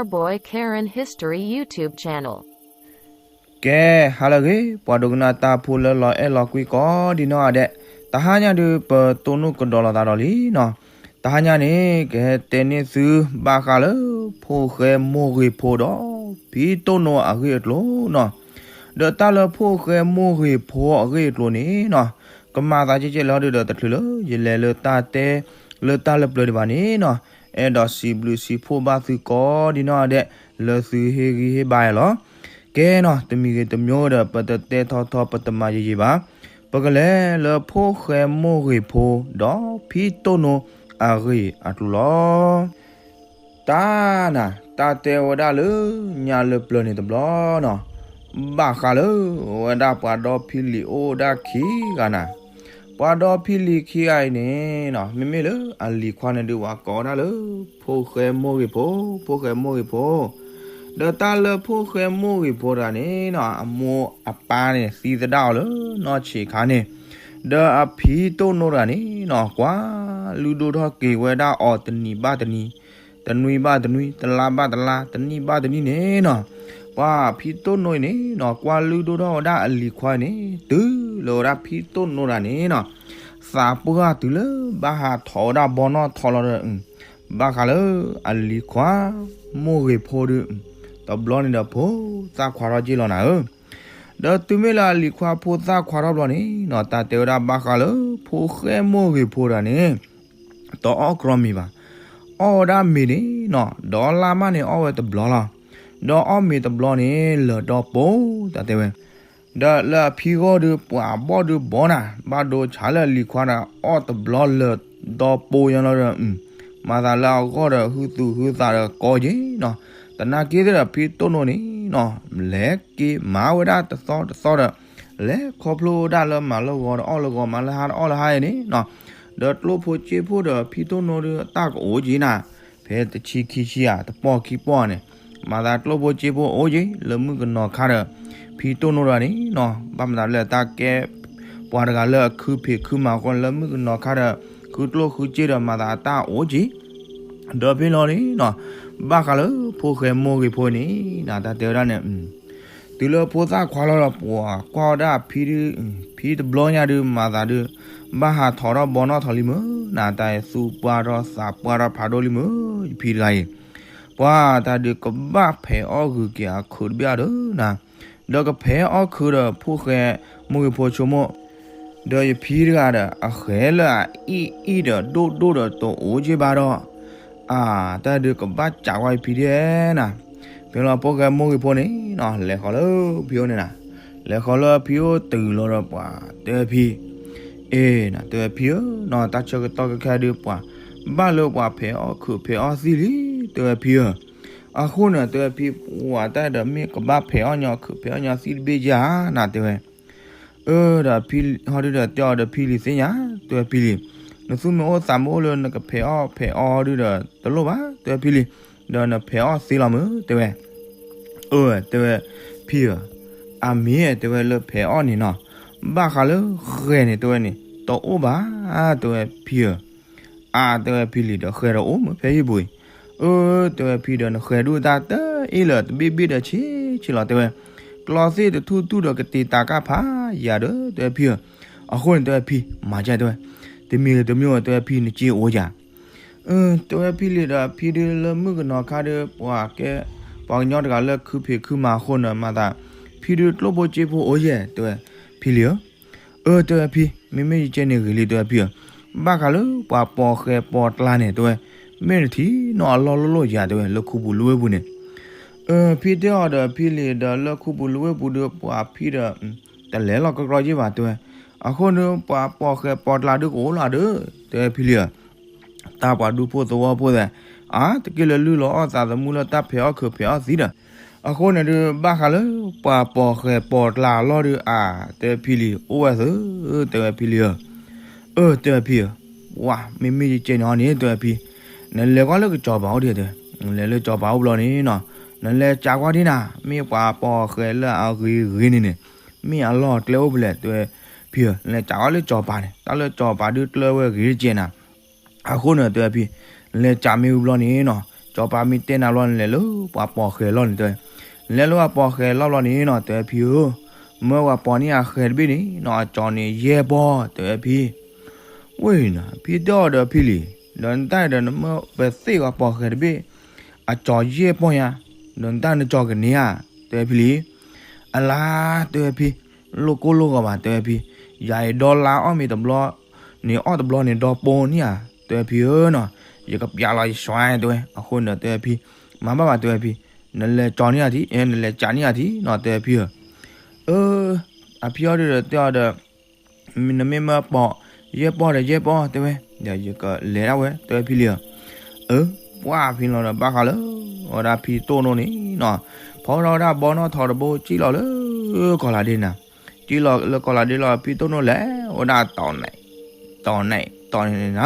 Boy Karen History YouTube channel. ကဲ ဟါလၢအဂ့ၤ ပှၤဒိကနၣ်တၢ်ဖိလၢလီၤအဲၣ်လီၤကွံကိးဒံနီၢ်ဂၤဒဲး, တဟါညါဒုး ပတိၢ်နီၣ်ကဒီးလိာ်သးဒီးလံနီၤ. တဟါညါန့ၣ် ကဟဲတဲန့ၢ်သု ဘၣ်ဃးလၢ ဖိၣ်ဃဲမိၢ်ဂ့ၤဖိဒီး ဖံတိၢ်နိအဂ့ၢ်အကျိၤနီၤ. ဒီးတၢ်လၢဖိၣ်ဃဲမိၢ်ဂ့ၤဖိအဂ့ၢ်အကျိၤန့ၣ်နီၤ, ကမၤသးကဲကဲလၢဟီဒုးဒီး တချုးလၢယလဲၤလၢတၢ်တဲလၢတၢ်လၢပျၢၤဒံးဘၣ်န့ၣ်နီၤ, အဲၣ်ဒိးစံးဘျုးစံးဖှိၣ်ဘၣ်သုကိးဒံနီၢ်ဂၤဒဲး လၢသုဟ့ၣ်ဂံၢ်ဟ့ၣ်ဘါယၤလီၤ. ကဲနီၤ တမံၤဂ့ၤတမံၤဂ့ၤဒီး ပတတဲထီထီ ပတမၤယံာ်ယံာ်ဘၣ်. ပကလဲၤလၢဖိၣ်ဃဲမိၢ်ဂ့ၤဖိ ဒီးဖံတိၢ်နိအဂ့ၢ်အကျိၤလီၤ. တၢ်နၤ တၢ်တဲဝဲဒၣ်လၢညါလၢပျၢၤန့ၣ်တဘျီနီၤ, ဘၣ်ဃးလၢ ဝဲဒၣ်ပှၤဒီဖံလံၤအိၣ်ဒၣ်ခံဂၤနၤ. ပှၤဒီဖံလံၤခံဂၤအံၤန့ၣ်နီၤ မ့မ့ၢ်လၢအလံၤခွါန့ၣ်ဒုး ပှၤကိးဝဲဒၣ်လၢ ဖိၣ်ဃဲမိၢ်ဂ့ၤဖိ, ဖိၣ်ဃဲမိၢ်ဂ့ၤဖိ. ဒီးတၢ်လၢဖိၣ်ဃဲမိၢ်ဂ့ၤဖိတဂၤန့ၣ်နီၤ အမိၢ်အပၢ်န့ၣ် သံသဒၣ်အီၤလၢနီၢ်ဆံးခါန့ၣ်, ဒီးအဖံတိၢ်နိတဂၤန့ၣ်နီၤ ကွၢ်လုၢ်ဒိၣ်ထီၣ်က့ၤဝဲဒၣ်အီၤတနံၤဘၣ်တနံၤ, တနွံဘၣ်တနွံ, တလါဘၣ်တလါ, တနံၣ်ဘၣ်တနံၣ်န့ၣ်နီၤ, ပှၤဖံတိၢ်နိအံၤန့ၣ်နီၤ ကွၢ်လုၢ်ဒိၣ်ထီၣ်ဝဲဒၣ်အလံၤခွါန့ၣ် တုၤလၢဝဲဒၣ်ဖံတိၢ်နိတဂၤန့ၣ်နီၤ သးပှၢ်တုၤလၢဘၣ်ဟးထီၣ်ဝဲဒၣ်ဘီနီၣ်ထီလီၤဒီး, ဘၣ်ဃးလၢအလံၤခွါ မိၢ်ဂ့ၤဖိဒုး တဘျီန့ၣ်ဒီး ဖိသၣ်ခွါထီၣ်က့ၢ်လီၤနၤဧၢ. ဒီးတုၤမ့ၢ်လၢအလံၤခွါဖိသၣ်ခွါထီၣ်ဘျီန့ၣ်နီၤ တၢ်တဲဝဲဒၣ်ဘၣ်ဃးလၢ ဖိၣ်ဃဲမိၢ်ဂ့ၤဖိတဂၤန့ၣ် တအီၣ်ကြီမ့ၤဘၣ်. အီၣ်ဝဲဒၣ်မ့ၤန့ၣ်နီၤ ဒီးလါမးန့ၣ်အီၣ်ဝဲတဘျီလီၤ. ဒီးအီၣ်မ့ၤတဘျီန့ၣ် လၢာ်ဒီပိၤ တၢ်တဲဝဲ ဒီးလၢအဖံဂီၢ်ဒုး ပှၤဘီၣ်ဒုးဘီနၤ ဘၣ်ဒိဆါလၢအလံၤခွါဒီး အီၣ်တဘျီလၢာ်ဒီပိၤညါလီၤဒီး, မၤသးလၢအဂီၢ်ဒီး ဟုသူၣ်ဟုသးဒီးကီက့ၤနီၤ. သနာ်က့ဒီး ဖံတိၢ်နိန့ၣ်နီၤ လဲၤက့ၤမၤဝဲဒၣ်တသီတသီဒီး လဲၤခီဖျိဝဲဒၣ်လၢမၤလၢဂီၤဒီးအီၣ်လၢဂီၤ မၤလၢဟါဒီးအီၣ်လၢဟါအံၤန့ၣ်နီၤ, ဒီးကျိၣ်ဖိစ့ဖိဒီးဖံတိၢ်နိဒုး တၢ်ကအိၣ်က့ၤနၤ ဖဲတဆံခံဆံဧါ တပီၢ်ခံပီၢ်န့ၣ်, မၤသးကျိၣ်ဖိစ့ဖိအိၣ်က့ၤ လၢမုၣ်ကနီၤခါဒီး ဖံတိၢ်နိတဂၤန့ၣ်နီၤ ဘၣ်မနုၤလၢတၢ်ကဲ ပှၤတဂၤလၢအခုဖံးခုမၤအဃိ လၢမုၣ်ကနီၤခါဒီး ဃုကျိၣ်ဃုစ့ဒီး မၤသးအတၢ်အိၣ်က့ၤ ဒီးဖဲလီၤန့ၣ်နီၤ ဘၣ်ဃးလၢဖိၣ်ဃဲမိၢ်ဂ့ၤဖိန့ၣ် နတၢ်တဲဝဲဒၣ်န့ၣ် တုၤလၢဖိသၣ်ခွါလီၤဒီး ပှၤကွၢ်ဝဲဒၣ်ဖံဒုး ဖံတဘျီညါဒုး မၤသးဒုး ဘၣ်ဟးထီၣ်ထီၣ်ဘီနီၣ်ထီၣ်လံမုၢ် နတၢ်သူၣ်ပှၢ်ထီၣ်သးပှၢ်ထီၣ်ဖးဒိၣ်လံမုၢ် ယဖံတဂၤအံၤ, ပှၤတၢ်ဒုးကဘၣ်ဖဲးအီၣ်ဂုာ်က့ၤအခုးတဘ့ၣ်အီၤဒီးနၤ ဒီးကဖဲးအီၣ်ခုးဒီးဖိၣ်ဃဲမိၢ်ဂ့ၤဖိဆိကမိၣ်, ဒီးယဖံတဂၤဒီး အဃဲလၢအအံၣ်အံၣ်ဒီးဒိၣ်ဒိၣ်ဒီးတအိၣ်က့ၤဘၣ်ဒီး, အၢ တၢ်ဒုးကဘၣ်စးကွၢ်ယဖံဒဲးနၤ, ဖဲလီၤဖိၣ်ဃဲမိၢ်ဂ့ၤဖိန့ၣ်နီၤ လဲၤဃီၤလၢဖံအိၣ်န့ၣ်နၤ, လဲၤဃီၤလၢဖံအိၣ်တုၤလီၤဒီးပှၤတဲဖံ, အ့ နတဲဝဲဖံဧၢ, တၢ်ဆၢကတီၢ်ခဲအံၤဒုးပှၤ, ဘၣ်လၢပှၤဖဲးအီၣ်ခုးဖဲးအီၣ်သံၣ်လံ, တဲဝဲဖံဧၢ, အဃိန့ၣ် တဲဝဲဖံ, ပှၤတၢ်ဒီးမ့ၢ်ကဘၣ်ဖဲးအီၣ်ညီခုးဖဲးအီၣ်ညီသံၣ်တဘ့ၣ်ဧါ, နတဲဝဲ, အၢ ဒီးဖံဟီဒုဒီးတဲအီၤဒီးဖံလံၤသ့ၣ်ညါ, တဲဝဲဖံလံၤ, နသူၣ်မ့ၢ်အိၣ်သးမ့ၢ်အိၣ်လၢနကဖဲးအီၣ်ဖဲးအီဒုဒီးတလိၣ်ဘၣ်, တဲဝဲဖံလံၤ, ဒီးနဖဲးအီၣ်သ့လီၤမုၢ်, တဲဝဲ, အၢ တဲဝဲ, ဖံဧၢ, အမ့ၢ်တဲဝဲလၢဖဲးအီၣ်န့ၣ်နီၤ, ဘၣ်ဃးလၢဃဲၤန့ၣ် တဲဝဲန့ၣ် တအိၣ်ဘၣ်, တဲဝဲဖံဧၢ, အါ တဲဝဲဖံလံၤဒီးဃဲၤဒီးအိၣ်မုၢ်ဖဲဟံၣ်ပူၤအံၤ, အၢ တဲဝဲဖံဒီးနဃဲၤဒုၣ်တၢ်တအ့ၣ်လၢၤတဘ့ၣ်ဘ့ၣ်ဒီးဆ့ဆ့လီၤ တဲဝဲ, ကျီသ့ၣ်တထူၣ်ထူၣ်ဒီးကတ့ၤတၢ်ကၢ်ဖးယၤဒီး တဲဝဲဖံဧၢ, အဃိန့ၣ် တဲဝဲဖံ, မၤကဲ တဲဝဲ, တမံၤတမံၤ တဲဝဲဖံနစ့အိၣ်ယၤ အၢ တဲဝဲဖံလံၤဒီးဖံဒုးလၢမုၣ်ကနီၤခါဒီး ပှၤကဲ, ပှၤကညီတဂၤလၢခုဖံးခုမၤအဃိန့ၣ် မၤသး, ဖံဒုးကျိၣ်ဖိစ့ဖိအိၣ်ယဲၢ် တဲဝဲ, ဖံလံၤဧၢ, အၢ တဲဝဲဖံ, မ့မ့ၢ်ယကဲန့ၣ်ဂ့ၤလံ တဲဝဲဖံဧၢ, ဘၣ်ဃးလၢပှၤပိာ်ဃဲပိာ်ကျါန့ၣ် တဲဝဲ, မ့ၢ်နထံၣ်နီၢ်အလီၢ်လိၣ်လိၣ်ယၤ တဲဝဲ လၢခူပူၤလၢဝ့ၢ်ပူၤန့ၣ်, အၢ ဖံတဲအီၤဒီးဖံလံၤဒီးလၢခူပူၤလၢဝ့ၢ်ပူၤဒီးပှၤဖံဒီး တလဲၤလီၤကကြီယ့ၢ်ဘၣ် တဲဝဲ, အဃိန့ၣ် ပှၤပိာ်ဃဲပိာ်ကျါဒုးကအိၣ်လီၤဒီး တဲဝဲဖံလံၤဧၢ, တၢ်ပှၤဒူဖိသဝီဖိသ့ၣ်, အါ တက့ၢ်လၢလုၢ်လီၤအီၣ်သးသမူလၢတၢ်ဖဲးအီၣ်ခုးဖဲးအီၣ်သံဒီး, အဃိန့ၣ်ဒုး ဘၣ်ဃးလၢပှၤပိာ်ဃဲပိာ်ကျါအလီၢ်ဒုး အါ တဲဝဲဖံလံၤ အိၣ်ဝဲသု, တဲဝဲဖံလံၤဧၢ, အၢ တဲဝဲဖံဧၢ, ဝါ မ့မ့ၢ်ယကဲန့ၣ်ဟီန့ၣ် တဲဝဲဖံ, နလဲၤကွၢ်လၢကစီၤပၤအိၣ်ဒံး တဲဝဲ, နလဲၤလၢစီၤပၤအိၣ်ဘျီန့ၣ်နီၤ, နလဲၤစးကွၢ်ဒံးနၤ မ့ၢ်ပှၤပိာ်ဃဲလၢအဂ့ၤဂ့ၤန့ၣ်န့ၣ်, မ့ၢ်အလီၢ်အကျဲအိၣ်ဖဲလဲၣ် တဲဝဲဖံဧၢ, နလဲၤစးကွၢ်လၢစီၤပၤန့ၣ် တၢ်လၢစီၤပၤဒုးကျၢဝဲဂ့ၤတကဲနၤ, အဃိန့ၣ် တဲဝဲဖံ, နလဲၤစးမ့ၢ်ဝံၤဘျီန့ၣ်နီၤ, စီၤပၤမ့ၢ်တဲနၤဘျီ နလဲၤလၢပှၤပိာ်ဃဲၤလီၢ်န့ၣ် တဲဝဲ, နလဲၤလၢပှၤပိာ်ဃဲၤလီၢ်ဘျီန့ၣ်နီၤ တဲဝဲဖံဧၢ, မၢပှၤပိာ်န့ၢ်အဃဲၤတဘ့ၣ်န့ၣ်နီၤ အကၠီၤန့ၣ်ယဲၢ်ပီၢ် တဲဝဲဖံ. ဝ့ၢ်နၤ ဖံတဲအီၤဒီးဖံလံ, ဒီးနတၢ်ဒီးနမၢပသ့ၣ်ပှၤပိာ်ဃဲၤတဘ့ၣ် အကၠီၤယဲၢ်ပီၢ်ညါ, ဒီးနတၢ်နကၠီၤကန့ၢ်ဧါ တဲဝဲဖံလံ. အလါ တဲဝဲဖံ, လိၣ်ကိၢ်လိၣ်ဂီၤဘၣ် တဲဝဲဖံ, ယၤအံၤဒီလါအီၣ်မ့ၤတဘျီန့ၣ် အီၣ်တဘျီန့ၣ်ဒီပိၢ်န့ၣ်ဧါ တဲဝဲဖံဧၢနီၤ, ယကပျးလီၤယစွါ တဲဝဲ, အဃိန့ၣ်ဒီးတဲဝဲဖံ, မၤဘၣ်ဘၣ် တဲဝဲဖံ, နလဲၤကၠီၤန့ၢ်ဧါထံ, နလဲၤကးန့ၢ်ဧါထံနီၤ တဲဝဲဖံဧၢ. အ အဖံအီၤဒုဒီးတဲအီၤဒီး နမ့ၢ်မၢပိာ်ယဲၢ်ပီၢ်ဒီးယဲၢ်ပီၢ် တဲဝဲ, ဒီးယကလဲၤဒၣ်ဝဲ တဲဝဲဖံလံဧၢ. အ ပှၢ်ဖံလီၤဒီးဘၣ်ဃးလၢ အဝဲဒၣ်ဖံတိၢ်နိန့ၣ်နီၤ, ဖီထီၣ်ဝဲဒၣ်ဘီနီၣ်ထိးတဘိ ကံၣ်လီၤလၢကီၢ်လးဒ့နၤ, ကံၣ်လီၤလၢကီၢ်လးဒ့လီၤ ဖံတိၢ်နိလဲၤဝဲဒၣ်တီၤနဲၣ် တီၤနဲၣ်တီၤန့ၣ်နၤဧၢ,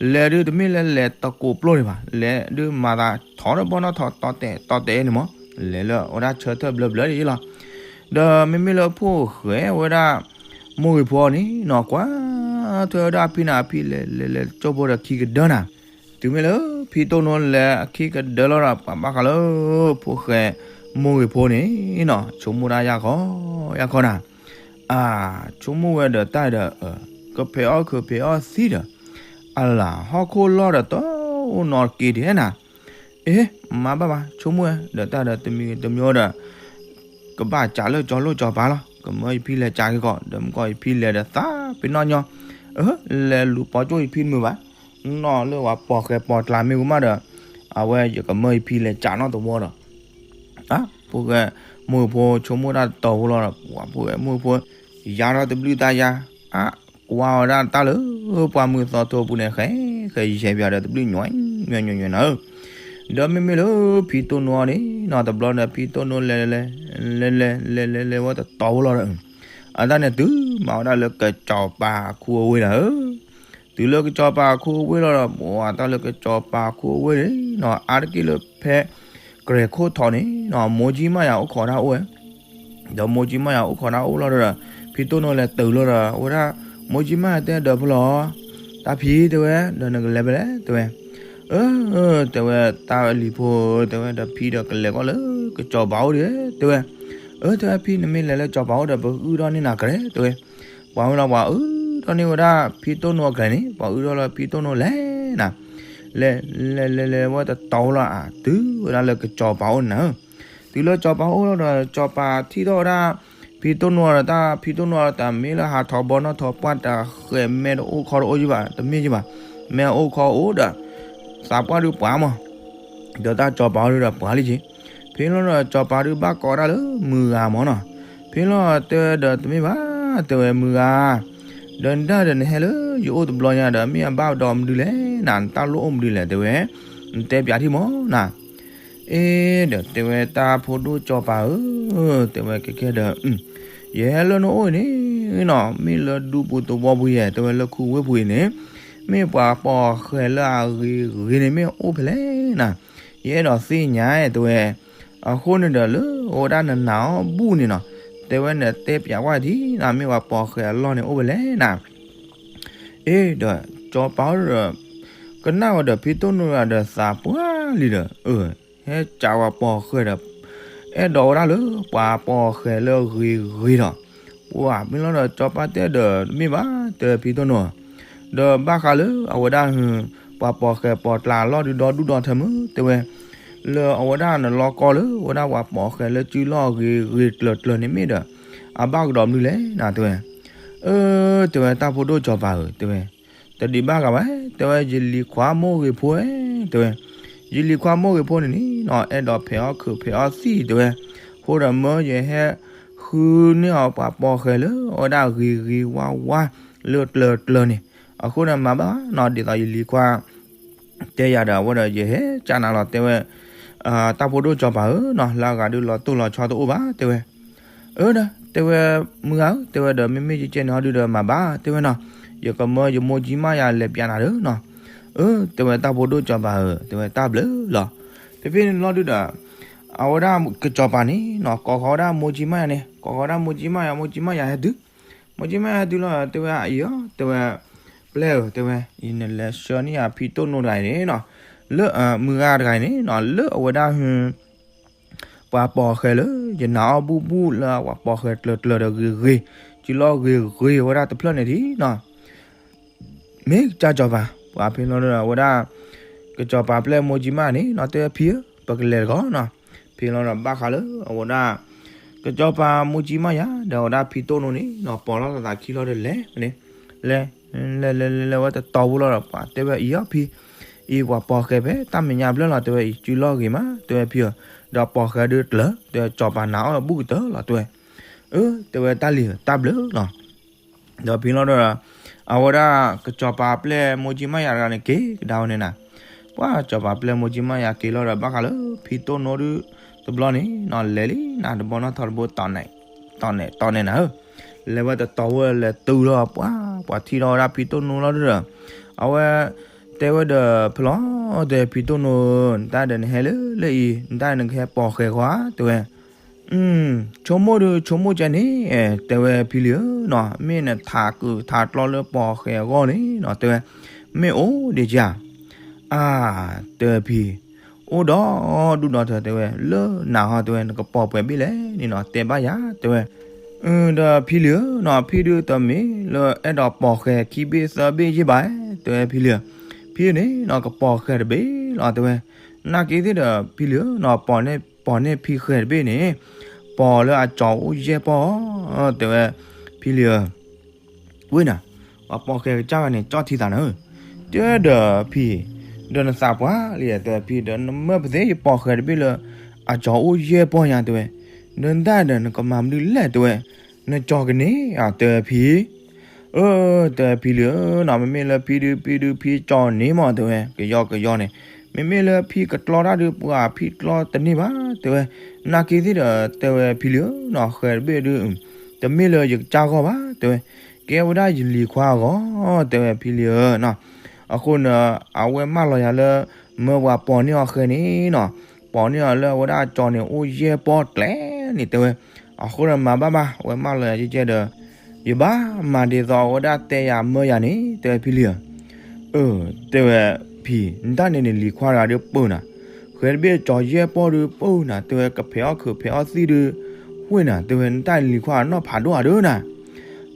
လဲၤဒုတမ့ၢ်လၢလဲၤတကိးပျိၢ်ဒံးဘၣ်, လဲၤဒုမၤသးထီၣ်ဒီးဘီနီၣ်ထိးတီၤတဲာ်တီၤတဲာ်န့ၣ်မး, လဲၤလၢအဝဲဒၣ်ဆၢထၢၣ်ဘျၢဘျၢဒ်လီၤ. ဒီးမ့မ့ၢ်လၢဖိၣ်ဃဲဝဲဒၣ် မိၢ်ဂ့ၤဖိအီၤန့ၣ်နီၤ ကွၢ်ထွဲဝဲဒၣ်အဖံန့ၣ် အဖံလဲၤလဲၤလဲၤကၠိဖိဒီးခံကဒၢနၤ, တုၤမ့ၢ်လၢဖံတိၢ်နိလဲၤအခံကဒၢလီၤဒီး ပှၤဘၣ်ဃးလၢ ဖိၣ်ဃဲမိၢ်ဂ့ၤဖိန့ၣ်နီၤ ဆိကမိၣ်တၢ်ယၢ်ခီယၢ်ခီနၤ, အ ဆိကမိၣ်ဝဲဒီးတၢ်ဒီး ကဖဲးအီၣ်ခုးဖဲးအီၣ်သံဒီး အလၤ ဟီၣ်ခိၣ်လီၢ်ဒီးတအိၣ်နီတက့ဒံးနၤ, အ့ မၤဘၣ်ဘၣ် ဆိကမိၣ်ဝဲဒီးတၢ်ဒီးတမံၤတမံၤဒီး ကဘၣ်ကးလၢကၠီၤလိၣ်ကၠီၤပၤလီၤ, ကမၢယဖံလဲၤကးက့ၤကီး ဒီးမုၢ်ကီၢ်ယဖံလဲၤဒီးသးပ့ၤနီၣ်ညီ, အ လဲၤလူၤပိာ်ကၠိၣ်ယဖံတမုာ်ဘၣ်, နီၢ်လၢပှၤပိာ်ဃဲၤပိာ်ကျါမ့ၢ်ဝံၤမးဒီး အဝဲယကမၢယဖံလဲၤကးနီၣ်တဝီဒီး အ ဖိၣ်ဃဲ မိၢ်ဂ့ၤဖိဆိကမိၣ်တၢ်တတီၤဖိလီၤဒီး ပှၤဖိၣ်ဃဲမိၢ်ဂ့ၤဖိ ယါထီၣ်တဘျုးတၢ်ယါ, အ ကွၢ်ဝဲဒၣ်တၢ်လၢ ပှၢ်မုၢ်သီထိပူၤန့ၣ် ဃဲ ဃဲယဲၢ်ပၠးဒီးတဘျုးညီညီညီညီနၤဧၢ, ဒီးမ့မ့ၢ်လၢဖံတိၢ်နိအီၤန့ၣ်နီၤ တဘျီဒီးဖံတိၢ်နိလဲၤလဲၤ လဲၤလဲၤလဲၤလဲၤလဲၤဝဲတတီၤဖိလီၤဒီး အတၢ်န့ၣ်တုၤမၤဝဲဒၣ်လၢကစီၤပၤအခိအဝ့ၢ်လီၤဧၢ, တုၤလၢကစီၤပၤအခိအဝ့ၢ်လီၤဒီး ပှၤတၢ်လၢကစီၤပၤအခိအဝ့ၢ်န့ၣ်နီၤ အါတက့ၢ်လၢဖဲ ကြဲၤခိၣ်ထီးန့ၣ်နီၤ မိၢ်ကၠံမးယၤအိၣ်ခိးတၢ်အိၣ်ဝဲ, ဒီးမိၢ်ကၠံမးယၤအိၣ်ခိးတၢ်အိၣ်လီၤဒီး ဖံတိၢ်နိလဲၤတုၤလီၤဒီး အဝဲဒၣ် မိၢ်ကၠံမးယၤတဲဒီးဖဲလီၤ တၢ်ဖံတဲဝဲ ဒီးနကလဲၤဖဲလဲၣ် တဲဝဲ, အ တဲဝဲ တၢ်လံၤဖိဧၢ တဲဝဲ ဒီးဖံဒီးကလဲၤကီးလၢကစီၤပၤအိၣ်ဒံး တဲဝဲ, အ တဲဝဲဖံ နမ့ၢ်လဲၤလၢကစီၤပၤအိၣ်ဒီး ပအုၣ်ထီၣ်န့ၢ်နၤကရဲ တဲဝဲ, ပှၤမ့ၢ်လီၤပှၤအုၣ်ထီၣ်န့ၢ်ဝဲဒၣ်ဖံတိၢ်နိအကလဲၤန့ၣ် ပှၤအုၣ်ထီၣ်လၢဖံတိၢ်နိလဲၤနၤ, လဲၤလဲၤလဲၤလဲၤဝဲတတီၤဖိလီၤ အတုၤဝဲဒၣ်လၢကစီၤပၤအိၣ်နၤဧၢ, တုၤလၢကစီၤပၤအိၣ်လီၤဒီး ကစီၤပၤထံၣ်ထီၣ်ဝဲဒၣ် ဖံတိၢ်နိဒီး တၢ်ဖံတိၢ်နိဒီး တၢ်မ့ၢ်လၢဟးထီၣ်ဘီနီၣ်ထိးပှၢ်တၢ်ဃဲၤ မဲာ်တအိၣ်ခီတအိၣ်ယံၤဘၣ် တမ့ၢ်ယံၤဘၣ်, မဲာ်အိၣ်ခီအိၣ်ဒီး သးပှၢ်ဒုးပှၤမး ဒီးတၢ်ကစီၤပၤအိၣ်ဒုးဒီးပှၤလံက့ၤ, ဖဲလီၤဒီးကစီၤပၤဒုးဘၣ်ကိးဒၣ်လၢမုၢ်ဂၤမးနီၤ, ဖဲလီၤတဲဝဲဒီးတမ့ၢ်ဘၣ် တဲဝဲမုၢ်ဂၤ, ဒီးနတၢ်ဒီးနဟဲလၢယအိၣ်တဘျီညါဒီး မ့ၢ်အဘၣ်ဒီးမနုၤလဲၣ်နၤ နတၢ်လိၣ်အိၣ်မနုၤလဲၣ် တဲဝဲ, နတဲပၠးထံၣ်မးနၤ အ့ ဒီးတဲဝဲတၢ်ဖိဒိၣ်ကစီၤပၤဧၢ, တဲဝဲကဲကဲဒီး, ယဟဲလၢနအိၣ်အံၤန့ၣ်နီၤ မ့ၢ်လၢဒူပူၤသဝီပူၤယဲၢ် တဲဝဲလၢခူဝ့ၢ်ပူၤအံၤန့ၣ်, မ့ၢ်ပှၤပိာ်ဃဲၤလၢအဂ့ၤဂ့ၤန့ၣ် မ့ၢ်အိၣ်ဖဲလဲၣ်နၤ, ယအဲၣ်ဒိးသ့ၣ်ညါတဲဝဲ, အဃိန့ၣ်ဒီးလၢအဝဲဒၣ်နနာ်အီၤဘူၣ်န့ၣ်နီၤ, တဲဝဲနတဲပၠးကွၢ်ထံၣ်နၤ မ့ၢ်ပှၤပိာ်ဃဲၤအလီၢ်န့ၣ်အိၣ်ဖဲလဲၣ်နၤ အ့ဒီး ကစီၤပၤအိၣ်ဒီး ကနၣ်ဝဲဒီးဖံတိၢ်နိဒီးသးပှၢ်လံဒီး အၢ ဟဲကးဝဲပိာ်ဃဲၤဒီး အဲၣ်ဒိးဝဲဒၣ်လၢပှၤပိာ်ဃဲၤလၢအဂ့ၤဂ့ၤဒီး ပှၤမ့ၢ်လီၤဒီးကစီၤပၤတဲဒီးတမ့ၢ်ဘၣ် တဲဖံတိၢ်နိ ဒီးဘၣ်ဃးလၢအဝဲဒၣ် ပှၤပိာ်ဃဲၤပိာ်ကျါအလီၢ်ဒုးဒီဒူၣ်ဒီထၢမုၢ် တဲဝဲ လၢအဝဲဒၣ်နလီၢ်ကီၢ်လၢ အဝဲဒၣ်ပှၤပိာ်ဃဲၤလၢစုလီၢ်အဂ့ၤဂ့ၤကျၢၤကျၢၤန့ၣ်မ့ၢ်ဒီး အဘၣ်ကဒီးမနုၤလဲၣ်နၤ တဲဝဲ အၢ တဲဝဲ တၢ်ဖိဒိၣ်ကစီၤပၤဧၢ တဲဝဲ တဒံးဘၣ်ဂၤဘၣ် တဲဝဲ ယလံၤခွါမိၢ်ဂ့ၤဖိ တဲဝဲ ယလံၤခွါမိၢ်ဂ့ၤဖိန့ၣ်န့ၣ်နီၤ အဲၣ်ဒိးဖဲးအီၣ်ခုးဖဲးအီၣ်သံၣ် တဲဝဲ အဃိဒီးမၢယဟဲဃုန့ၢ်အီၤပှၤပိာ်ဃဲၤလၢအဝဲဒၣ်ဂ့ၤဂ့ၤဝါဝါလၢကျၢၤကျၢၤန့ၣ် အဃိန့ၣ်မၤဘၣ်နီၤ ဒ်သိးယလံၤခွါ တဲယၤဒီး အဝဲဒီးယဟဲကၢ်နၤလီၤ တဲဝဲ တၢ်ဖိဒိၣ်ကစီၤပၤဧၢနီၤ လၢအဂၤဒုးလီၤတိၢ်လီၤဆီတအိၣ်ဘၣ် တဲဝဲ အၢဒီး တဲဝဲ မုၢ်ဂၤဧၢ တဲဝဲဒီး မ့မ့ၢ်ယကဲန့ၣ်ဟီဒုးဒီးမၤဘၣ် တဲဝဲနီၤ ယကမၢယမိၢ်ကၠံမးယၤလဲၤပျးနၤဒီးနီၤ အၢ တဲဝဲတၢ်ဖိဒိၣ်ကစီၤပၤဧၢ တဲဝဲတၢ်ဘျုးလီၤ ဖဲဖဲန့ၣ်လီၤဒုးဒီး အဝဲဒၣ်ကစီၤပၤန့ၣ်နီၤ ကိးဃီၤဝဲဒၣ်မိၢ်ကၠံမးယၤန့ၣ် ကိးဃီၤဝဲဒၣ်မိၢ်ကၠံမးယၤ မိၢ်ကၠံမးယၤဟဲတုၤ မိၢ်ကၠံမးယၤဟဲတုၤလီၤ တဲဝဲအံၤအီၤ တဲဝဲ ပျဲၢ်ဧၢ တဲဝဲ ယနလဲၤဆှၢန့ၢ်ယၤဖံတိၢ်နိတဂၤအံၤန့ၣ်နီၤ လၢမုၢ်ဂၤတဂၤအံၤန့ၣ်နီၤ လၢအဝဲဒၣ် ပှၤပိာ်ဃဲၤလၢ ယနာ်အီၣ်ဘူၣ်ဘူၣ်လၢပှၤပိာ်ဃဲၤကျၢၤကျၢၤဒီးဂ့ၤဂ့ၤ, စုလီၢ်ဂ့ၤဂ့ၤဝဲဒၣ်တဖျၢၣ်န့ၣ်ထံနီၤ မ့ၢ်ကစၢ်စီၤပၤ ပှၤဖဲလီၤဒီးအဝဲဒၣ် ကစီၤပၤပျဲၢ်မိၢ်ကၠံမးန့ၣ်နီၤ တဲဖံဧၢ ပကလဲၤတဂီၤနီၤ. ဖဲလီၤဒီးဘၣ်ဃးလၢအဝဲဒၣ် ကစီၤပၤမိၢ်ကၠံမးယၤ ဒီးအဝဲဒၣ်ဖံတိၣ်နိန့ၣ်နီၤ ပိာ်လီၤသးသးခံလီၤဒီးလဲၤန့ၣ် လဲၤ လဲၤလဲၤလဲၤလဲၤဝဲတတီၤဖိလီၤဒီး ပှၤတဲဝဲအံၤအီၤဖံ အံၤပှၤပိာ်ဃဲၤဖဲတၢ်မဲာ်ညါဘျၢလီၤ တဲဝဲအံၤ စုလီၢ်ဂ့ၤမး တဲဝဲဖံဧၢ, ဒီးပိာ်ဃဲၤဒုးကျၢၤ တဲဝဲစီၤပၤနာ်အီၣ်ဘူၣ်ကတၢၢ်လီၤ တဲဝဲ အၢ တဲဝဲတၢ်လံၤတၢ်ဘျၢလီၤ ဒီးဖဲလီၤဒီး အဝဲဒၣ်ကစီၤပၤပျဲၢ်မိၢ်ကၠံမးယၤတဂၤန့ၣ် က့ၤကဒါဝဲန့ၣ်နၤ, ပှၤကစီၤပၤပျဲၢ်မိၢ်ကၠံမးယၤက့ၤလီၤဒီး ဘၣ်ဃးလၢဖံတိၣ်နိဒုးတဘျီန့ၣ်နီၤ လဲၤလံနၤ တဘီနီၣ်ထီၣ်တဘိ တီၢ်နဲၣ်တီၢ်နဲၣ်နၤဧၢ, လဲၤဝဲတတီၤဝဲလဲၤတုၤလီၤ ပှၤ ပှၤထံၣ်ထီၣ်ဝဲဒၣ်ဖံတိၣ်နိလီၤဒီး အဝဲတဲဝဲဒီးဖဲလီၤ တဲဖံတိၣ်နိဧၢ နတၢ်ဒီးနဟဲလၢလၢအံၤ နတၢ်နကဟဲပိာ်ဃဲၤဃီဧါ တဲဝဲ ဆိကမိၣ်ဒုးဆိကမိၣ်ကဲန့ၣ် တဲဝဲဖံလံၤဧၢနီၤ မ့ၢ်နထးကုာ်ထးကျီလၢပိာ်ဃဲၤအဂီၢ်န့ၣ်နီၤ တဲဝဲ မ့ၢ်အိၣ်ဒံးဧါ, အါ တဲဝဲဖံ အိၣ်ဒီးဒူၣ်ဒီးထၢ တဲဝဲ လၢနၤဟီ တဲဝဲ နကပိာ်ပှဲၤဘ့ၣ်လဲၣ်န့ၣ်နီၤ တဲဘၣ်ယၤ တဲဝဲ ဒီးဖံလံၤဧၢနီၤ ဖံဒုးတမ့ၢ်လၢအဲၣ်ဒိးပိာ်ဃဲၤခံဘ့ၣ်သၢဘ့ၣ်ယ့ၢ်ဘၣ် တဲဝဲဖံလံၤဧၢ, ဖံန့ၣ်နီၤ ကပိာ်ဃဲၤတဘ့ၣ်လီၤ တဲဝဲ, နာ်က့သ့ၣ်ဒီးဖံလံၤဧၢနီၤ ပိာ်န့ၢ်ဖံဃဲၤတဘ့ၣ်န့ၣ် ပိာ်လၢအကၠီၤအိၣ်ယဲၢ်ပီၢ် တဲဝဲ ဖံလံၤဧၢ ဝ့ၢ်နၤ, ပှၤပိာ်ဃဲၤကစၢ်ဂၤန့ၣ် ကၠီၣ်ထံသးနၤဧၢ, တဲဒီးဖံ, ဒီးနသးပှၢ်လံ တဲဝဲဖံ ဒီးနမၢပသ့ၣ်ယပိာ်ဃဲၤတဘ့ၣ်လၢ အကၠီၤအိၣ်ယဲၢ်ပီၢ်ညါ တဲဝဲ, ဒီးနတၢ်ဒီးနကမၤမနုၤလဲၣ် တဲဝဲ, နကၠီၤကန့ၢ်ဧါ တဲဝဲဖံ အၢ တဲဝဲဖံလံၤဧၢနီၤ မ့မ့ၢ်လၢဖံဒုး ဖံဒုးဖံကၠီၤန့ၢ်မး တဲဝဲ ကယီကယီန့ၣ်, မ့မ့ၢ်လၢဖံကကျီတၢ်ဒုး ပှၤဖံကျီတန့ၢ်ဘၣ် တဲဝဲ, နာ်က့သ့ၣ်ဒီး တဲဝဲဖံလံၤဧၢနီၤ ဃဲၤတဘ့ၣ်ဒုး တမ့ၢ်လၢယကစၢ်ဂီၢ်ဘၣ် တဲဝဲ, ကဲဝဲဒၣ်ယလံၤခွါအဂီၢ် တဲဝဲဖံလံၤဧၢနီၤ, အဃိန့ၣ် အဝဲမၢလီၤယၤလၢ မၢပှၤပိာ်န့ၢ်အီၤဃဲၤန့ၣ်နီၤ, ပိာ်န့ၢ်အီၤလၢအဝဲဒၣ်ကၠီၤန့ၣ် အိၣ်ယဲၢ်ပီၢ်ကျဲန့ၣ် တဲဝဲ, အဃိန့ၣ်မၤဘၣ်ဘၣ် အဝဲမၢလီၤယၤကဲကဲဒီး ယဘၣ်မၤဒ်သိးအဝဲဒၣ်တဲယၤမၢယၤန့ၣ် တဲဝဲဖံလံၤဧၢ, အၢ တဲဝဲဖံ နတၢ်န့ၣ်န့ၣ်လံၤခွါတဂၤဒုးပၢၢ်နၤ, ဃဲၤတဘ့ၣ်ကၠီၤယဲၢ်ပီၢ်ဒုးပၢၢ်နၤ တဲဝဲ ကဖဲးအီၣ်ခုးဖဲးအီၣ်သံၣ်ဒုး ဃ့ၢ်နၤ တဲဝဲ နတၢ်န့ၣ်လံၤခွါနီၢ်ဖးဒိၣ်ဧါဒုးနၤ,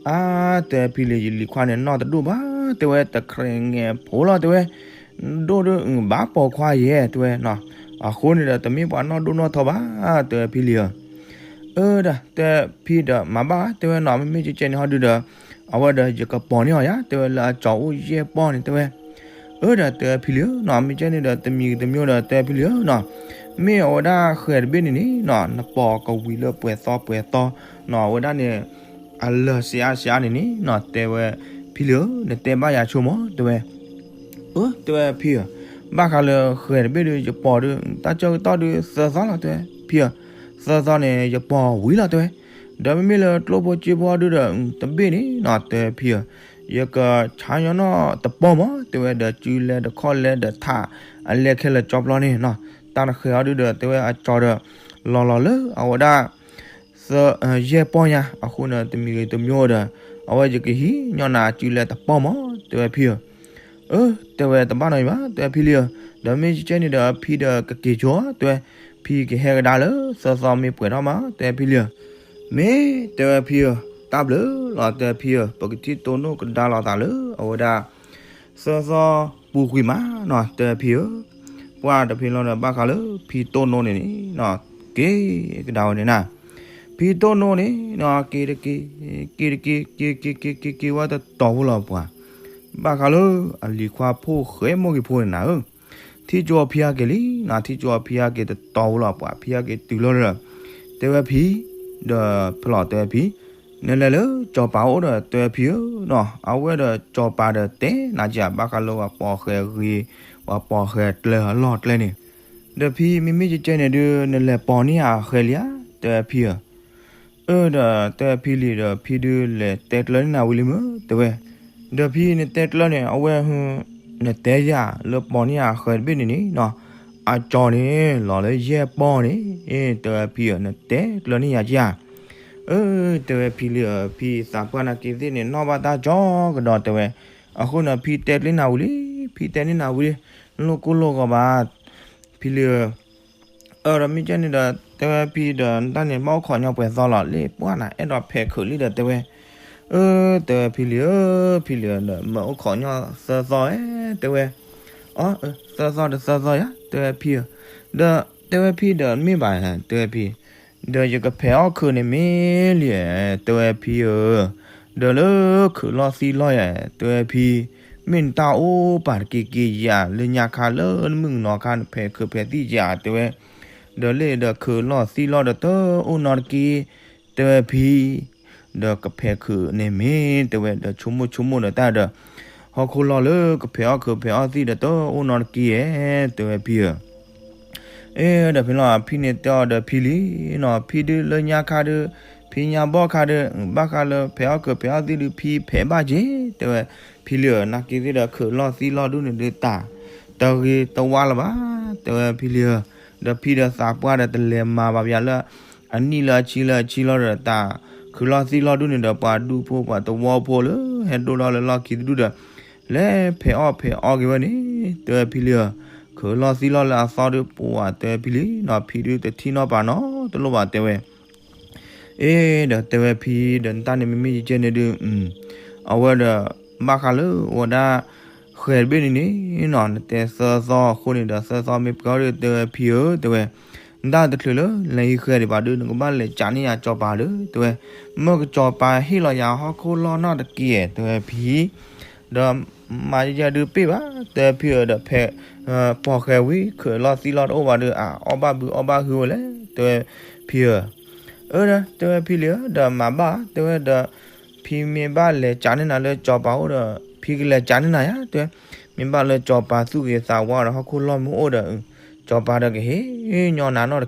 အါ တဲဝဲဖံလံၤ ယလံၤခွါန့ၣ်နီၢ်တဒိၣ်ဘၣ် တဲဝဲ တခြဲးငဲးဖိလီၤ တဲဝဲ, ဒိၣ်ဒုး ဘၣ်ပိာ်ခွါယဲၢ် တဲဝဲနီၤ, အဃိန့ၣ်ဒီးတမ့ၢ်ပှၤနီၢ်ဒိၣ်နီၢ်ထီဘၣ် တဲဝဲဖံလံၤဧၢ အၢ ဒီးတဲဖံဒီးမၤဘၣ် တဲဝဲနီၤ မ့မ့ၢ်ကဲကဲန့ၣ်ဟီဒုးဒီး အဝဲဒီးယကပိာ်န့ၢ်အီၤယၤ တဲဝဲလၢအကၠီၤအိၣ်ယဲၢ်ပီၢ်န့ၣ် တဲဝဲ, အၢ ဒီးတဲဖံလံၤဧၢနီၤ မ့ၢ်ကဲန့ၣ်ဒီးတမံၤတမံၤဒီးတဲဖံလံၤဧၢနီၤ, မ့ၢ်အဝဲဒၣ်ဃဲၤတဘ့ၣ်န့ၣ်န့ၣ်နီၤ နပိာ်ကဝံၤလၢပှဲၤသီပှဲၤသီနီၤ အဝဲဒၣ်န့ၣ် အလၢာ်စံးအါစံးအါန့ၣ်န့ၣ်နီၤ တဲဝဲဖံလံၤဧၢ နတဲဘၣ်ယၤဆိမး တဲဝဲ အၢ တဲဝဲဖံဧၢ, ဘၣ်ဃးလၢဃဲၤတဘ့ၣ်ဒုး ယပိာ်ဒုး တၢ်ဆၢကတီၢ်ဒုးသၢသီလီၤ တဲဝဲ, ဖံဧၢ, သၢသီန့ၣ် ယပိာ်ဝံၤလီၤ တဲဝဲ, ဒီးမ့မ့ၢ်လၢကျိဖိစ့ဖိဒုးဒီး တဘ့ၣ်န့ၣ်နီၤ တဲဝဲဖံဧၢ, ယကဆါညီနီၢ်တပီၢ်မး တဲဝဲ ဒီးစုလဲတခီၣ်လဲဒီးထး အလဲခဲလၢာ်ကၠီပျီန့ၣ်နီၤ, တၢ်တဃဲၤအီၤဒုးဒီး တဲဝဲအကၠီၤဒီး လီၤလီၤလၢအဝဲဒၣ် သၢ ယဲၢ်ပီၢ်ညါ အဃိန့ၣ် တမံၤဂ့ၤတမံၤဒီး အဝဲယကဟံးညီနၤစုလဲတပီၢ်မး တဲဝဲဖံဧၢ, အၢ တဲဝဲတဘၣ်နီတမံၤဘၣ် တဲဝဲဖံလံဧၢ, ဒီးမ့ၢ်ကဲန့ၣ်ဒီးဖံဒီးကက့ၤဆိ တဲဝဲ, ဖံကဟဲကဒါလၢ သၢသီမ့ၢ်ပှဲၤထီၣ်မး တဲဝဲဖံလံဧၢ, မ့ၢ် တဲဝဲဖံဧၢ, တၢ်ဘျုးလီၤ တဲဝဲဖံဧၢ, ပကထံၣ်တိၢ်နီၣ်ကဒါလိာ်သးလၢ အဝဲဒၣ် သၢသီပူၤကွံာ်မးနီၤ တဲဝဲဖံဧၢ, ပှၢ်တဖံလီၤဒီးဘၣ်ဃးလၢဖံတိၢ်နိန့ၣ်န့ၣ်နီၤ က့ၤကဒါဝဲန့ၣ်နၤ, ဖံတိၢ်နိန့ၣ်နီၤ က့ၤတက့ၤ က့ၤတက့ၤ က့ၤက့ၤ က့ၤက့ၤ က့ၤက့ၤဝဲတတီၤဖိလီၤပှၤ, ဘၣ်ဃးလၢအလံၤခွါဖိဃဲမိၢ်က့ၤဖိန့ၣ်နၤဧၢ, ထံၣ်ကၠိအဖံဟဲက့ၤလံနီၤ ထံၣ်ကၠိအဖံဟဲက့ၤတတီၤဖိလီၤပှၤ ဖံဟဲက့ၤတုၤလီၤဒီး တဲဝဲဖံ ဒီးဖဲလီၤတဲဝဲဖံ နလဲၤလၢစီၤပၤအိၣ်ဒီးတဲဝဲဖံဧၢနီၤ အဝဲဒီးစီၤပၤဒီးတဲနၤကဘၣ်ဃးလၢပှၤပိာ်ဃဲၤဂ့ၤ ပှၤပိာ်ဃဲၤကျဲအလီၢ်ကျဲန့ၣ်, ဒီးဖံမ့မ့ၢ်ကဲကဲန့ၣ်ဒုး နလဲၤပိာ်န့ၢ်အဃဲၤလံဧါ တဲဝဲဖံဧၢ, အၢ ဒီးတဲဝဲဖံလံၤဒီး ဖံဒုးလဲၤတဲကျၢၤန့ၢ်နၤဝံၤလံမ့ၢ် တဲဝဲ, ဒီးဖံနတဲကျၢၤန့ၣ် အဝဲ နတဲယၤလၢပိာ်န့ၢ်အဃဲၤတဘ့ၣ်န့ၣ်န့ၣ်နီၤ အကၠီၤန့ၣ် လီၤလၢယဲၢ်ပီၢ်န့ၣ် တဲဝဲဖံဧၢ နတဲကျၢၤန့ၢ်ယၤကဧါ, အၢ တဲဝဲဖံလံဧၢ ဖံသးပှၢ်နာ်က့သ့ၣ်န့ၣ် နီၣ်ဘၣ်တၢ်ကၠီကဒီးတဲဝဲ, အဃိန့ၣ် ဖံတဲကျၢၤနၤဝံၤလံ ဖံတဲန့ၢ်နၤဝံၤလံ, လိၣ်ကိၢ်လိၣ်ဂီၤဘၣ်, ဖံလံၤဧၢ. အၢ ဒီးမ့ၢ်ကဲန့ၣ်ဒီး တဲဝဲဖံဒီး နတၢ်န့ၣ် ဘၣ်အိၣ်ခိးညီပှဲၤသီလီၤ, လၢပှၢ်နၤ အဲၣ်ဒိးဖဲးခုးလံဒီး တဲဝဲ, အၢ တဲဝဲဖံလံၤဧၢ, ဖံလံၤဧၢ ဒီး မၢအိၣ်ခိးညီသၢသီဧၢ, တဲဝဲ, အၢ သၢသီဒီးသၢသီယၤ တဲဝဲဖံဧၢ, ဒီးတဲဝဲဖံဒီး မ့ၢ်ဘၣ် တဲဝဲဖံ, ဒီးယကဖဲးအီၣ်ခုးန့ၣ်မ့ၢ်လံ, တဲဝဲဖံဧၢ, ဒီးလၢခုးလီၢ်သံလီၢ်ယၤ တဲဝဲဖံ, မ့ၢ်နတၢ်အိၣ်ပာ်တက့ၢ်က့ၢ်ယၤ လၢညါခါလၢနမုၣ်ကနီၤခါ နဖဲးခုးဖဲးသံၣ်ယၤ တဲဝဲ, ဒီးလၢဒီးခုးလီၢ်သံလီၢ်ဒီးတအိၣ်နီတက့ၢ်, တဲဝဲဖံ, ဒီးကဖဲးခုးန့ၣ်မ့ၢ် တဲဝဲဒီး ဆိကမိၣ်ဆိကမိၣ်ဒီးတၢ်ဒီး ဟီၣ်ခိၣ်လီၢ်လၢကဖဲးအီၣ်ခုးဖဲးအီၣ်သံၣ်ဒီးတအိၣ်နီတက့ၢ်ဧၢ, တဲဝဲဖံဧၢ. အၢ ဒီးဖံလီၤ ဖံန့ၣ်တဲအီၤဒီးဖံလံနီၤ, ဖံဒုးလၢညါခါဒုး ဖံညါဘီၣ်ခါဒုး ဘၣ်ဃးလၢဖဲးအီၣ်ခုးဖဲးအီၣ်သံၣ်ဒုး ဖံဖဲးဘၣ်က့ၤ တဲဝဲ, ဖံလံဧၢ နာ်က့ၤသ့ၣ်ဒီး ခုးလီၢ်သံလီၢ်ဒူၣ်န့ၣ်ဒုး တၢ်တဂ့ၤတဝါလၢၤဘၣ်, တဲဝဲဖံလံဧၢ, ဒီးဖံဒီးသးပှၢ်ဒီးတလဲၤမၤဘၣ်ပယၤလၢ အနံၣ်လၢအဆံလၢအဆံလီၤဒီး တၢ်ခုးလီၢ်သံလီၢ်ဒူၣ်န့ၣ်ဒီး ပှၤဒူဖိပှၤသဝီဖိလၢဟဲဒိၣ်ထီၣ်လၢလီၢ်ခံတဒူၣ်ဒီး လဲၤဖဲးအီၣ်ဖဲးအီၣ်က့ၤဝဲန့ၣ်, တဲဝဲဖံလံဧၢ, ခုးလီၢ်သံလီၢ်လၢအသီဒုး ပှၤတဲဖံလံနီၤ, ဖံဒုးတထံၣ်နီၣ်ပာ်နီတလိၣ်ဘၣ် တဲဝဲ. အ့ ဒီးတဲဝဲဖံဒီး နတၢ်န့ၣ်မ့မ့ၢ်ယကဲန့ၣ်ဒုး အဝဲဒီး ဘၣ်ဃးလၢအဝဲဒၣ် ဃဲၤတဘ့ၣ်န့ၣ်န့ၣ်နီၤ, နတဲသၢသီအဃိန့ၣ်ဒီး သၢသီမ့ၢ်ပှဲၤအီၤဒီး တဲဝဲဖံဧၢ တဲဝဲ, နတၢ်တချုးလၢလဲၤဟံးဃဲၤဒံးဘၣ်ဒုး နကဘၣ်လဲၤကးန့ၢ်ယၤကၠီၤပၤဒီး တဲဝဲ, မၢကၠီၤပၤဟ့ၣ်လီၤယၤဟီၣ်ခိၣ်လီၢ်နီတက့ၢ် တဲဝဲဖံ ဒီးမၤယဲဒုးပ့ၢ်ဘၣ် တဲဝဲဖံဧၢ, ဒီးဖဲး ပိာ်ဃဲၤဝံၤ ခုးလီၢ်သံလီၢ်တအိၣ်ဘၣ်ဒီး အအီၣ်ဘၣ်ဘုအီၣ်ဘၣ်ဟုဝဲလဲၣ် တဲဝဲဖံဧၢ. အၢ ဒီးတဲဝဲဖံလံဧၢ, ဒီးမၤဘၣ် တဲဝဲဒီး ဖံမ့ၢ်ဘၣ်လဲၤကးန့ၢ်နၤလၢကၠီၤပၤအိၣ်ဒီး ဖံကလဲၤကးန့ၢ်နၤယၤ တဲဝဲ, မ့ၢ်ဘၣ်လၢကၠီၤပၤသူၣ်ဂ့ၤသးဝါဒီး ဟီၣ်ခိၣ်လီၢ်မ့ၢ်အိၣ်ဒီး ကၠီၤပၤဒီးကဟ့ၣ်ညီ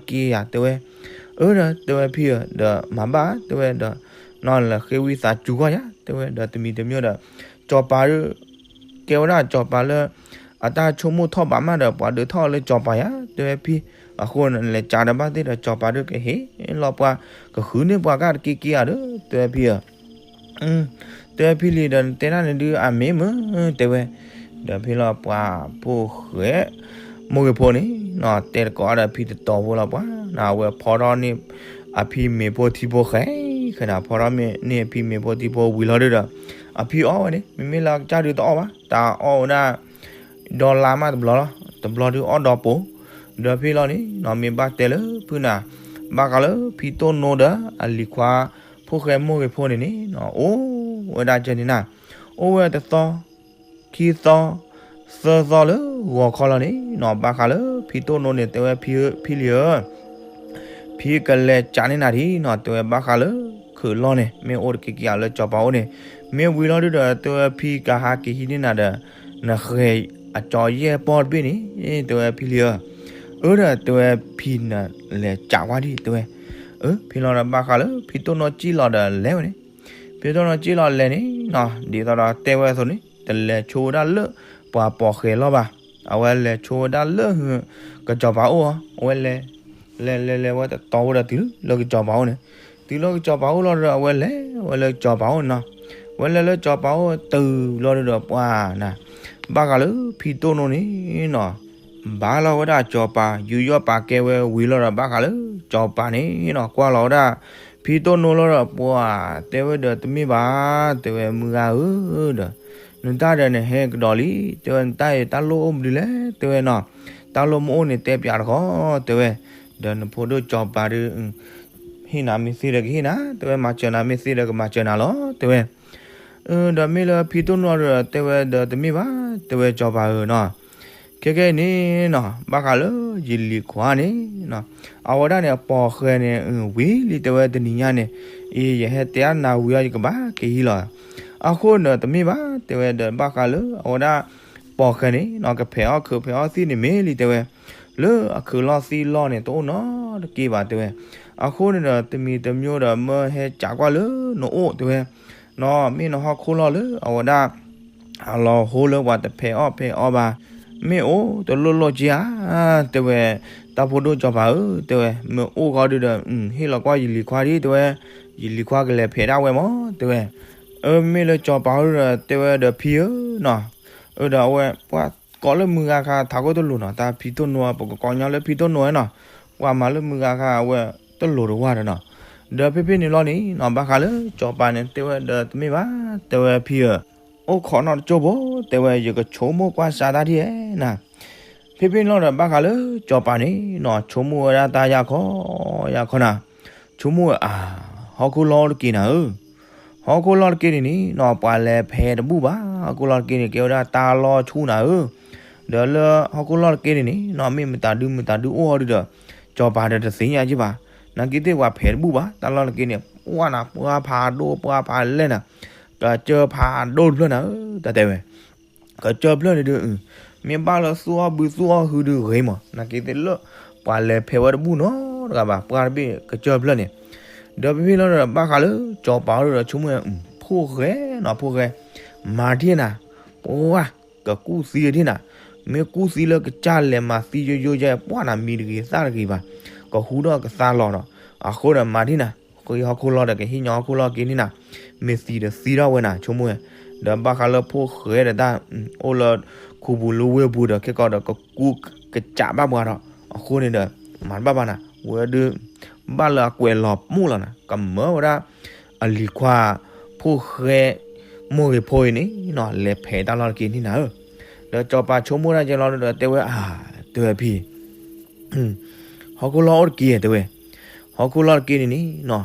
နၤနီတက့ၢ်ယၤ တဲဝဲ. အၢ ဒီးတဲဝဲဖံဧၢ, ဒီးမၤဘၣ် တဲဝဲဒီး နီၢ်လဲၤဃ့ဝံသးစူၤဂီၢ်ယၤ တဲဝဲ, ဒီးတမံၤတမံၤဒီး ကၠီၤပၤဒုး ကဲဝဲဒၣ်ကၠီၤပၤလၢ အတၢ်ဆိကမိၣ်ထီၣ်ဘးမးဒီး ပှၤဒုးထီၣ်လၢကၠီၤပၤယၤ တဲဝဲဖံ, အဃိန့ၣ် လဲၤကးဒီးဘၣ်သ့ၣ်ဒီးကၠီၤပၤဒုးကဟ့ၣ်လီၤပှၤ ကဃုန့ၢ်ပှၤကၢ်တက့ၢ်က့ၢ်ဧါဒီး တဲဝဲဖံဧၢ. တဲဝဲဖံလံဒီး နတဲဒၣ်န့ၣ်ဒုးအမ့ၢ်မုာ် တဲဝဲ, ဒီးဖံလီၤပှၤဖိၣ်ဃဲ မိၢ်ဂ့ၤဖိန့ၣ်နီၤ တဲတကိးဒီးဖံတတီၤဖိလီၤပှၤ, အဝဲဖီထီၣ်န့ၢ် အဖံမ့ၤဖိထံဖိဃဲ ဃဲန့ၣ် ဖီထီၣ်န့ၢ်အဖံမ့ၤဖိထံဖိဝံၤလီၤဒုးဒီး အဖံအီၣ်ဝဲန့ၣ် မ့မ့ၢ်လၢအကစၢ်ဒုးတအီၣ်ဘၣ် တၢ်အီၣ်ဝဲဒၣ် ဒီလါမးတဘျီလီၤ, တဘျီဒုးအီၣ်ဒီးပိၤ, ဒီးဖံလီၤန့ၣ်နီၤ မ့ၢ်ဘၣ်တဲလၢဖုနၤ ဘၣ်ဃးလၢဖံတိၢ်နိဒီးအလံၤခွါ ဖိၣ်ဃဲမိၢ်ဂ့ၤဖိန့ၣ်န့ၣ်နီၤ အိၣ်ဝဲဒၣ်ကဲန့ၣ်နၤ, အိၣ်ဝဲတသီ ခံသီ သၢသီလၢဂီၤခီလီၤန့ၣ်နီၤ ဘၣ်ဃးလၢဖံတိၢ်နိန့ၣ် တဲဝဲဖံဧၢ, ဖံလံဧၢ ဖံကလဲၤကးန့ၢ်နၤဒံးနီၤ တဲဝဲဘၣ်ဃးလၢ ခုးလီၢ်န့ၣ် မ့ၢ်အိၣ်တက့ၢ်က့ၢ်ဧါလၢကၠီၤပၤအိၣ်န့ၣ်, မ့ၢ်ဝံၤလီၤဒုးဒီး တဲဝဲဖံကဟးက့ၤဟံးန့ၢ်နၤဒီး နဃဲၤအကၠီၤယဲၢ်ပီၢ်တဘ့ၣ်န့ၣ် တဲဝဲဖံလံဧၢ, အၢ ဒီးတဲဝဲဖံနလဲၤကးကွၢ်ဒံး တဲဝဲ, အၢ ဖံလီၤဒီးဘၣ်ဃးလၢဖံတိၢ်နိကံၣ်လီၤဒီးလဲၤဝဲန့ၣ် ဖံတိၢ်နိကံၣ်လီၤလဲၤန့ၣ်နီၤ ဒ်သိးဒီးတဲဝဲအသိးန့ၣ် တလဲၤဆိဝဲဒၣ်လၢပှၤပိာ်ဃဲၤလီၢ်ဘၣ်, အဝဲလဲၤဆိဝဲဒၣ်လၢ ကစီၤပၤအိၣ်အီၤ အဝဲလဲၤ လဲၤလဲၤလဲၤဝဲတတီၤဝဲဒီးတုၤလၢကစီၤပၤအိၣ်န့ၣ်, တုၤလၢကစီၤပၤအိၣ်လီၤဒီး အဝဲလဲၤဝဲလၢကစီၤပၤအိၣ်န့ၣ်နီၤ, ဝဲလဲၤလၢကစီၤပၤအိၣ်တုၤလီၤဒီးပှၤနၤ, ဘၣ်ဃးလၢဖံတိၢ်နိန့ၣ်နီၤ ဘၣ်လီၤဝဲဒၣ်ကစီၤပၤ ယူးယီၣ်ပာ်ကဲဝဲဝံၤလီၤဒီး ဘၣ်ဃးလၢကစီၤပၤန့ၣ်နီၤ ကွၢ်လီၤဝဲဒၣ် ဖံတိၢ်နိလီၤဒီးပှၤတဲဝဲဒီးတမ့ၢ်ဘၣ် တဲဝဲမုၢ်ဂၤဧၢဒီး နတၢ်ဒီးနဟဲကဒီးလံ တဲဝဲ နတၢ်အံၤတၢ်လိၣ်အိၣ်မနုၤလဲၣ် တဲဝဲနီၤ, တၢ်လိၣ်မ့ၢ်အိၣ်န့ၣ်တဲပၠးတခီ တဲဝဲ, ဒီးနဖိဒိၣ်ကစီၤပၤဒီး ဟ့ၣ်နၤမ့ၢ်သ့ဒီးကဟ့ၣ်နၤ တဲဝဲ မၤစၢၤနၤမ့ၢ်သ့ဒီးကမၤစၢၤနၤလီၤ တဲဝဲ ဒီးမ့ၢ်လၢဖံတိၢ်နိဒီး တဲဝဲဒီးတမ့ၢ်ဘၣ် တဲဝဲကစီၤပၤဧၢနီၤ, ခဲကနံၣ်အံၤန့ၣ်နီၤ ဘၣ်ဃးလၢယလံၤခွါန့ၣ်နီၤ အဝဲဒၣ်န့ၣ် အပိာ်ဃဲၤန့ၣ် ဝံၤလံ တဲဝဲတနံၤညါန့ၣ် အံၤယဟဲတဲအနၤဝံၤအီၤ ယကဘၣ်က့ၤဟံးလီၤ, အဃိန့ၣ်တမ့ၢ်ဘၣ် တဲဝဲဒီး ဘၣ်ဃးလၢအဝဲဒၣ် ပိာ်ဃဲၤန့ၣ်နီၤ ကဖဲးအီၣ်ခုးဖဲးအီၣ်သံၣ်န့ၣ်မ့ၢ်လံ တဲဝဲ လၢအခုးလီၢ်သံၣ်လီၢ်န့ၣ် တအိၣ်နီတက့ၢ်ဘၣ် တဲဝဲ, အဃိန့ၣ်ဒီး တမံၤတမံၤဒီး မၢဟဲကးကွၢ်လၢနအိၣ် တဲဝဲ, နီၤ မ့ၢ်နဟီၣ်ခိၣ်လီၢ်လၢအဝဲဒၣ် အလီၤဟိလၢပှၤတဖဲးအီၣ်ဖဲးအီဘၣ်, မ့ၢ်အိၣ်တလိၣ်လိၣ်က့ဧါ, တဲဝဲ, တၢ်ဖိဒိၣ်ကစီၤပၤဧၢ, တဲဝဲ, မ့ၢ်အိၣ်ဃီဒုဒီး ဟ့ၣ်လီၤကွၢ်ယလံၤခွါဒံး တဲဝဲ, ယလံၤခွါကလဲၤဖဲးဒၣ်ဝဲမး တဲဝဲ, အၢ မ့ၢ်လၢကစီၤပၤဧၢဒီး တဲဝဲဒီးဖံဧၢနီၤ, အၢဒီးအဝဲပှၤ ကိးလၢမုၢ်ဂၤခါထးခိၣ်တလိၤနီၤ, တၢ်ဖံတိၢ်နိ, ပကကိးညီလၢဖံတိၢ်နိနီၤ, ပှၤမၤလၢမုၢ်ဂၤခါအဝဲတလိၤတဝၢ်ဒီးနီၤ. ဒီးဖဲဖဲန့ၣ်လီၤန့ၣ်နီၤ, ဘၣ်ဃးလၢစီၤပၤန့ၣ်တဲဝဲဒီး တမ့ၢ်ဘၣ်, တဲဝဲဖံဧၢ, အိၣ်ခိးနီတကၠိဘိ, တဲဝဲယကဆိကမိၣ်ကွၢ်စးတၢ်ဒ်လဲၣ်နၤ. ဖဲဖဲန့ၣ်လီၤဒီး ဘၣ်ဃးလၢစီၤပၤန့ၣ်နီၤ, ဆိကမိၣ်ဝဲဒၣ်တၢ်ယၢ်ခီယၢ်ခီနၤ, ဆိကမိၣ်ဝဲအါ, ဟီၣ်ခိၣ်လီၢ်အိၣ်တက့ၢ်နၤဧၢ, ဟီၣ်ခိၣ်လီၢ်တက့ၢ်န့ၣ်န့ၣ်နီၤ, ပှၤလဲၤဖဲးတဘူၣ်ဘၣ်, ဟီၣ်ခိၣ်လီၢ်တက့ၢ်န့ၣ် ကဲဝဲဒၣ်တၢ်လီၢ်ဆူၣ်နၤဧၢ, ဒီးလၢဟီၣ်ခိၣ်လီၢ်တက့ၢ်န့ၣ်န့ၣ်နီၤ, မ့ၢ်မတၤဒုမတၤဒုအိၣ်အီၤဒုဒီး စီၤပၤဒီးတသ့ၣ်ညါက့ဘၣ်, နာ်က့သ့ၣ်ပှၤဖဲးတဘူၣ်ဘၣ်, တၢ်လီၢ်တက့ၢ်န့ၣ် ပှၢ်နၤ ပှၢ်ဖးဒိၣ် ပှၢ်ဖးလဲၢ်နၤ, ကစၢၢ်ဖးဒိၣ်တဖျၢၣ်နၤဧၢ, တၢ်တဲဝဲ ကစၢၢ်ဖျၢၣ်န့ၣ်ဒု, မ့ၢ်ဘၣ်လၢသူၣ်အီၣ်ဘုသူၣ်အီၣ်ဟုဒုဂ့ၤမး, နာ်က့သ့ၣ်လၢပှၤလဲၤဖဲးဝဲတဘူၣ်နီတဂၤဘၣ်, ပှၢ်တဘ့ၣ်ကစၢၢ်ဖျၢၣ်န့ၣ်. ဒီးဖဲဖဲလီၤဒီး ဘၣ်ဃးလၢစီၤပၤအိၣ်ဒီးဆိကမိၣ်ဝဲ, ဖိၣ်ဃဲနီၤ, ဖိၣ်ဃဲ, မၤဒ်နၤ, ပှၢ်, ကကူၣ်သံဒ်နၤ, မ့ၢ်ကူၣ်သံလၢကစၢ်လဲၤမၤသံယိယိယဲ ပှၢ်နၤမံၤတဂ့ၤသၣ်တဂ့ၤဘၣ်, ကဟူထီၣ်ကသါလီၤဒီး, အဃိဒီးမၤဒ်နၤ, ဃ့ဟီၣ်ခိၣ်လီၢ်ဒီး ကဟ့ၣ်ညီဟီၣ်ခိၣ်လီၢ်က့ၤန့ၣ်နၤ, မ့ၢ်သံဒီးသံထီၣ်ဝဲနၤ ဆိကမိၣ်ဝဲ, ဒီးဘၣ်ဃးလၢဖိၣ်ဃဲဒီးတၢ်, အိၣ်လၢခူပူၤလၢဝ့ၢ်ပူၤဒီး ခဲကီးဒီးကကူကစးဘၣ်ပှၤဒီး, အဃိန့ၣ်ဒီး, မၤတဘၣ်ဘၣ်နၤ, ဝဲဒု ဘၣ်လၢအကွဲးလီၤပူၤလီၤနၤ, ကမၢဝဲဒၣ် အလံၤခွါ, ဖိၣ်ဃဲ, မိၢ်ဂ့ၤဖိအံၤန့ၣ်နီၤ, လဲၤဖဲးတၢ်လီၢ်တက့ၢ်န့ၣ်နၤဧၢ, ဒီးစီၤပၤဆိကမိၣ်ဒၣ်ကဲလီၤဒီးတဲဝဲအါ, တဲဝဲဖံ ဟီၣ်ခိၣ်လီၢ်အိၣ်တက့ၢ်တဲဝဲ, ဟီၣ်ခိၣ်လီၢ်တက့ၢ်န့ၣ်န့ၣ်နီၤ,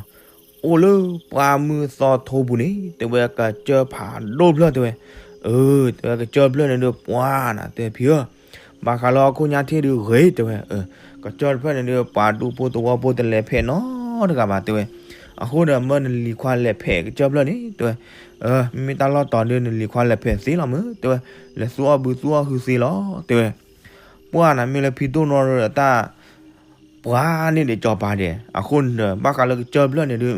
အိၣ်လၢပှၢ်မုၢ်သီထိပူၤန့ၣ် တဲဝဲကစၢၢ်ဖးဒိၣ်ဖျၢၣ်တဲဝဲ, အၢ တဲဝဲကစၢၢ်ဖျၢၣ်န့ၣ်ဒုးပှၢ်နၤ တဲဖံဧၢ, ဘၣ်ဃးလၢဟီၣ်ခိၣ်ညါထံၣ်ဒုးဂ့ၤတဲဝဲ, ကစၢၢ်တဖျၢၣ်န့ၣ်ဒုး ပှၤဒူဖိသဝီဖိတလဲၤဖဲးနီတဂၤဘၣ်တဲဝဲ, အဃိဒီးမၢနလံၤခွါလဲၤဖဲးကစၢၢ်ဖျၢၣ်န့ၣ်တဲဝဲ, မ့မ့ၢ်တၢ်လီၢ်တီၤဒုး နလံၤခွါလဲၤဖဲးသ့လီၤမုၢ်တဲဝဲ, လဲၤသူအီၣ်ဘုသူအီၣ်ဟုသ့လီၤတဲဝဲ, ပှၢ်နၤမ့ၢ်လၢဖံတိၢ်နိဒီးတၢ် ပှၢ်န့ၣ်ဒံးစီၤပၤဒဲး, အဃိန့ၣ်ဒီး ဘၣ်ဃးလၢကစၢၢ်ဖျၢၣ်န့ၣ်ဒုး,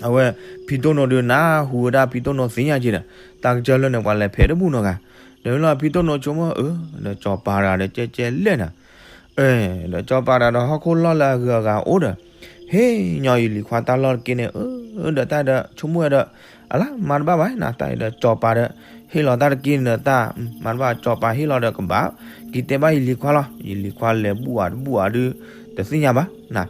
အဝဲဖံတိၢ်နိဒုးနၢ်ဟူဝဲဒၣ်ဖံတိၢ်နိသ့ၣ်ညါက့ဒီး, တၢ်ကစၢၢ်ဖျၢၣ်န့ၣ် ပှၤလဲၤဖဲးတဘူၣ်နီတဂၤ, ဒီးလီၤဖံတိၢ်နိဆိကမိၣ်အၢ, ဒီးစီၤပၤတဂၤဒီးကဲကဲလဲၣ်နၤ, ဒီးစီၤပၤတဂၤဒီးဟီၣ်ခိၣ်လီၢ်လၢအဂုၤအဂၤအိၣ်ဒီး, ဟ့ၣ်ညီယလံၤခွါတၢ်လီၢ်တက့ၢ်န့ၣ်, အၢ, ဒီးတၢ်ဒီးဆိကမိၣ်ဝဲဒီး, အလါမၤတဘၣ်ဘၣ်နၤ, တၢ်အံၤဒီးစီၤပၤဒီး, ဟ့ၣ်လီၤတၢ်တက့ၢ်န့ၣ်ဒီးတၢ်, မၤတဘၣ်စီၤပၤဟ့ၣ်လီၤဒီးကဘၣ်, က့ၤတဲဘၣ်ယလံၤခွါလီၤ, ယလံၤခွါလဲၤဘူၣ်အါတဘူၣ်အါဒုး, တသ့ၣ်ညါဘၣ်နၤ,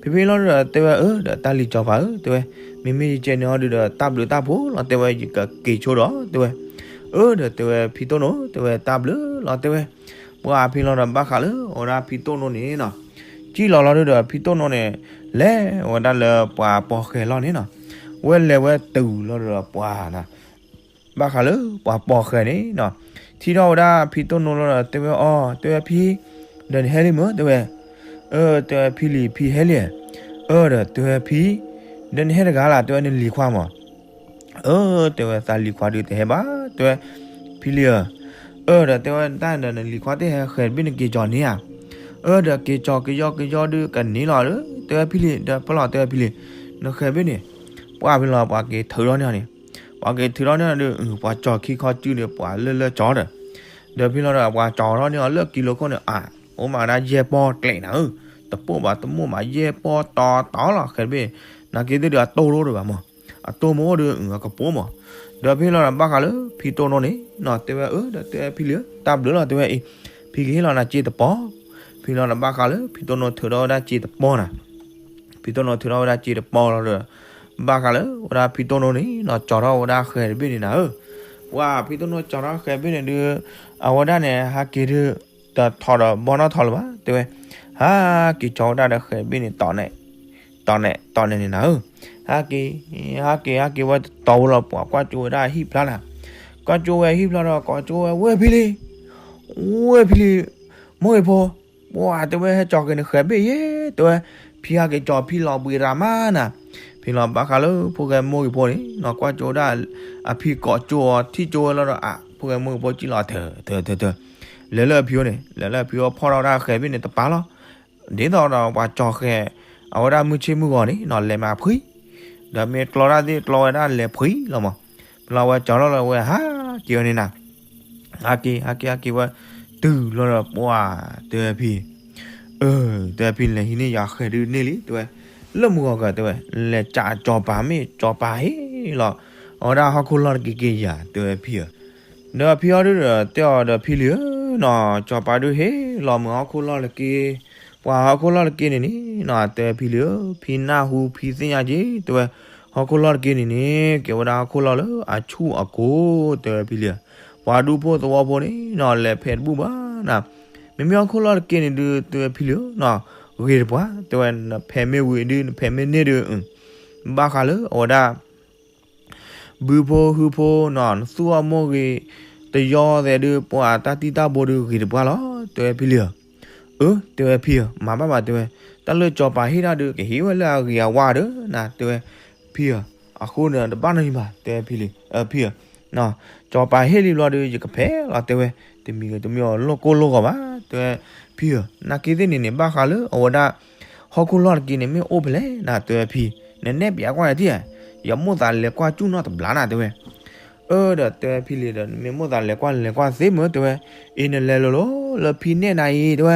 ဖဲဖဲလီၤဒီးတဲဝဲအၢ, ဒီးတၢ်လံၤစီၤပၤဧၢ, တဲဝဲ, မ့မ့ၢ်ယကဲန့ၣ်အီၤဒုးဒီး တၢ်ဘျုးတၢ်ဖှိၣ်လီၤတဲဝဲ, ယကက့ၤဆိဒီးတဲဝဲ, အၢ, ဒီးတဲဝဲဖံတိၢ်နိ, တဲဝဲတၢ်ဘျုးလီၤတဲဝဲ, ပှၢ်ဖဲလီၤဒီးဘၣ်ဃးလၢအဝဲဒၣ်ဖံတိၢ်နိန့ၣ်နီၤ, ကံၣ်လီၤလီၤဒုးဒီးဖံတိၢ်နိန့ၣ်, လဲၤဝဲဒၣ်လၢပှၤပိာ်ဃဲၤလီၢ်န့ၣ်နီၤ, ဝဲလဲၤဝဲတုၤလီၤဒီးပှၤနၤ ဘၣ်ဃးလၢပှၤပိာ်ဃဲၤန့ၣ်နီၤ, ထံၣ်ထီၣ်ဝဲဒၣ်ဖံတိၢ်နိလီၤဒီးတဲဝဲအီၤ, တဲဝဲဖံ, ဒီးနဟဲလံမုၢ်တဲဝဲ, အၢ, တဲဝဲဖံလံၤဖံဟဲလံ, အၢ, ဒီးတဲဝဲဖံ, ဒီးနဟဲတဂၤလၢ်တဲဝဲနလံၤခွါမး, အၢ, တဲဝဲသးလံၤခွါဒုးတဟဲဘၣ်, တဲဝဲ, ဖံလံၤဧၢ, အၢ, ဒီးတဲဝဲတၢ်ဒီးနလံၤခွါတဟဲဃဲၤတဘ့ၣ်နက့ၤကီၤန့ၣ်ဧါ, အၢ, ဒီးက့ၤကီၤကယီကယီဒုးကန့ၢ်လီၤ, တဲဝဲဖံလံၤ, ဒီးဖဲလီၤတဲဝဲဖံလံၤ, နဃဲၤဘ့ၣ်န့ၣ်, ပှၢ်ဖဲလီၤပှၤက့ၤထုးထီၣ်န့ၢ်အီၤန့ၣ်, ပှၤက့ၤထုးထီၣ်န့ၢ်အီၤဒုး, ပှၤကၠီၤခံခီစုဒီးပှၤလၢလၢကၠီၤဒီး, ဒီးဖဲလီၤဒီးပှၤကၠီၤထီၣ်န့ၢ်အီၤလၢကံလိခိၣ်န့ၣ်, အအိၣ်မးဒၣ်ယဲၢ်ပီၢ်ကျဲးနၤဧၢ, တပိၢ်ဘၣ်တမိၢ်ဘၣ်ယဲၢ်ပီၢ်တီတီလီၤဃဲၤတဘ့ၣ်, နာ်က့သ့ၣ်ဒုးအတိၢ်တအိၣ်ဒံးဘၣ်မး, အတိၢ်မ့ၢ်အိၣ်ဒုးအကပိာ်မး, ဒီးဖဲလီၤဒီးဘၣ်ဃးလၢဖံတိၢ်နိန့ၣ်နီၤ, တဲဝဲအၢ, ဒီးတဲဝဲဖံလံၤဧၢ, တၢ်ဘျုးလီၤတဲဝဲအံၤ, ဖံကဟ့ၣ်လီၤနၤစ့တပီၢ်, ဖဲလီၤဒီးဘၣ်ဃးလၢဖံတိၢ်နိထုးထီၣ်ဝဲဒၣ်စ့တပီၢ်နၤ ဖံတိၢ်နိထုးထီၣ်ဝဲဒၣ်စ့တပီၢ်လီၤဒီး, ဘၣ်ဃးလၢဝဲဒၣ်ဖံတိၢ်နိန့ၣ်နီၤ, ကၠီၤထီၣ်ဝဲဒၣ်ဃဲၤတဘ့ၣ်န့ၣ်နၤဧၢ, ပှၢ်ဖံတိၢ်နိကၠီၤထီၣ်ဃဲၤတဘ့ၣ်န့ၣ်ဒုး, အဝဲဒၣ်န့ၣ် ဟးက့ၤဒုး, တထီၣ်ဒီးဘီနီၣ်ထီၣ်လၢၤဘၣ်တဲဝဲ, ဟးက့ၤကၠီၤဝဲဒၣ်ဒီးဃဲၤတဘ့ၣ်န့ၣ်, တီၢ်နဲၣ်, တီၢ်နဲၣ်န့ၣ်နၤဧၢ, ဟးက့ၤ, ဟးက့ၤဟးက့ၤဝဲတတီၤဝဲလီၤ ပှၤကွၢ်ကၠိဝဲဒၣ်ဟံၣ်ဖျါနၤ, ကွၢ်ကၠိဝဲဟံၣ်ဖျါဒီး ကွၢ်ကၠိဝဲဝဲဖံလံၤ ဝဲဖံလံၤ, မိၢ်ဂ့ၤဖိ, ပှၢ်တဲဝဲဟဲကၠီၤက့ၤန့ၣ်ဃဲၤတဘ့ၣ်ယဲ, တဲဝဲ, ဖံဟးက့ၤကၠီၤဖံလီၤဘှံးရၤမးနၤ, ဖဲလီၤဘၣ်ဃးလၢဖိၣ်ဃဲမိၢ်ဂ့ၤဖိန့ၣ်နီၤ, ကွၢ်ကၠိဝဲဒၣ်, အဖံကိးကၠိအီၤထံၣ်ကၠိဝဲလီၤဒီး အဖိၣ်ဃဲမိၢ်ဂ့ၤဖိကံၣ်လီၤ ထၢၣ်ထၢၣ်ထၢၣ်ထၢၣ်, လဲၤလၢအဖံအိၣ်န့ၣ်, လဲၤလၢအဖံအိၣ်ဖီၣ်ထီၣ်ဝဲဒၣ်ဃဲၤတဘ့ၣ်န့ၣ်တပၤလီၤ, ဒ်သိးဒီးပှၤကၠီၤဃဲၤ, အဝဲဒၣ်မုၢ်ဆ့ၣ်မုၢ်ဂီၤန့ၣ်နီၤ လဲၤမၤဖှံ, ဒီးမ့ၢ်ကျီတၢ်သ့ၣ်ကျီဝဲဒၣ်လဲၤဖှံလီၤမး, ဖဲလီၤဝဲကၠီၤထီၣ်လၢဝဲဟးက့ၤဝဲန့ၣ်နၤ ဟးက့ၤ ဟးက့ၤ ဟးက့ၤဝဲ, တုၤလီၤဒီးပှၢ်တဲဝဲဖံ, အၢ, တဲဝဲဖံလဲၤဟံးန့ၢ်ယၤဃဲၤဒုးန့ၢ်လံတဲဝဲ, လၢမုၢ်ဂီၤကၢၤတဲဝဲ, လဲၤကးစီၤပၤမ့ၢ်စီၤပၤဟ့ၣ်လီၤ, အဝဲဒၣ်ဟီၣ်ခိၣ်လီၢ်တက့ၢ်က့ၢ်ယၤတဲဝဲဖံဧၢ, ဒီးဖံအီၤဒုးဒီးတဲအီၤဒီးဖံလံၤဧၢ နီၤ စီၤပၤဒုးဟ့ၣ်လီၤမုာ်ဟီၣ်ခိၣ်လီၢ်တက့ၢ်, ပှၤဟီၣ်ခိၣ်လီၢ်တက့ၢ်န့ၣ်န့ၣ်နီၤ တဲဖံလံဧၢ, ဖံနၢ်ဟူဖံသ့ၣ်ညါက့ၤ တဲဝဲ, ဟီၣ်ခိၣ်လီၢ်တက့ၢ်န့ၣ်န့ၣ် ကဲဝဲဒၣ်ဟီၣ်ခိၣ်လီၢ်လၢအဆူၣ်အကိၤ တဲဝဲဖံလံဧၢ, ပှၤဒူဖိသဝီဖိန့ၣ်နီၤ လဲၤဖဲတဘူၣ်ဘၣ်နီၤ, မ့မ့ၢ်ဟီၣ်ခိၣ်လီၢ်တက့ၢ်န့ၣ်ဒုး တဲဝဲဖံလံဧၢနီၤ, ဂ့ၤတပှၢ် တဲဝဲ နဖဲမ့ၢ်ဝံၤဒုး နဖဲမ့ၢ်န့ၢ်ဒုး ဘၣ်ဃးလၢအဝဲဒၣ် ဘုဖိဟုဖိနီၤ နသူၣ်အီၣ်မိၢ်ဂ့ၤ တယီသဲးဒုး ပှၤတၢ်တံၢ်တၢ်ဘိဒုးဂ့ၤတပှၢ်လီၤ တဲဝဲဖံလံဧၢ, အၢ တဲဝဲဖံဧၢ မၤဘၣ်ဘၣ်တဲဝဲ, တၢ်လၢစီၤပၤဟ့ၣ်ဒၣ်ဒုး ကဟ့ၣ်ဝဲလၢအဂ့ၤအဝါဒီးနၤ တဲဝဲဖံဧၢ, အဃိန့ၣ်တဘၣ်နီတမံၤဘၣ် တဲဝဲဖံလံဧၢ, ဖံဧၢ စီၤပၤဟ့ၣ်လံဘျီဒီး ယကဖဲလီၤ တဲဝဲ, တမံၤဂ့ၤတမံၤအီၤလိၣ်ကိၢ်လိၣ်ဂီၤဘၣ် တဲဝဲဖံဧၢ, နာ်က့သ့ၣ်န့ၣ်န့ၣ် ဘၣ်ဃးလၢအဝဲဒၣ် ဟီၣ်ခိၣ်လီၢ်တက့ၢ်န့ၣ် မ့ၢ်အိၣ်ဖဲလဲၣ်နၤ တဲဝဲဖံ, နနဲၣ်ပၠးကွၢ်ယၤထံၣ်ဧါ, ယမိၣ်သးလဲၤကွၢ်ကၠူၣ်နီၢ်တဘျီနၤ တဲဝဲ, အၢ ဒီးတဲဝဲဖံလံဒီး နမ့ၢ်မိၣ်သးလဲၤကွၢ်လဲၤကွၢ်သ့မ့ၢ် တဲဝဲ, အ့ နလဲၤလိၤလိၤလၢဖံနဲၣ်နၤအံၤ တဲဝဲ,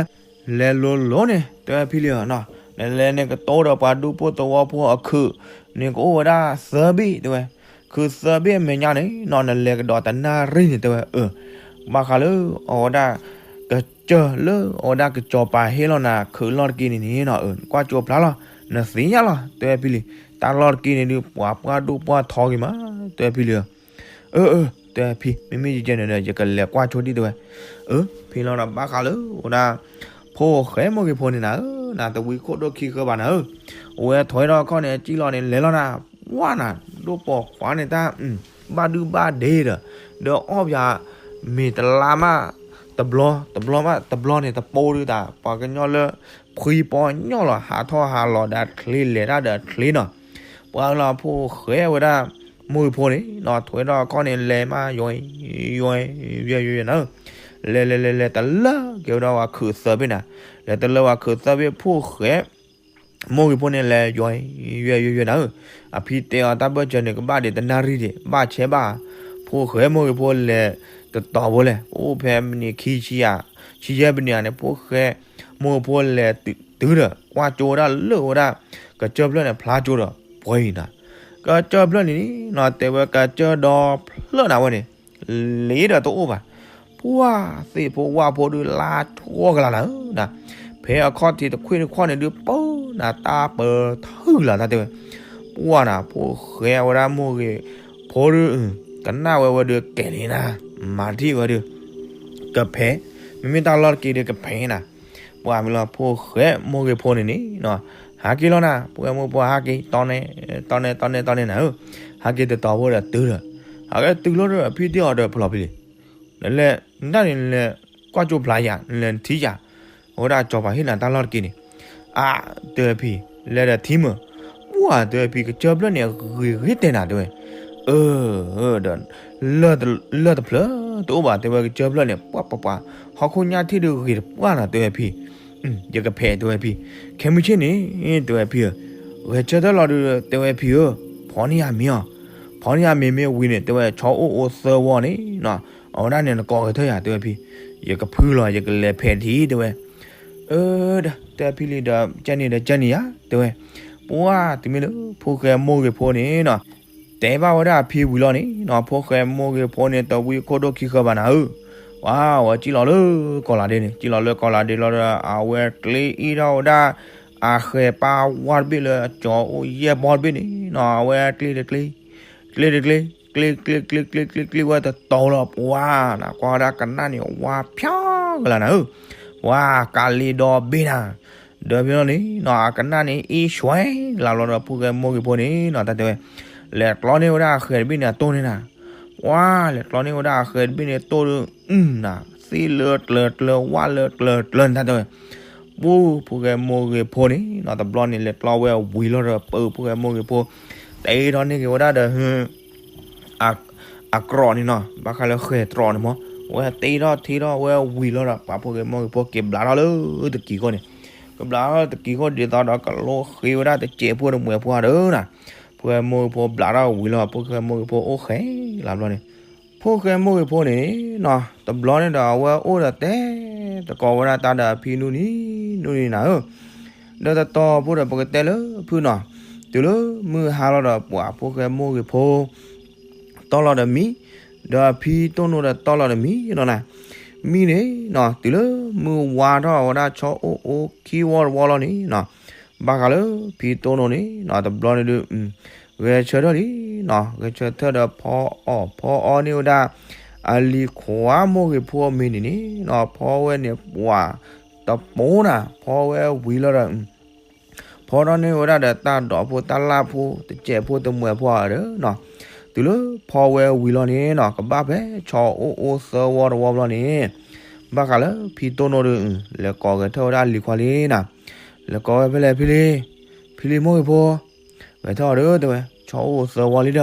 လဲၤလိၤလိၤန့ၣ် တဲဝဲဖံလံဧၢနီၤ, နလဲၤန့ၣ်ကတိၤဒီးပှၤဒူဖိသဝီဖိအခုးန့ၣ် ကအိၣ်ဝဲဒၣ်သၢဘ့ၣ် တဲဝဲ, ခုးသၢဘ့ၣ်အမဲာ်ညါန့ၣ်နီၤ နလဲၤကဒီးတနၣ်ရံၣ်န့ၣ် တဲဝဲ, အၢ ဘၣ်ဃးလၢအဝဲဒၣ် ကစၢၢ်လၢအဝဲဒၣ်ကစီၤပၤဟ့ၣ်လီၤနၤ ခုးလီၢ်တက့ၢ်န့ၣ်န့ၣ်နီၤ အၢ နကွၢ်ကၠိဖျါလီၤ နသ့ၣ်ညါလီၤ တဲဝဲဖံလံ, တၢ်လီၢ်တက့ၢ်န့ၣ်ဒုး ပှၤပှၢ်ဒိၣ်ပှၢ်ထီဂ့ၤမး တဲဝဲဖံလံဧၢ, အၢ အၢ တဲဝဲဖံ မ့မ့ၢ်ယကဲန့ၣ်ဒီး ယကလဲၤကွၢ်ဆိဒံၣ် တဲဝဲ, အၢ ဖံလီၤဒီး ဘၣ်ဃးလၢအဝဲဒၣ် ဖိၣ်ဃဲမိၢ်ဂ့ၤဖိန့ၣ်နၤဧၢ, နၤတဝံခိၣ်ဒိၣ်ခံဃၢဘၣ်နၤဧၢ, အဝဲထွဲထီၣ်အခီၣ်န့ၣ် အစံၣ်လီၤန့ၣ် လဲၤလီၤနၤ, ဝါနၤ ဒိၣ်ပိာ်ခွါန့ၣ်တၢ် ဘၣ်ဒုဘၣ်ဒ့ဒီး ဒီးအီၣ်ပၠး မ့ၤတလါမး တဘျီ တဘျီမး တဘျီန့ၣ် တပိဒုတၢ် ပှၤကညီလၢ ဖှံပီညီလီၤ ဟးထီၣ်ဟးလီၤဒီးချ့ လဲၤတၢ်ဒီးချ့နီၤ, ပှၤလီၤဖိၣ်ဃဲဝဲဒၣ် မိၢ်ဂ့ၤဖိန့ၣ်နီၤ ထွဲထီၣ်အခီၣ်န့ၣ် လဲၤမး ယွဲ ယွဲ ယွဲ ယွဲ ယွဲ နၤဧၢ, လဲၤလဲၤလဲၤလဲၤ တလၢက့ၤဝဲဒၣ်ပှၤခုးသၢဘ့ၣ်နၤ, လဲၤတလၢပှၤခုးသၢဘ့ၣ် ဖိၣ်ဃဲ မိၢ်ဂ့ၤဖိန့ၣ် လဲၤယွဲ ယွဲ ယွဲ ယွဲ နၤဧၢ, အဖံတဲအီၤ တၢ်ဘၢၣ်စၢၤန့ၣ် ကဘၣ်ဒံးတနၣ်ရံၣ်ဒံး ဘၣ်ဆဲးဘၣ်, ဖိၣ်ဃဲမိၢ်ဂ့ၤဖိလဲၤတတီၤဖိလဲၣ် အိၣ်ဖဲမံးနံးခံဆံယဲၢ် ဆံယဲၢ်မံးနံးဧါန့ၣ် ဖိၣ်ဃဲမိၢ်ဂ့ၤဖိလဲၤတုၤဒီး ကွၢ်ကၠိဝဲဒၣ်လၢဝဲဒၣ် ကစၢၢ်ဖျၢၣ်န့ၣ် ဖျါကၠိဒီး ပှဲၤအံၤနၤ, ကစၢၢ်ဖျၢၣ်န့ၣ်နီၤ တဲဝဲကစၢၢ်ဒီဖျၢၣ်နၤဝဲန့ၣ် လ့ဒီးတအိၣ်ဘၣ်, ပှၢ်သ့ၣ်ဖိဝၣ်ဖိဒုး လါထီၣ်ကလၤနၤဧၢနၤ, ဖဲအခီၣ်ထံးတခွံၣ်တခွီၣ်န့ၣ်ဒုး ပၢနၤ တၢ်ပၢထၢၣ်လီၤ တၢ်တဲဝဲ, ပှၢ်နၤ ဖိၣ်ဃဲဝဲဒၣ်မိၢ်ဂ့ၤဖိဒုး ကနၣ်ဝဲဝဲဒုးကဲၤလံနၤ, မၤထံၣ်ဝဲဒုး ကဖဲ, မ့မ့ၢ်တၢ်လီၢ်တက့ၢ်ဒုးကဖဲနၤ, ပှၢ်မ့ၢ်လီၤ ဖိၣ်ဃဲမိၢ်ဂ့ၤဖိန့ၣ်န့ၣ်နီၤ, ဟးက့ၤလီၤနၤ ဖိၣ်ဃဲမိၢ်ဖိဟးက့ၤ တီန့ၢ် တီန့ၢ် တီန့ၢ် တီန့ၢ်နၤဧၢ, ဟးက့ၤတတီၤဖိဒီးတုၤဒီး, ဟးက့ၤတုၤလီၤဒီး အဖံတဲအီၤဒီး ဖျီဖံလံ နလဲၤ နတၢ်န့ၣ်လဲၤ ကွၢ်ကၠိဖျါယၤ နလဲၤနထံၣ်ယၤ, အဝဲဒၣ်စီၤပၤဟ့ၣ်နၤတၢ်လီၢ်တက့ၢ်န့ၣ်, အါ တဲဝဲဖံ, လဲၤဒီးထံမုၢ်, ပှၢ်တဲဝဲဖံ ကစၢၢ်ဖျၢၣ်န့ၣ် ဂ့ၤဂ့ၤတဲနၤတဲဝဲ, အၢ ဒီး လၢၢ်တဖျၢၣ်တအိၣ်ဘၣ် တဲဝဲကစၢၢ်ဖျၢၣ်န့ၣ် ပှၢ်ပှၢ်ပှၢ်, ဟီၣ်ခိၣ်ညါထံၣ်ဒုးဂ့ၤတပှၢ်နၤတဲဝဲဖံ, ယကဖဲတဲဝဲဖံ, ခဲမုၢ်ဆ့ၣ်န့ၣ် တဲဝဲဖံဧၢ, ဂဲၤဆၢထၢၣ်လီၤဒုး တဲဝဲဖံဧၢ, ဖီန့ၢ်ယၤမ့ၤအီၤ, ဖီန့ၢ်ယၤမ့ၤမ့ၢ်ဝံၤန့ၣ် တဲဝဲဆီအိၣ်အိၣ်သၢဝီန့ၣ်နီၤ, အဝဲဒၣ်န့ၣ်နကိးဂဲၤထၢၣ်ယၤ တဲဝဲဖံ, ယကဖုလီၤ ယကလဲၤဖဲးထံ တဲဝဲ, အၢ ဒီးတဲဖံလံဒီး ကဲန့ၣ်ဒီးကဲန့ၣ်ယၤ တဲဝဲ, ပှၢ်တုၤမ့ၢ်လၢ ဖိၣ်ဃဲမိၢ်ဂ့ၤဖိန့ၣ်နီၤ တဲဘၣ်ဝဲဒၣ်အဖံဝံၤလီၤန့ၣ်နီၤ ဖိၣ်ဃဲမိၢ်ဂ့ၤဖိန့ၣ် တဝံခိၣ်ဒိၣ်ခံဃၢဘၣ်နၤဧၢ, ပှၢ်ဝဲစံၣ်လီၤလၢကီၢ်လၤဒ့န့ၣ် စံၣ်လီၤလၢကီၢ်လၤဒ့လီၤဒီး အဝဲကျ့အံၣ်ထီၣ်ဝဲဒၣ် အဃဲၤပၢ်ဝါတဘ့ၣ်လၢအကၠီအိၣ်ယဲၢ်ဘီတဘ့ၣ်န့ၣ်နီၤ အဝဲကျ့တကျ့ ကျ့တကျ့ ကျ့ကျ့ကျ့ကျ့ကျ့ကျ့ဝဲတတီၤလီၤ ပှၢ်နၤ ကွၢ်ဝဲဒၣ်ကနၣ်န့ၣ် ဝါဖျါကလၤနၤဧၢ, ပှၢ်ကးလ့ဒီဘ့ၣ်နၤ, ဒီဘ့ၣ်လီၤန့ၣ်နီၤ အကနၣ်န့ၣ် အ့ၣ်ဆွဲလၤလီၤဒီး ဖိၣ်ဃဲမိၢ်ဂ့ၤဖိန့ၣ်နီၤ တၢ်တဲဝဲ, လဲၤကျီန့ၢ်ဝဲဒၣ်အဃဲၤတဘ့ၣ်န့ၣ်အတိၢ်န့ၣ်နၤ, ပှၢ်လဲၤကျီန့ၢ်ဝဲဒၣ်အဃဲၤတဘ့ၣ်န့ၣ်တိၢ်ဒီး အုၣ်နၤ သ့ၣ်လၢကျၢၤကျၢၤ ဝၣ်လၢကျၢၤကျၢၤန့ၣ် တၢ်တဲဝဲ ပှၢ် ဖိၣ်ဃဲမိၢ်ဂ့ၤဖိန့ၣ်နီၤ တဘျီန့ၣ် လဲၤကျီဝဲဝံၤလီၤဒီး ပှၢ် ဖိၣ်ဃဲမိၢ်ဂ့ၤဖိ တ့ထီၣ်န့ၢ်က့ၤဝဲဒၣ်ဒီး အ အကြီးန့ၣ်နီၤ ဘၣ်ဃးလၢဃဲၤကြီးန့ၣ်မး ဝဲတ့ထီၣ်ထံထီၣ်ဝဲဝံၤလီၤဒီး ပှၢ် ဖိၣ်ဃဲမိၢ်ဂ့ၤဖိက့ၤဘျးထီၣ်လၢတကံၤခိၣ်န့ၣ် ကဘျးထီၣ်တကံၤခိၣ်ဒ်သိးဒီး ကလိဃ့ဝဲဒၣ်တစဲးဖိတမှဲၤဖိဧါဒီးနၤ ဖိၣ်ဃဲမိၢ်ဂ့ၤဖိဘျးထီၣ်ဝံၤလီၤ ဖိၣ်ဃဲမိၢ်ဂ့ၤဖိအိၣ်ဃဲလၢဘျီန့ၣ် ဖိၣ်ဃဲမိၢ်ဂ့ၤဖိန့ၣ်နီၤ တဘျီန့ၣ်ဒီး အဝဲအိၣ်ဒီးတဲသကိးဝဲဒၣ်တၢ်ဒီးအဖံနူနံၤ နူနံၤနၤဧၢ ဒီးတတီၤဖိဒီး ပကတဲလၢဖုနီၤ တုၤလၢမုၢ်ဟါလီၤဒီး ပှၤ ဖိၣ်ဃဲမိၢ်ဂ့ၤဖိ တီၢ်လီၤဒီးမံ ဒီးအဖံတိၢ်နိဒီးတီၢ်လီၤဒီးမံနီၤနၤ မံန့ၣ်နီၤ တုၤလၢမုၢ်ဝါထီၣ်ဝဲဒၣ်ဆီအိၣ်အိၣ်ခံဝီတဝီလီၤန့ၣ်နီၤ, ဘၣ်ဃးလၢဖံတိနိန့ၣ်နီၤ တဘျီန့ၣ်ဒုး ဂဲၤဆၢထၢၣ်လံနီၤ, ဂဲၤဆၢထၢၣ်ဒီးဖီအီၣ်ဖီအီန့ၢ်ဝဲဒၣ် အလံၤခွါမိၢ်ဂ့ၤဖိအမ့ၤန့ၣ်န့ၣ်နီၤ, ဖီဝဲန့ၣ်ပှၤတပိၤနၤ, ဖီဝဲဝံၤလီၤဒီး ဖီထီၣ်န့ၢ်ဝဲဒၣ်ဒီးတၢ်ဒိးဖိတၢ်လၢ်ဖိ တစဲးဖိတမှဲၤဖိဧါဒီးနီၤ, တုၤလၢဖီဝဲဝံၤလီၤန့ၣ်နီၤ ကဘၣ်ဖဲဆီအိၣ်အိၣ်သၢဝီတဝီဘျီန့ၣ်, ဘၣ်ဃးလၢဖံတိနိဒီး လဲၤကိးဂဲၤထၢၣ်ဝဲဒၣ်လံၤခွါလံနီၤ, လဲၤကိးဝဲဖဲလဲၣ်ဖံလံ, ဖံလံမိၢ်ဂ့ၤဖိ, ဂဲၤထၢၣ်အီၤဒီးတဲဝဲ ဆီအိၣ်အိၣ်သၢဝီလံဒီး, အီ,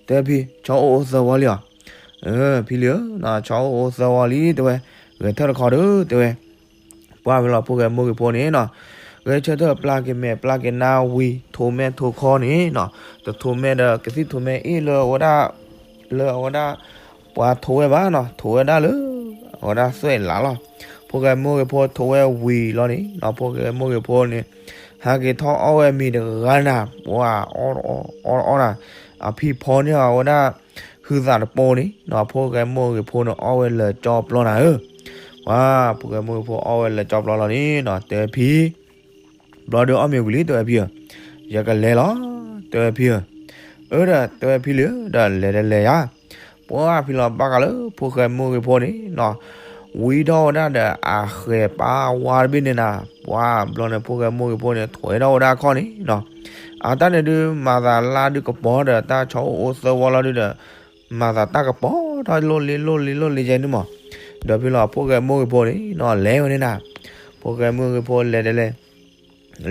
တဲဖံ ဆီအိၣ်အိၣ်သၢဝီလံအီၤ, ဖံလံဧၢ, ဆီအိၣ်အိၣ်သၢဝီလံတဲဝဲ, ဂဲၤထၢၣ်တခီဒီးတဲဝဲ ပှၢ်ဖဲလီၤဖိၣ်ဃဲမိၢ်ဂ့ၤဖိန့ၣ်နီၤ, ဂဲၤဆၢထၢၣ်ပျၢ်က့ၤမဲာ်ပျၢ်က့ၤနါဝံၤ ထိးမဲာ်ထိးခီန့ၣ်နီၤ, တထိးမဲာ်ဒီးကသံၣ်ထိးမဲာ်အ့ၣ်လၢအဝဲဒၣ်, လၢအဝဲဒၣ်, ပှၤထိးဝဲဘၣ်နီၤ, ထိးဝဲဒၣ်လၢ အဝဲဒၣ်သွဲၣ်လးလီၤ, ဖိၣ်ဃဲမိၢ်ဂ့ၤဖိထိးဝဲဝံၤလီၤန့ၣ်နီၤ, ဖိၣ်ဃဲမိၢ်ဂ့ၤဖိန့ၣ် ဟဲက့ၤထီၣ်အီၣ်ဝဲမ့ၤတဂၤနၤ, ပှၤ, အီၣ်အီၣ်အီၣ်နၤ, အဖံဖီန့ၢ်အဝဲဒၣ် ဟုသးတပိၤန့ၣ်နီၤ, ဖိၣ်ဃဲမိၢ်ဂ့ၤဖိန့ၣ်အီၣ်ဝဲလၢာ်ကၠီပျီနၤဧၢ, ပှၤ, ဖိၣ်ဃဲမိၢ်ဂ့ၤဖိအီၣ်ဝဲလၢာ်ကၠီပျီလီၤန့ၣ်နီၤ, တဲဖံ ဘျီဒီးအီၣ်မ့ၤဝံၤလံတဲဝဲဖံဧၢ, ယကလဲၤလီၤ, တဲဝဲဖံဧၢ, အၢဒီးတဲဝဲဖံလံဒီးလဲၤတလဲၤယၤ, ပှၢ်ဖံလီၤဘၣ်ဃးလၢဖိၣ်ဃဲမိၢ်ဂ့ၤဖိန့ၣ်နီၤ, ဝံထီၣ်ဝဲဒၣ်ဒီးအဃဲၤပၢ်ဝါတဘ့ၣ်န့ၣ်နၤ, ပှၢ်ဘျီန့ၣ်ဖိၣ်ဃဲမိၢ်ဂ့ၤဖိန့ၣ် ထွဲထီၣ်ဝဲဒၣ်အခီၣ်န့ၣ်နီၤ, အတၢ်န့ၣ်ဒုးမၤသးလါဒုးကပီၤဒီးတၢ်ဆီအိၣ်အိၣ်သၢဝီလီၤဒုးဒီး, မၤသးတၢ်ကပီၤထီၣ်လိၣ်လံလိၣ်လံလိၣ်လံယဲန့ၣ်မး, ဒီးဖံလီၤဖိၣ်ဃဲမိၢ်ဂ့ၤဖိန့ၣ်နီၤ လဲၤဝဲန့ၣ်နၤ, ဖိၣ်ဃဲမိၢ်ဂ့ၤဖိလဲၤတလဲၤ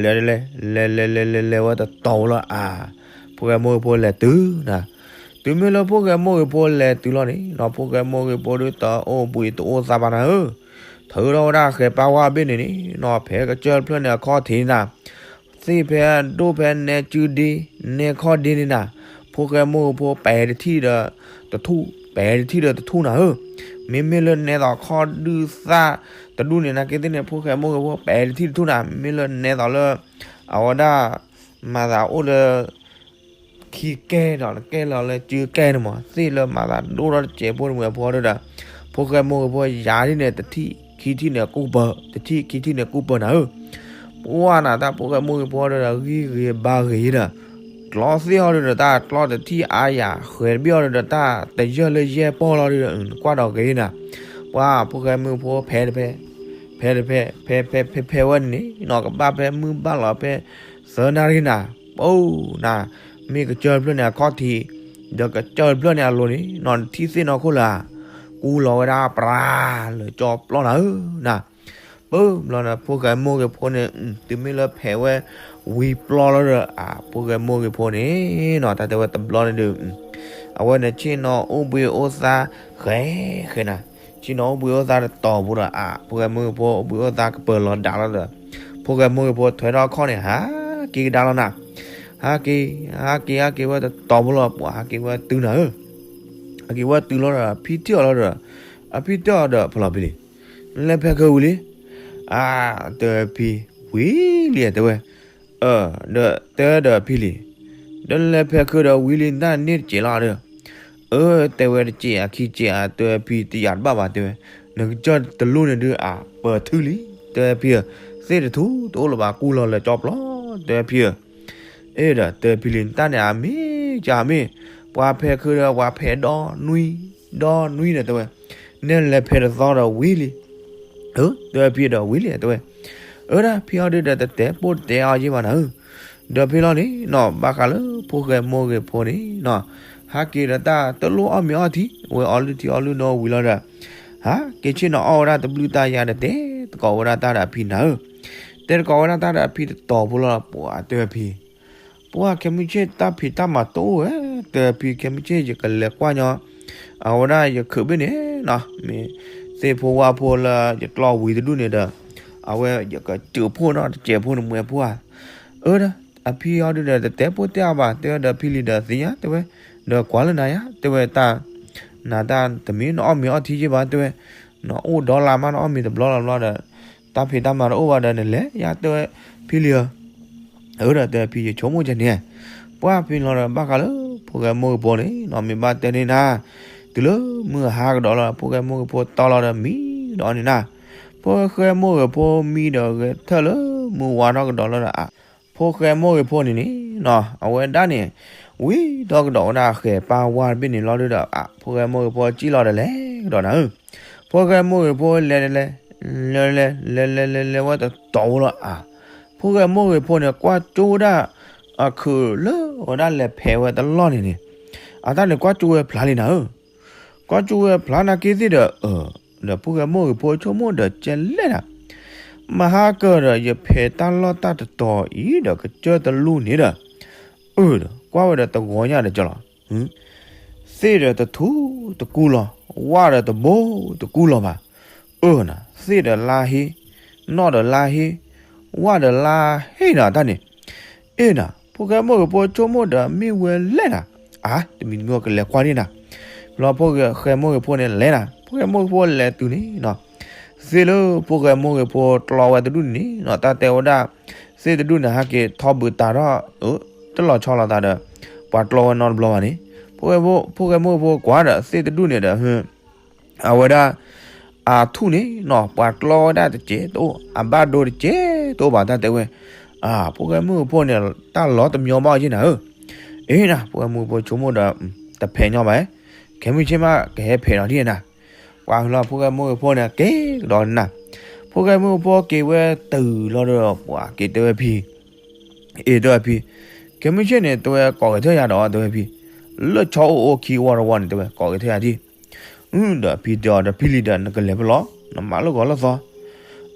လဲၤတလဲၤ လဲၤလဲၤလဲၤလဲၤဝဲတတီၤဝဲလီၤအါ, ဖိၣ်ဃဲမိၢ်ဂ့ၤဖိလဲၤတုၤနၤ, တုၤမ့ၢ်လၢဖိၣ်ဃဲမိၢ်ဂ့ၤဖိလဲၤတုၤလီၤန့ၣ်နီၤ, ဖိၣ်ဃဲမိၢ်ဂ့ၤဖိဒုးတအိၣ်ဘှံးတအိၣ်သါဘၣ်နၤဧၢ, ထုးထီၣ်ဝဲဒၣ်ဃဲၤပၢ်ဝါဘ့ၣ်န့ၣ်န့ၣ်နီၤ, ဖဲကစၢၢ်တဖျၢၣ်န့ၣ်အခီၣ်ထံးန့ၣ်နၤ, သ့ၣ်ဖဲဒိၣ်ဖဲနဲကုဒ့, နဲခီၣ်ဒ့န့ၣ်နၤ, ဖိၣ်ဃဲမိၢ်ဂ့ၤဖိပဲာ်တထံၣ်ဒီးတထူၣ်, ပဲာ်တထံၣ်ဒီးတထူၣ်နၤဧၢ, မ့မ့ၢ်လၢနဲသိးခီၣ်ဒုးသၣ်တဒူၣ်န့ၣ် နာ်က့သ့ၣ်န့ၣ် ဖိၣ်ဃဲမိၢ်ဂ့ၤဖိပဲာ်တထံၣ်တထူၣ်နၤ, မ့ၢ်လၢနဲသိးလၢ အဝဲဒၣ် မၤသးအိၣ်လၢ ခံကဲဒီး ကဲလီၤလၢစုကဲန့ၣ်မး, သ့ၣ်လၢမၤသးဒိၣ်ထီၣ်တစဲးဖိတမှဲၤဖိဒီး ဖိၣ်ဃဲမိၢ်ဂ့ၤဖိယၤထံၣ်န့ၣ် တထံၣ်ခံထံၣ်န့ၣ်ကူၣ်ပၢၤ, တထံၣ်ခံထံၣ်န့ၣ်ကူၣ်ပၢၤနၤဧၢ, ပှၢ်နၤတၢ်ဖိၣ်ဃဲမိၢ်ဂ့ၤဖိဒီး ဂံၢ်ဂ့ၤဘါဂ့ၤဒီး ကျီသ့ၣ်အီၤဒီးတၢ်ကျီတထံၣ်အါယၤ ဃဲၤတဘ့ၣ်အီၤဒီးတၢ်တယၢၢ်လၢယဲၢ်ပီၢ်လီၤဒီး နကွၢ်ဒီးဂ့ၤနၤ, ပှၢ်ဖိၣ်ဃဲမိၢ်ဂ့ၤဖိဖဲတဖဲ, ဖဲတဖဲ, ဖဲဖဲဖဲဖဲဝဲန့ၣ်နီၤ ကဘၣ်ဖဲမုၢ်ဘၣ်လီၤဖဲ သၢနၣ်ရံၣ်နၤ, ပှၢ်နၤ, မ့ၢ်ကစၢၢ်တဖျၢၣ်န့ၣ်အခီၣ်ထံး, ဒီးကစၢၢ်တဖျၢၣ်န့ၣ်အလိၤန့ၣ်နီၤ နထံၣ်သ့ၣ်နီၢ်ခိၣ်လၢၤဧါ, ကူလီၤဝဲဒၣ်ပြၤလၢာ်ကၠီပျီနၤဧၢနၤ ပၢ်ဘျီန့ၣ် ဖိၣ်ဃဲမိၢ်ဂ့ၤဖိန့ၣ် တုၤမ့ၢ်လၢဖဲးဝဲဝံၤပျီလီၤဒီး အဖိၣ်ဃဲမိၢ်ဂ့ၤဖိန့ၣ်နီၤ တၢ်တဲဝဲတဘျီန့ၣ်ဒီး အဝဲန့ၣ်ဆ့ၣ်နီၤအိၣ်ဘှံးအိၣ်သါ ဃဲဃဲနၤ, ဆ့ၣ်နီၤအိၣ်ဘှံးအိၣ်သါတတီၤဖိဒီး အဖိၣ်ဃဲမိၢ်ဂ့ၤဖိအိၣ်ဘှံးအိၣ်သါကပၢၤလီၤဒၣ်လီၤဒီး ဖိၣ်ဃဲမိၢ်ဂ့ၤဖိထွဲထီၣ်အခီၣ်န့ၣ် ဟးက့ၤကဒါလီၤနၤ, ဟးက့ၤ, ဟးက့ၤ ဟးက့ၤဝဲတတီၤဖိလီၤ ပှၤဟးက့ၤဝဲတုၤနၤဧၢ, ဟးက့ၤဝဲတုၤလီၤဒီး အဖံတ့ၢ်အီၤလီၤဒီး အဖံတ့ၢ်အီၤဒီးဖဲလီၤဖံလံ နလဲၤဖဲးခုးဝံၤလံ, အါ, တဲဝဲဖံ, ဝံၤလံတဲဝဲ, အၢ, ဒီးတဲဒီးဖံလံ, ဒီးနလဲၤဖဲးခုးဒီးဝံၤလံ နတၢ်န့ၣ်တစဲးလီၤဒီး, အၢ, တဲဝဲတစဲးအခံစဲးဧါ တဲဝဲဖံတယာ်တဘၣ်ဘၣ်တဲဝဲ, နကစၢၢ်တလူၢ်န့ၣ်ဒုးအပၢၤထုလံ, တဲဝဲဖံဧၢ, သ့ၣ်တထူတအိၣ်လၢၤဘၣ်ကူလီၤလၢာ်ကၠီပျီ, တဲဝဲဖံဧၢ အ့ဒီးတဲဖံလံ နတၢ်န့ၣ်အမ့ၢ်ကမ့ၢ်, ပှၤဖဲးခုးဒီးပှၤဖဲးဒီနွံ, ဒီနွံဒီးတဲဝဲ, နဲလဲၤဖဲးတသီဒီးဝံၤလံ, အၢ တဲဝဲဖံဒီးဝံၤလံတဲဝဲ, အၢဒၣ်ဖံအီၤဒုးဒီးတတဲပိၢ်တတဲအီၤယ့ၢ်ဘၣ်နၤဧၢ, ဒီးဖံလီၤန့ၣ်နီၤ ဘၣ်ဃးလၢဖိၣ်ဃဲမိၢ်ဂ့ၤဖိန့ၣ်နီၤ, ဟးက့ၤဒီးတၢ်တလိၣ်အီၣ်မ့ၤအီထံ, ဝဲအီလုၢ်ထံအီလုၢ်နိဝံၤလီၤဒီး, ဟးက့ၤဆ့ၣ်နီၤအီၣ်ဝဲဒၣ်တဘျုးတၢ်ယၤဒီးတဲသကိးဝဲဒၣ်တၢ်ဒီးအဖံနၤဧၢ, တဲသကိးဝဲဒၣ်တၢ်ဒီးအဖံတတီၤဖိလီၤ ပှၤတဲဝဲဖံ ပှၢ်ခဲမုၢ်ဆ့ၣ်တၢ်ဖံးတၢ်မၤတအိၣ်ဝဲ, တဲဖံခဲမုၢ်ဆ့ၣ်ယကလဲၤကွၢ်ညီ, အဝဲဒၣ်ယခုးဘ့ၣ်န့ၣ်နီၤ, မ့ၢ်သ့ၣ်ဖိဝါဖိလၢယကျီဝံၤတဒူၣ်န့ၣ်ဒီး, အဝဲယကစၢၢ်ဖှိၣ်နီၤ တစဲးဖှိၣ်န့ၣ်မှဲဖှိၣ်ဧါ, အၢဒၣ်, အဖံအီၤဒုးဒီးတတဲပိၢ်တဲအီၤဘၣ် တဲဝဲဒီးဖံလံဒီးသ့ၣ်ညါ တဲဝဲ, ဒီးကွၢ်လၢနၤယါ တဲဝဲတၢ်, နၤတၢ်တမ့ၢ်နအီၣ်မ့ၤအီထံယ့ၢ်ဘၣ် တဲဝဲ, နအိၣ်ဒီလါမးနအီၣ်မ့ၤတဘျီလီၤဘျီဒီး, တၢ်ဖံးတၢ်မၤတအိၣ်ဘၣ်ဒီးနလဲၤယါ တဲဝဲ, ဖံလံဧၢ အၢဒီးတဲဖံယဆိကမိၣ်ကန့ၣ်, ပှၢ်ဖံလီၤဒီးဘၣ်ဃးလၢဖိၣ်ဃဲမိၢ်ဂ့ၤဖိန့ၣ်နီၤ မ့ၢ်ဘၣ်တဲန့ၢ်နၤ, တုၤလၢမုၢ်ဟါကဒီးလီၤ ဖိၣ်ဃဲမိၢ်ဂ့ၤဖိတီလီၤဒီးမံဒီးန့ၣ်နၤ, ဖိၣ်ဃဲမိၢ်ဂ့ၤဖိမံဒီးဂဲၤထၢၣ်လၢမုၢ်ဝါထီၣ်ကဒီးလီၤဒီး ဖိၣ်ဃဲမိၢ်ဂ့ၤဖိန့ၣ်န့ၣ်နီၤ အဝဲဒၣ်န့ၣ် ဝံၤဒီးကဒီးဝဲဒၣ်ဃဲၤပၢ်ဝါတဘ့ၣ်န့ၣ်လီၤဒီး ဖိၣ်ဃဲမိၢ်ဂ့ၤဖိစံၣ်လီၤဒီးလဲၤကဒီးနၤဧၢ, ဖိၣ်ဃဲမိၢ်ဂ့ၤဖိလဲၤလဲၤ လဲၤလဲၤလဲၤလဲၤလဲၤလဲၤဝဲတတီၤဖိလီၤအါ, ဖိၣ်ဃဲမိၢ်ဂ့ၤဖိန့ၣ် ကွၢ်ကၠိဝဲဒၣ် အခုးလၢဝဲဒၣ်လဲၤဖဲးဝဲတလီၢ်န့ၣ်န့ၣ်, အတၢ်န့ၣ်ကွၢ်ကၠိဝဲဖျါလံနၤဧၢ, ကွၢ်ကၠိဝဲဖျါနာ်က့သ့ၣ်ဒီး အၢ ဒီးဖိၣ်ဃဲမိၢ်ဂ့ၤဖိဆိကမိၣ်ဒီးကဲလဲၣ်နၤ, မဟါကၢၢ်ဒီး ယဖဲးတၢ်လီၢ်တၢ်တတီၤအံၤဒီးကစၢၢ်တလူၢ်န့ၣ်ဒီး အၢ ဒီးကွၢ်ဝဲဒီးတဂီၤညါဒီးကလီၤ, သ့ၣ်ဒီးတထူတကူလီၤ, ဝၣ်ဒီးတဘိတကူလီၤဘၣ်, အၢနၤ သ့ၣ်ဒီးလါဟ့, နီၣ်ဒီးလါဟ့, ဝၣ်ဒီးလါဟ့နၤတၢ်န့ၣ် အ့ၣ်နၤ ဖိၣ်ဃဲမိၢ်ဂ့ၤဖိဆိကမိၣ်ဒီးမ့ၢ်ဝဲလဲၣ်နၤ, အါ တမံၤတမံၤကလဲၤကွၢ်ဒံးနၤ, လီၤဖိၣ်ဃဲမိၢ်ဂ့ၤဖိန့ၣ်လဲၤနၤ ဖိၣ်ဃဲမိၢ်ဂ့ၤဖိလဲၤတုၤန့ၣ်နီၤ, သ့ၣ်လၢဖိၣ်ဃဲမိၢ်ဂ့ၤဖိကျီဝဲတဒူၣ်န့ၣ်နီၤ တၢ်တဲဝဲဒၣ် သ့ၣ်တဒူၣ်န့ၣ် ဟဲက့ၤထီၣ်ဘုးတးထီၣ် တလီၤဆီလိာ်သးဒီး ပှၤကျီဝဲနီတဘျီဘၣ်န့ၣ်, ဖိၣ်ဃဲမိၢ်ဂ့ၤဖိကွၢ်ဒီးသ့ၣ်တဒူၣ်န့ၣ်ဒီး အဝဲဒၣ် အထူၣ်န့ၣ်နီၤ ပှၤကျီဝဲဒၣ်တစဲးတအိၣ် အဘၣ်ဒိတစဲးတအိၣ်ဘၣ်တၢ်တဲဝဲ, ဖိၣ်ဃဲမိၢ်ဂ့ၤဖိန့ၣ် တၢ်လီၤတမညီဘၣ်အီၤက့နၤဧၢ, အ့ၣ်နၤ ဖိၣ်ဃဲမိၢ်ဂ့ၤဖိဆိကမိၣ်ဒီး တဖဲးညီဘၣ်, ခဲမုၢ်ဆ့ၣ်မးကဟဲဖဲးဒီးဒ်နၤ, ပှၤလီၤဖိၣ်ဃဲမိၢ်ဂ့ၤဖိန့ၣ်က့ၤကဒီးနၤ, ဖိၣ်ဃဲမိၢ်ဂ့ၤဖိက့ၤဝဲတုၤလီၤဒီး ပှၤက့ၤတဲဝဲဖံ အ့ၣ်တဲဝဲဖံ, ခဲမုၢ်ဆ့ၣ်န့ၣ် တဲဝဲကိးဂဲၤထၢၣ်ယၤဒီးတဲဝဲဖံ, လၢဆီအိၣ်အိၣ်ခံဝီတဝီန့ၣ် တဲဝဲကိးဂဲၤထၢၣ်ယၤဒံး, ဒီးဖံတဲအီၤဒီးဖံလံၤဒီးနကလဲၤဖဲလဲၣ် နမၤလိာ်ဂီၤလိာ်သီ,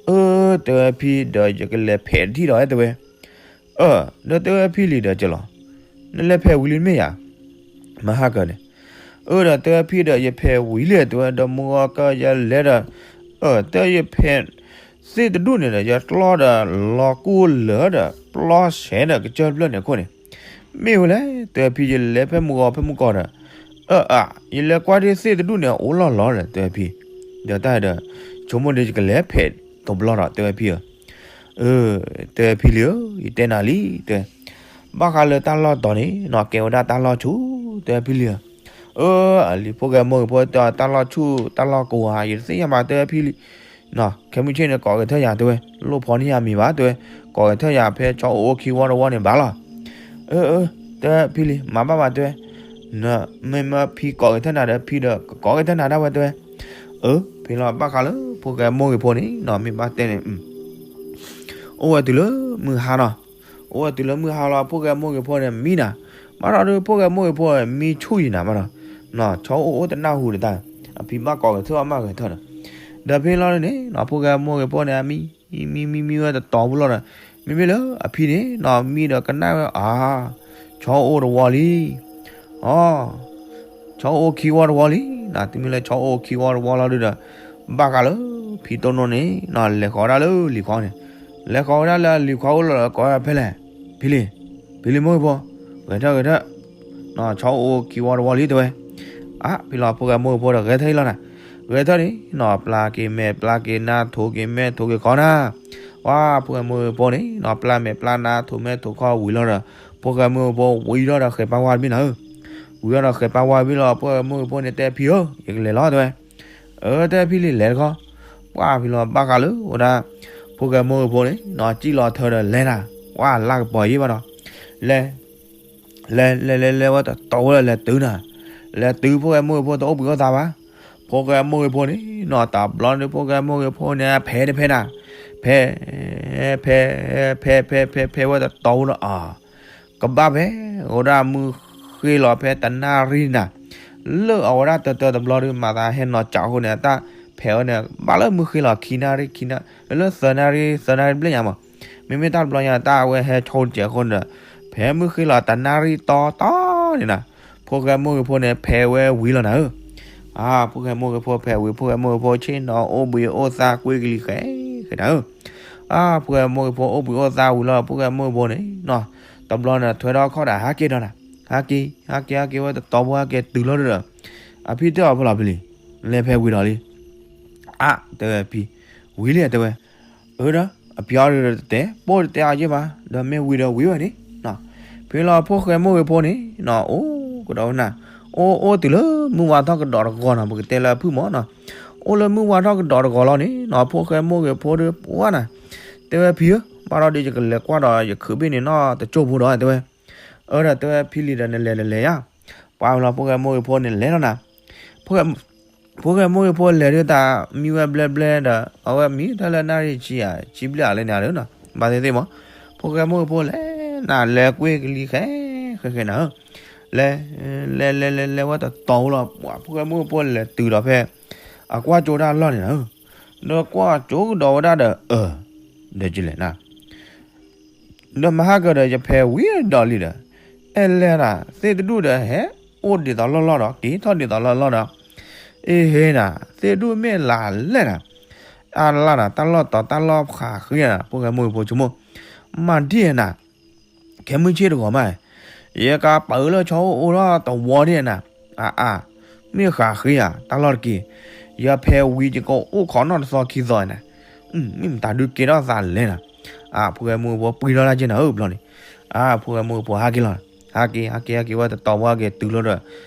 အၢ တဲဝဲဖံဒီးယကလဲၤဖဲးတထံၣ်ဒီးတဲဝဲ, အၢ ဒီးတဲဝဲဖံလံၤဒီးကလီၤ, နလဲၤဖဲးဝံၤလံမ့ၢ်ယၤ မဟါကၢၢ်န့ၣ်, အၢဒီးတဲဝဲဖံဒီးယဖဲးဝံၤလံတဲဝဲဒီးမုၢ်ဂီၤကၢၢ်ယလဲၤဒီး, အၢ တဲယဖဲး သ့ၣ်တဒူၣ်န့ၣ်ဒီး ယကျီဒီးလီၤကူလၢာ်ဒီး ပျီဆဲးဒီးကစၢၢ်ဖျၢၣ်န့ၣ်အခိၣ်န့ၣ်, မ့ၢ်ဝဲလဲၣ် တဲဝဲဖံ ယလဲၤဖဲမုၢ်ဂီၤဖဲမုၢ်ကီၢ်ဒီး, အၢ အၢ ယလဲၤကွၢ်ဒ်သ့ၣ်တဒူၣ်န့ၣ် အိၣ်လီၢ်လီၤဒီး တဲဝဲဖံ, ဒီးတၢ်ဒီး ဆိကမိၣ်ဒီးယကလဲၤဖဲးတဘျီဒီး တဲဝဲဖံဧၢ အၢ တဲဝဲဖံလံၤဧၢ ယတဲနၤလံ တဲဝဲ, ဘၣ်ဃးလၢတၢ်လီၢ်တီၤန့ၣ်နီၤ ကဲဝဲဒၣ်တၢ်လီၢ်ဆူၣ် တဲဝဲဖံလံၤဧၢ, အၢ အလံၤ ဖိၣ်ဃဲမိၢ်ဂ့ၤဖိတဲအီၤ တၢ်လီၢ်ဆူၣ်တၢ်လီၢ်ကိးဧါ ယတသ့ၣ်ညါဘၣ် တဲဝဲဖံလံၤ, ခဲမုၢ်ဆ့ၣ်န့ၣ် ကိးဂဲၤထၢၣ်ယၤ တဲဝဲ, လိၣ်ဖီန့ၢ်ယၤမံၤဘၣ် တဲဝဲ, ကိးဂဲၤထၢၣ်ယၤဖဲဆီအိၣ်အိၣ်ခံဝီတဝီန့ၣ်ဘၣ်လီၤ. အၢ အၢ တဲဝဲဖံလံၤ မၤဘၣ်ဘၣ် တဲဝဲ, မ့မ့ၢ်ဖံကိးဂဲၤထၢၣ်နၤဒီး ဖံဒီးကကိးဂဲၤထၢၣ်နၤဒၣ်ဝဲ တဲဝဲ, အၢ ဖဲလီၤဘၣ်ဃးလၢ ဖိၣ်ဃဲမိၢ်ဂ့ၤဖိန့ၣ်နီၤ မ့ၢ်ဘၣ်တဲန့ၣ် အိၣ်ဝဲတုၤလၢမုၢ်ဟါနီၤ, အိၣ်ဝဲတုၤလၢမုၢ်ဟါလီၤ ဖိၣ်ဃဲမိၢ်ဂ့ၤဖိန့ၣ်မံနၤ, ဘၣ်ဒီး ဖိၣ်ဃဲမိၢ်ဂ့ၤဖိမံဆူၣ်ယံၤနၤ ဘၣ်ဒီး, ဆီအိၣ်အိၣ်တနၢ်ဟူဒီးတၢ်, အဖံဘၣ်ကိးဂဲၤထၢၣ်အီၤမးဂဲၤထၢၣ်ဒီး, ဒီးဖဲလီၤန့ၣ်နီၤ ဖိၣ်ဃဲမိၢ်ဂ့ၤဖိန့ၣ် အမံ မံ မံ မံဝဲတတီၤဖိလီၤဒီး, မ့မ့ၢ်လၢအဖံန့ၣ်နီၤ မံဒီးကနၣ်ဝဲ အါ ဆီအိၣ်တဝီလံ, အ ဆီအိၣ်ခံဝီတဝီလံ, တုၤမ့ၢ်လၢဆီအိၣ်ခံဝီတဝီလီၤဒုဒီး, ဘၣ်ဃးလၢ ဖံတိၢ်နိန့ၣ်နီၤ လဲၤဃီၤဝဲဒၣ်လၢလံၤခွါန့ၣ်, လဲၤဃီၤဝဲဒၣ်လၢလံၤခွါအိၣ်လီၤဒီး ကိးဝဲဖဲလဲၣ်, ဖံလံၤ, ဖံလံၤမိၢ်ဂ့ၤဖိ, ဂဲၤထၢၣ်ဂဲၤထၢၣ်, ဆီအိၣ်ခံဝီတဝီလံတဲဝဲ, အ ဖဲလီၤဖိၣ်ဃဲမိၢ်ဂ့ၤဖိဒီး ဂဲၤထၢၣ်အံၤလီၤနၤ, ဂဲၤထၢၣ်န့ၣ်နီၤ ပျၢ်က့ၤမဲာ် ပျၢ်က့ၤနါ ထိးက့ၤမဲာ် ထိးက့ၤခီနၤ ဝါ ဖိၣ်ဃဲမိၢ်ဂ့ၤဖိန့ၣ်နီၤ ပျၢ်မဲာ်ပျၢ်နါ ထိးမဲာ်ထိးခီဝံၤလီၤဒီး, ဖိၣ်ဃဲမိၢ်ဂ့ၤဖိဝံၤထီၣ်ဒီးဃဲၤပၢ်ဝါတဘ့ၣ်နၤဧၢ, ဝံၤထီၣ်ဒီးဃဲၤပၢ်ဝါတဘ့ၣ်လီၤ ဖိၣ်ဃဲမိၢ်ဂ့ၤဖိန့ၣ်တဲဖံဧၢ ယကလဲၤလီၤတဲဝဲ, အၢ တဲဖံလံၤလဲၤတခီ, ပှၢ်ဖံလီၤဘၣ်ဃးလၢဝဲဒၣ်, ဖိၣ်ဃဲမိၢ်ဂ့ၤဖိန့ၣ်နီၤ စံၣ်လီၤထၢဒီးလဲၤနၤ, ဝါလၢကပီၤယံၤဘၣ်ဒီး, လဲၤ လဲၤလဲၤလဲၤလဲၤဝဲတတီၤဝဲဒီးလဲၤတုၤနၤ, လဲၤတုၤဖိၣ်ဃဲမိၢ်ဂ့ၤဖိတအိၣ်ဘှံးအိၣ်သါဘၣ်, ဖိၣ်ဃဲမိၢ်ဂ့ၤဖိန့ၣ်နီၤ တဘျီန့ၣ် ဖိၣ်ဃဲမိၢ်ဂ့ၤဖိန့ၣ် ဖဲတဖဲနၤ, ဖဲ ဖဲ ဖဲ ဖဲ ဖဲ ဖဲဝဲတတီၤဖိလီၤအါ, ကဘၣ်ဖဲ အဝဲဒၣ်မုၢ်ဃ့လီၤဖဲတနၣ်ရံၣ်နၤ, လၢအဝဲဒၣ်တၢတၢတဘျီဒုး မၤသးဟဲနီၤကးအဃိန့ၣ် အတၢ်ဖဲးဝဲန့ၣ် ဘၣ်လၢမုၢ်ဃ့လီၤခံနၣ်ရံၣ်ခံနၣ်, လၢသၢနၣ်ရံၣ် သၢနၣ်ရံၣ်တဘျဲၣ်ညါမး, မ့မ့ၢ်တၢ်တဘျီညါ တၢ်အဝဲဟဲဆိတစဲးအဃိန့ၣ်ဒီး, ဖဲမုၢ်ဃ့လီၤတနၣ်ရံၣ်တီတီန့ၣ်နၤ, ဖိၣ်ဃဲမိၢ်ဂ့ၤဖိန့ၣ် ဖဲးဝဲဝံၤလီၤနၤဧၢ, အါ ဖိၣ်ဃဲမိၢ်ဂ့ၤဖိဖဲးဝံၤ ဖိၣ်ဃဲမိၢ်ဂ့ၤဖိဆ့ၣ်နီၤအိၣ်ဘှံးအိၣ်သါကွ့ကလံၤဃဲဃဲနၤဧၢ, အါ ဖိၣ်ဃဲမိၢ်ဂ့ၤဖိအိၣ်ဘှံးအိၣ်သါဝံၤလီၤ ဖိၣ်ဃဲမိၢ်ဂ့ၤဖိန့ၣ်နီၤ, တဘျီန့ၣ် ထွဲထီၣ်ခီၣ်ဒီးဟးက့ၤဒီးနၤ, ဟးက့ၤ ဟးက့ၤ ဟးက့ၤဝဲတတီၤဖိဟးက့ၤတုၤလီၤဒုဒီး, အဖံတဲအီၤဖဲလီၤဖံလံၤ, လဲၤဖဲးဝံၤဒီးလံ, အါ တဲဝဲဖံ, ဝံၤလံတဲဝဲ, အၢဒီး အပျီဒုဒီးတတဲ ပိၢ်တတဲအီၤယ့ၢ်ဘၣ် ဒီးမ့ၢ်ဝံၤဒီးဝံၤဝဲန့ၣ်, ဖဲလီၤဖိၣ်ဃဲမိၢ်ဂ့ၤဖိန့ၣ်နီၤ အိၣ်ကဒီးဝဲနၤ, အိၣ်အိၣ်တုၤလၢမုၢ်ဝါထီၣ်ကဒီးတဂီၤနီၤ, ပကတဲလၢအဖုၣ်မးနီၤ, အိၣ်လၢမုၢ်ဝါထီၣ်ကဒီးတဂီၤလီၤန့ၣ်နီၤ, ဖိၣ်ဃဲမိၢ်ဂ့ၤဖိဒီးပှၢ်နၤ, တဲဝဲဖံဧၢ, ဘၣ်ဒီးဒ်ယကလဲၤကွၢ်ဒီးယခုးဘ့ၣ်န့ၣ်နီၤတကၠိၢ်ဖိဒီး တဲဝဲ, အၢဒီးတဲဝဲဖံလံၤဒီးနလဲၤနလဲၤယါ, ပှၤလီၤဖိၣ်ဃဲမိၢ်ဂ့ၤဖိန့ၣ်လဲၤလီၤနၤ, ဖိၣ်ဃဲ ဖိၣ်ဃဲမိၢ်ဂ့ၤဖိလဲၤဒုးတၢ်မံဝဲဘျဲဘျဲဒီး အဝဲမံတၢ်လၢနၣ်ရံၣ်ဆံယၤ ဆံဘျဲၣ်အလၢန့ၣ်ဧါလၢနီၤ, ဘၣ်သ့ၣ်သ့ၣ်မး, ဖိၣ်ဃဲမိၢ်ဂ့ၤဖိလဲၤနၤ လဲၤကွ့ၢ်ကလံၤဃဲ ဃဲဃဲနၤဧၢ, လဲၤ လဲၤလဲၤလဲၤလဲၤဝဲတတီၤဝဲလီၤ, ပှၤဖိၣ်ဃဲမိၢ်ဂ့ၤဖိလဲၤတုၤဒီးဖဲ အကွၢ်ကၠိတၢ်လီၢ်န့ၣ်နၤဧၢ, ဒီးကွၢ်ကၠိကဒီးဝဲဒၣ်ဒီး အၢ ဒီးကလဲၤနၤ ဒီးမဟါကဒီး ယဖဲဝံၤဒီးလံဒီး အဲၣ်လဲၣ်နၤ သ့ၣ်တဒူၣ်ဒီးဟဲအိၣ်ဒ်သိးလီၢ်လီၢ်ဒီး က့ၤထီၣ်ဒ်သိးလီၢ်လီၢ်ဒီး အ့ဟ့နၤ သ့ၣ်တဒူၣ်မ့ၢ်လၢလဲၣ်နၤ, အါလၢ်နၤ တၢ်လီၢ်တီၤတၢ်လီၢ်ဖးဃံနၤ ဖိၣ်ဃဲမိၢ်ဂ့ၤဖိဆိကမိၣ်, မၤဒ်နၤ ခဲမုၢ်ဆ့ၣ်တဂီၤမး, ယကပာ်အၢလၢဆီအိၣ်အိၣ်ထီၣ်တဝီဒ်နၤ, အါအါ, မ့ၢ်ဃးဃ့ဧါ တၢ်လီၢ်တက့ၢ်, ယဖဲဝံၤယကအိၣ်ခိးနီၣ်တသီခံသီနၤ, မ့ၢ်မတၤဒုးကဲထီၣ်သးလဲၣ်နၤ, အါ ဖိၣ်ဃဲမိၢ်ဂ့ၤဖိပှံၤထီၣ်တၢ်က့နၤဧၢဘျီန့ၣ်, အါ ဖိၣ်ဃဲမိၢ်ဂ့ၤဖိဟးက့ၤလီၤ, ဟးက့ၤ ဟးက့ၤ ဟးက့ၤဝဲတတီၤဝဲက့ၤတုၤလီၤဒီး,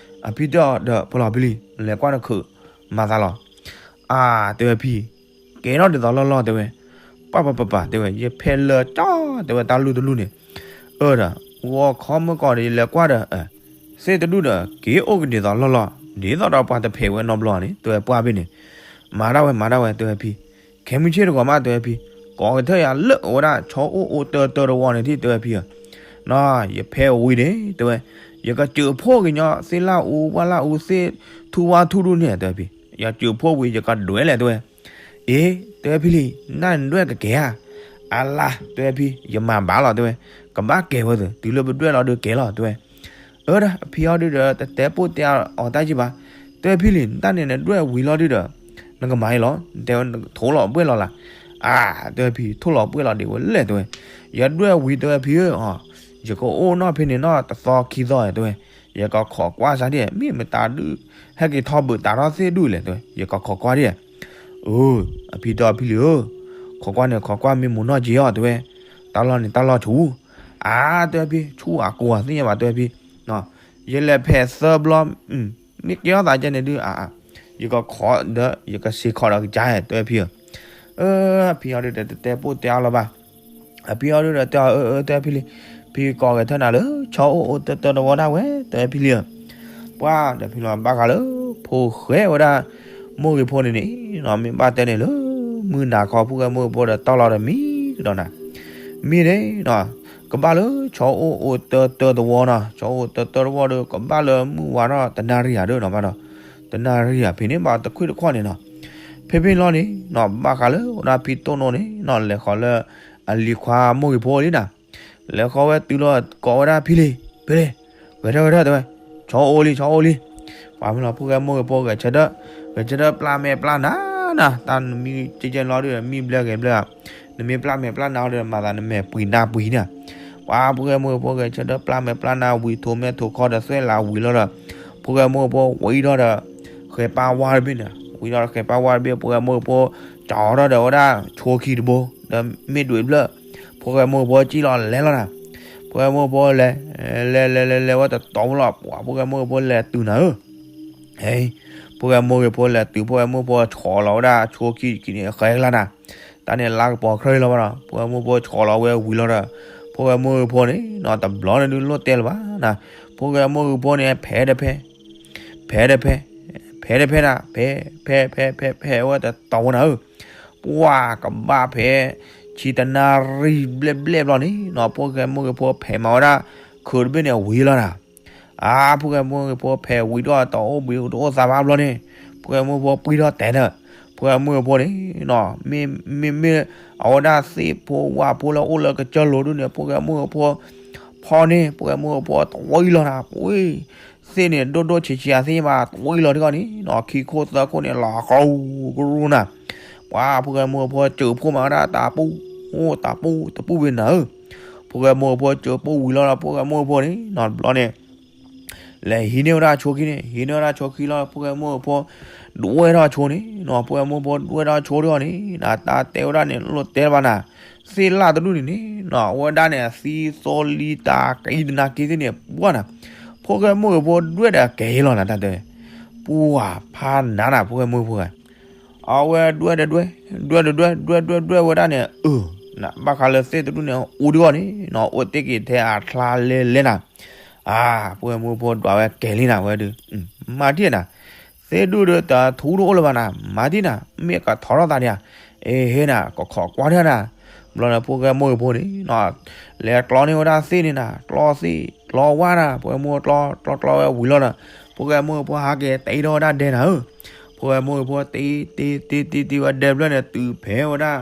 အဖံတဲအီၤဒီး ဖိလီၤဖံလံၤ လဲၤကွၢ်နခုး မၤသးလီၤ, အါ တဲဝဲဖံ ကဲထီၣ်ဒ်သိးလီၢ်လီၢ်တဲဝဲ, ပၢ်ပၢ်ပၢ်ပၢ် တဲဝဲ ယဖဲလၢကၠီ တဲဝဲတၢ်လူၢ်တလူၢ်န့ၣ်, အၢဒီး ဂီၤခီမုၢ်ကီၢ်ဒီးယလဲၤကွၢ်ဒီး, သ့ၣ်တဒူၣ်ဒီး က့ၤအိၣ်ကဒ်သိးလီၢ်လီၢ် ဒ်သိးဒီးပှၤတဖဲးဝဲနီတဘျီန့ၣ် တဲဝဲပှၢ်ဖဲန့ၣ်, မၤဒၣ်ဝဲ မၤဒၣ်ဝဲ တဲဝဲဖံ, ခဲမုၢ်ဆ့ၣ်တဂီၤမး တဲဝဲဖံ, ကိးကထၢၣ်ယၤလၢအဝဲဒၣ်ဆီအိၣ်အိၣ်တၢတၢတဝီန့ၣ်ဒံး တဲဝဲဖံဧၢ, နီၤ ယဖဲဝံၤန့ၣ် တဲဝဲ, ယကစၢးဖိကညီသ့ၣ်လၣ်အူ ဝၣ်လၣ်အူ သ့ၣ်ထူဝါထူဒူၣ်န့ၣ် တဲဝဲဖံ, ယစၢးဖိဝံၤ ယကဒွဲးလဲၣ် တဲဝဲ, အ့ တဲဝဲဖံလံၤ နနဒွဲၣ်ကကဲဧါ, အလါ တဲဝဲဖံ ယမၤဘၣ်လီၤ တဲဝဲ, ကဘၣ်ကဲဝဲသ့ၣ် တုၤလၢပဒွဲၣ်လီၤဒုးကဲလီၤ တဲဝဲ, အၢဒီး အဖံအီၤဒုးဒီး တတဲပိၢ်တဲအီၤတၢ်ကံဘၣ်, တဲဝဲဖံလံၤ နတၢ်န့ၣ်နဒွဲၣ်ဝံၤလီၤဒုးဒီး နကမၤအံၤလီၤ တဲဝဲ နကထိၣ်လီၤဘှဲၣ်လီၤလၢ်, အါ တဲဝဲဖံ ထိၣ်လီၤဘှဲၣ်လီၤဒံးဝဲလဲၣ် တဲဝဲ, ယဒွဲၣ်ဝံၤ တဲဝဲဖံဧၢ, ယကအိၣ်နီၣ်ဖဲန့ၣ်နီၣ်တသီခံသီ တဲဝဲ, ယကခိးကွၢ်စၢ်ဒံး မ့ၢ်မတၤဒုး ဟဲက့ၤထီၣ်ဘုးတးထီၣ်သ့ၣ်ဒူၣ်လဲၣ် တဲဝဲ, ယကခိးကွၢ်ဒံး, အၢ အဖံတဲအီၤဖံလံၤဧၢ, ခိးကွၢ်န့ၣ်ခိးကွၢ် မ့ၢ်မူနီၣ်က့ၤအီၤ တဲဝဲ, တၢ်လီၢ်န့ၣ်တၢ်လီၢ်ဆူၣ်, အါ တဲဝဲဖံ ဆူၣ်အကိးသ့ၣ်ညါဘၣ် တဲဝဲဖံ, ယလဲၤဖဲးသၢဘျီ, မ့ၢ်ကဲထီၣ်သးကဲန့ၣ်ဒုး အါ ယကခိးဒီး ယကစ့းခိးဒီးကစၢ် တဲဝဲဖံဧၢ, အဖံအီၤဒုးဒီး တတဲပိၢ်တဲအီၤလီၤဘၣ်, အဖံအီၤဒုးဒီး တဲအီၤ အၢ အၢ တဲဝဲဖံလံၤ, ဖံကိးဂဲၤထၢၣ်နၤလၢ ဆီအိၣ်အိၣ်တၢတၢတဝီဒၣ်ဝဲ တဲဝဲဖံလံၤဧၢ, ပှၢ်ဒီးဖံလီၤ ဘၣ်ဃးလၢ ဖိၣ်ဃဲဝဲဒၣ် မိၢ်ဂ့ၤဖိန့ၣ်န့ၣ်နီၤ မ့ၢ်ဘၣ်တဲန့ၣ်လၢ မုၢ်နၤခီ ဖိၣ်ဃဲမိၢ်ဂ့ၤဖိဒီး တီၢ်လီၤဒီးမံကဒီးနၤ, မ့ၢ်န့ၣ်နီၤ ကဘၣ်လၢ ဆီအိၣ်အိၣ်တၢတၢတဝီနီၤ ဆီအိၣ်တၢတၢတဝီဒီး ကဘၣ်လၢမုၢ်ဝါထီၣ်တနၣ်ရံၣ်ဧါဒီးနီၤ ဘၣ်ဒီး တနၣ်ရံၣ်ဧါ ဖဲန့ၣ်ဘၣ်တခွံၣ်တခွီၣ်န့ၣ်နီၤ, ဖဲဖဲလီၤန့ၣ်နီၤ ဘၣ်ဃးလၢဝဲဒၣ်ဖံတိၢ်နိန့ၣ်နီၤ လဲၤဃီၤလၢ အလံၤခွါမိၢ်ဂ့ၤဖိလံနၤ, လဲၤဃီၤဝဲတုၤလီၤ ကိးဝဲဒၣ်ဖံလံၤ ဖံလံၤ, ဂဲၤထၢၣ်ဂဲၤထၢၣ်တဲဝဲ, ဆီအိၣ်လံ ဆီအိၣ်လံ, ပှၤမ့ၢ်လီၤ ဖိၣ်ဃဲမိၢ်ဂ့ၤဖိ ဂဲၤဆၢထၢၣ် ဂဲၤဆၢထၢၣ်ပျၢ်မဲာ်ပျၢ်နါနၤ တၢ်နမံကဲကဲလီၤဒုး မံဘျဲဂဲၤဘျဲဧါ, နမ့ၢ်ပျၢ်မဲာ်ပျၢ်နါဒီး မၤသးနမဲာ်ပှံၤနါပှံၤန့ၣ်, ပှၤဖိၣ်ဃဲမိၢ်ဂ့ၤဖိ ဂဲၤဆၢထၢၣ်ပျၢ်မဲာ်ပျၢ်နါ ဝံၤထိးမဲာ်ထိးခီဒီး သွဲၣ်လးဝံၤလီၤဒီး, ဖိၣ်ဃဲမိၢ်ဂ့ၤဖိ ဝံၤထီၣ်ဒီး ဃဲၤပၢ်ဝါတဘ့ၣ်န့ၣ်, ဝံၤထီၣ်ဒီးဃဲၤပၢ်ဝါတဘ့ၣ် ဖိၣ်ဃဲမိၢ်ဂ့ၤဖိ ကၠီထီၣ်ဒီးဝဲဒၣ်ဆိခံတဘိ ဒီးမ့ၢ်ဒွံးဘျၢၣ်, ဖိၣ်ဃဲမိၢ်ဂ့ၤဖိကံၣ်လီၤလဲၤလီၤနၤ, ဖိၣ်ဃဲမိၢ်ဂ့ၤဖိလဲၤ လဲၤလဲၤလဲၤလဲၤဝဲတတီၤဖိလီၤ ပှၤဖိၣ်ဃဲမိၢ်ဂ့ၤဖိလဲၤတုၤနၤဧၢ, ဟဲ, ဖိၣ်ဃဲမိၢ်ဂ့ၤဖိလဲၤတုၤ ဖိၣ်ဃဲမိၢ်ဂ့ၤဖိဆီၣ်လီၤဝဲဒၣ်ဆိခံခံန့ၣ် ဃဲၤလီၤနၤ, တၢ်န့ၣ်လါကပီၤချၢလီၤဘၣ်ဒီး ဖိၣ်ဃဲမိၢ်ဂ့ၤဖိဆီၣ်လီၤဝဲဝံၤလီၤဒီး, ဖိၣ်ဃဲမိၢ်ဂ့ၤဖိန့ၣ်နီၤ တဘျီန့ၣ်ဒုးလိၣ်တဲလၢၤဘၣ်နၤ, ဖိၣ်ဃဲမိၢ်ဂ့ၤဖိန့ၣ် ဖဲးတဖဲ ဖဲးတဖဲ ဖဲးတဖဲနၤ ဖဲး ဖဲး ဖဲး ဖဲး ဖဲးဝဲတတီၤဖိနၤဧၢ, ပှၤကဘၣ်ဖဲး ဆံတနၣ်ရံၣ်ဘျဲၣ်ဘျဲၣ်ဘျီန့ၣ်နီၤ ဖိၣ်ဃဲမိၢ်ဂ့ၤဖိဖဲးမၤဝဲဒၣ် ခုးတဘ့ၣ်န့ၣ်ဝံၤလီၤနၤ, အါ ဖိၣ်ဃဲမိၢ်ဂ့ၤဖိဖဲးဝံၤဒီးတအိၣ်ဘှံးတအိၣ်သါဘၣ်ဘျီန့ၣ်, ဖိၣ်ဃဲမိၢ်ဂ့ၤဖိပှံၢ်ထီၣ်တဲာ်ဒီး, ဖိၣ်ဃဲမိၢ်ဂ့ၤဖိန့ၣ်နီၤ မ့မ့ၢ် အဝဲဒၣ်သ့ၣ်ဖိဝၣ်ဖိလၢအိၣ်လၢကစၢၢ်လိၤဒုန့ၣ် ဖိၣ်ဃဲမိၢ်ဂ့ၤဖိ ဖီန့ၣ် ဖိၣ်ဃဲမိၢ်ဂ့ၤဖိတဝံၤလီၤနၤ ပှံၢ် သ့ၣ်န့ၣ်ဒိၣ်ဒိၣ်ဆံးဆံးသ့ၣ်မး တဝံၤလီၤထံကီၢ်န့ၣ်နီၤ ခံခိၣ်သၢခိၣ်န့ၣ် လီၤကရူၢ်ကရူၢ်နၤ, ပှၤဖိၣ်ဃဲမိၢ်ဂ့ၤဖိစၢးဖိမၤဝဲဒၣ်တၢ်ပူၣ် တၢ်ပူၣ်တပူၣ်ဝဲနၤဧၢ, ဖိၣ်ဃဲမိၢ်ဂ့ၤဖိစၢးပူၣ်ဝံၤလီၤဒီး ဖိၣ်ဃဲမိၢ်ဂ့ၤဖိန့ၣ်နီၤ တဘျီန့ၣ် လဲၤဟံးန့ၢ်ဝဲဒၣ်ဆိခံန့ၣ် ဟံးန့ၢ်ဝဲဒၣ်ဆိခံလီၤ ဖိၣ်ဃဲမိၢ်ဂ့ၤဖိ ဒွဲၣ်ထီၣ်ဆိန့ၣ်နီၤ ဖိၣ်ဃဲမိၢ်ဂ့ၤဖိဒွဲၣ်ထီၣ်ဆိထံအီၤန့ၣ် နတၢ်တဲဝဲဒၣ်န့ၣ် လိၣ်တဲဘၣ်နၤ, သ့ၣ်လၣ်တဒူၣ်န့ၣ်န့ၣ်နီၤ အဝဲဒၣ်န့ၣ် အသံသိလံတၢ်ကံတနၤက့သ့ၣ်န့ၣ် ပှၢ်နၤ, ဖိၣ်ဃဲမိၢ်ဂ့ၤဖိဒွဲၣ်ဒီးကဲၤလီၤနၤ တၢ်တဲ, ပှၤဖးနးနၤ ဖိၣ်ဃဲမိၢ်ဂ့ၤဖိဧၢ, အဝဲဒွဲၣ်ဒီးဒွဲၣ်, ဒွဲၣ်ဒီးဒွဲၣ်, ဒွဲၣ်ဒွဲၣ်ဒွဲၣ်ဝဲဒၣ်န့ၣ် အၢ နဘၣ်ဃးလၢသ့ၣ်တဒူၣ်န့ၣ် အိၣ်ဒံးအီၤန့ၣ် နအိၣ်တ့ၢ်က့ၤထဲအချါလဲလဲနၤ, အၢ ဖိၣ်ဃဲမိၢ်ဂ့ၤဖိဒွးဝဲကဲၤလံနၤဝဲဒုး, မၤထံၣ်နၤ, သ့ၣ်ဒူၣ်ဒီးတၢ်ထူတအိၣ်လၢၤဘၣ်နၤ, မၤထံၣ်နၤ မ့ၢ်ကထီထီၣ်သးဒံးဧါ, အ့ဟ့နၤ ကခိးကွၢ်ထၢၣ်နၤ, ဘျီန့ၣ် ဖိၣ်ဃဲမိၢ်ဂ့ၤဖိန့ၣ် လဲၤကျီန့ၢ်ဝဲဒၣ်သ့ၣ်န့ၣ်နၤ, ကျီသ့ၣ်ကျီဝၣ်နၤ, ဖိၣ်ဃဲမိၢ်ဂ့ၤဖိကျီကျီကျီဝဲဝံၤလီၤဒီး, ဖိၣ်ဃဲမိၢ်ဂ့ၤဖိဟးက့ၤတ့ထီၣ်ဝဲဒၣ်ဒဲနၤဧၢ, ဖိၣ်ဃဲမိၢ်ဂ့ၤဖိတ့တ့တ့တ့တ့ဝဲဒဲဘျၢၣ်န့ၣ် တုၤဖဲဝဲဒၣ်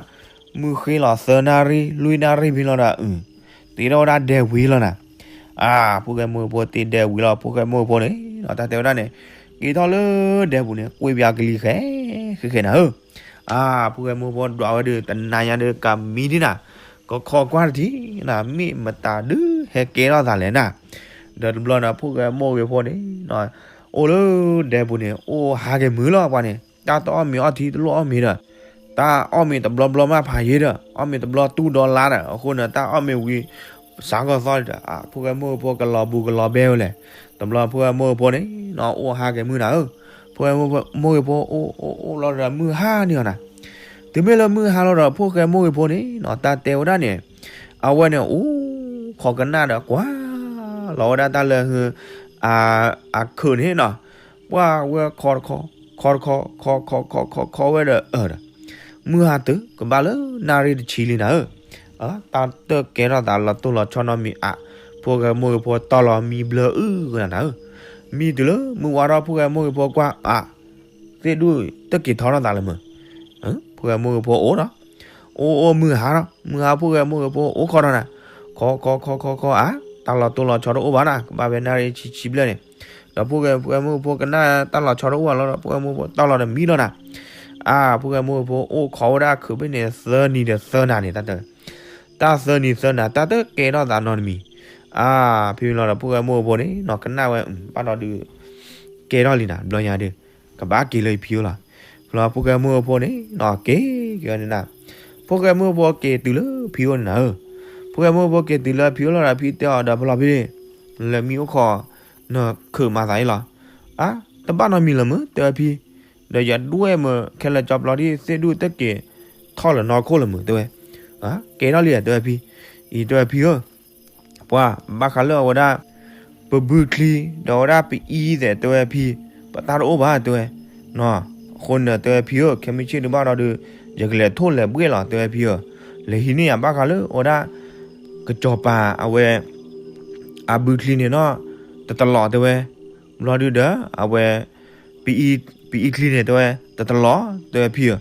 မုၢ်ဃ့လီၤသၢနၣ်ရံၣ် လွံၢ်နၣ်ရံၣ်ဖဲလီၤဒီး, တ့ထီၣ်ဝဲဒၣ်ဒဲဝံၤလီၤနၤ, အၢ ဖိၣ်ဃဲမိၢ်ဂ့ၤဖိတ့ဒဲဝံၤလီၤ ဖိၣ်ဃဲမိၢ်ဂ့ၤဖိန့ၣ် တၢ်တဲဝဲဒၣ်န့ၣ်, က့ၤထီၣ်လၢဒဲပူၤန့ၣ် ကွ့ပၠးကလံၤဃဲ ဃဲဃဲနၤဧၢ, အၢ ဖိၣ်ဃဲမိၢ်ဂ့ၤဖိဒွးဝဲဒုး တနၤညါဒုးကမံဒံးနၤ, ကခိးကွၢ်တထံၣ်နၤ မ့ၢ်မတၤဒုးဟဲကဲထီၣ်သးလဲၣ်နၤ, ဒီးတဘျီန့ၣ် ဖိၣ်ဃဲမိၢ်ဂ့ၤဖိန့ၣ် အိၣ်လၢဒဲပူၤန့ၣ် အိၣ်ဟးက့ၤမုာ်လီၤပှၤန့ၣ် တၢ်တအီၣ်မ့ၤအီထံတလိၣ်အီၣ်မ့ၤဒီး, တၢ်အီၣ်မ့ၤတဘျီဘျီမးဖးယံၤဒီး အီၣ်မ့ၤတဘျီတူၢ်ဒီလါဒီး အဃိန့ၣ် တၢ်အီၣ်မ့ၤဝံၤ စးကီၢ်သီဒီး ဖိၣ်ဃဲမိၢ်ဂ့ၤဖိကလီၤဘူးကလီၤဘဲဝဲလဲၣ်, တဘျီဖိၣ်ဃဲမိၢ်ဂ့ၤဖိန့ၣ် အိၣ်ဟးက့ၤမုာ်နၤဧၢ, ဖိၣ်ဃဲမိၢ်ဂ့ၤဖိအိၣ်အိၣ်အိၣ်လီၤဒီးမုၢ်ဟါန့ၣ်အီၤနၤ, တုၤမ့ၢ်လၢမုၢ်ဟါလီၤဒီး ဖိၣ်ဃဲမိၢ်ဂ့ၤဖိန့ၣ် တၢ်တဲဝဲဒၣ်န့ၣ်, အဝဲန့ၣ်အိၣ်ခိးကနၣ်ဒီးကွၢ် လီၤဝဲဒၣ်တၢ်လၢဟု အခုးန့ၣ်နီၤ, ပှၢ်ဝဲခီတခီ, ခီတခီ, ခီခီခီခီခီဝဲဒီးအၢဒီး, မုၢ်ဟါတုၤကဘၣ်လၢနၣ်ရံၣ်တဆံလံနၤဧၢ, တၢ်တကဲထီၣ်သးလီၤတိၢ်လီၤဆီနီတမံၤအါ, ဖိၣ်ဃဲမိၢ်ဂ့ၤဖိတီၢ်လီၤမံဘျၢအုၣ်ကနၤနၤဧၢ, မံတုၤလၢမုၢ်ဝါထီၣ်ဖိၣ်ဃဲမိၢ်ဂ့ၤဖိကွၢ်အါ, သ့ၣ်ဒူၣ်တက့ၤထီထီၣ်သးလၢမုၢ် ဖိၣ်ဃဲမိၢ်ဂ့ၤဖိအိၣ်ဒီး, အိၣ်အိၣ်မုၢ်ဟါဒီး မုၢ်ဟါဖိၣ်ဃဲမိၢ်ဂ့ၤဖိအိၣ်ခိးဒီးနၤ, ခီခီခီခီခီအါ, တၢ်လီၤတိၢ်လီၤဆီတအိၣ်ဘၣ်နၤ, ကဘၣ်ဝဲနၣ်ရံၣ်ဆံဆံဘျဲၣ်န့ၣ်, ဒီးဖိၣ်ဃဲမိၢ်ဂ့ၤဖိကနၣ်တၢ်လီၤဆီတအိၣ်ဘၣ်လီၤဒီး ဖိၣ်ဃဲမိၢ်ဂ့ၤဖိတီၢ်လီၤဒီးမံလီၤနၤ, အါ ဖိၣ်ဃဲမိၢ်ဂ့ၤဖိအိၣ်ခိးဝဲဒၣ်ခုးဖဲန့ၣ် သၢနံၤဒီးသၢနၤန့ၣ် တၢ်တဲ တၢ်သၢနံၤသၢနၤ တၢ်တကဲထီၣ်သးနီတမံၤ, အါ ဖဲမ့ၢ်လီၤဒီး ဖိၣ်ဃဲမိၢ်ဂ့ၤဖိန့ၣ်နီၤ ကနၣ်ဝဲ ဘၣ်ဒီးဒုး ကဲထီၣ်လံနၤ ဘျီညါဒီး ကဘၣ်က့ၤလၢယဖံအိၣ်လီၤ, ဖဲလီၤဖိၣ်ဃဲမိၢ်ဂ့ၤဖိန့ၣ်နီၤ က့ၤက့ၤဝဲန့ၣ်နၤ, ဖိၣ်ဃဲမိၢ်ဂ့ၤဖိက့ၤတုၤလၢဖံအိၣ်န့ၣ်နၤဧၢ, ဖိၣ်ဃဲမိၢ်ဂ့ၤဖိက့ၤတုၤလၢဖံအိၣ်လီၤဒီး ဖံတဲအီၤဒီး ဖဲလီၤဖံ လဲၤမံအိၣ်ခိး နခုးမၤသးအံၤလီၤ, အါ တဘၣ်နီတမံၤလၢၤမုၢ် တဲဝဲဖံ, ဒီးယဒွဲၣ်မုၢ်ခဲလၢာ်ကၠီပျီဒ်သ့ၣ်ဒူၣ်တက့ၤထီၣ်လၢၤနီၢ်ခိၣ်လၢၤမုၢ် တဲဝဲ, ကဲထီၣ်လံ တဲဝဲဖံ, အံၤတဲဝဲဖံဧၢ, ပှၤဘၣ်ဃးလၢအဝဲဒၣ် ပဘုချံ ဒီးအဝဲဒၣ်ပအံၤသဲး တဲဝဲဖံ, ပတၢ်တအိၣ်ဘၣ် တဲဝဲ, အဃိန့ၣ် တဲဝဲဖံဧၢ ခဲမုၢ်ဆ့ၣ်ဒုးဘၣ်ဒီးဒုး ယကလဲၤထိၣ်လဲၤဘှဲၣ်လီၤ တဲဝဲဖံဧၢ, လဲၤဟံးန့ၢ်ယၤဘၣ်ဃးလၢအဝဲဒၣ် ကစီၤပၤအဝဲ အဘုချံန့ၣ်နီၤ တတလီၤ တဲဝဲ, ဘျီဒုဒီး အဝဲ ပအံၤချံန့ၣ် တဲဝဲ တတလီၤ တဲဝဲဖံဧၢ,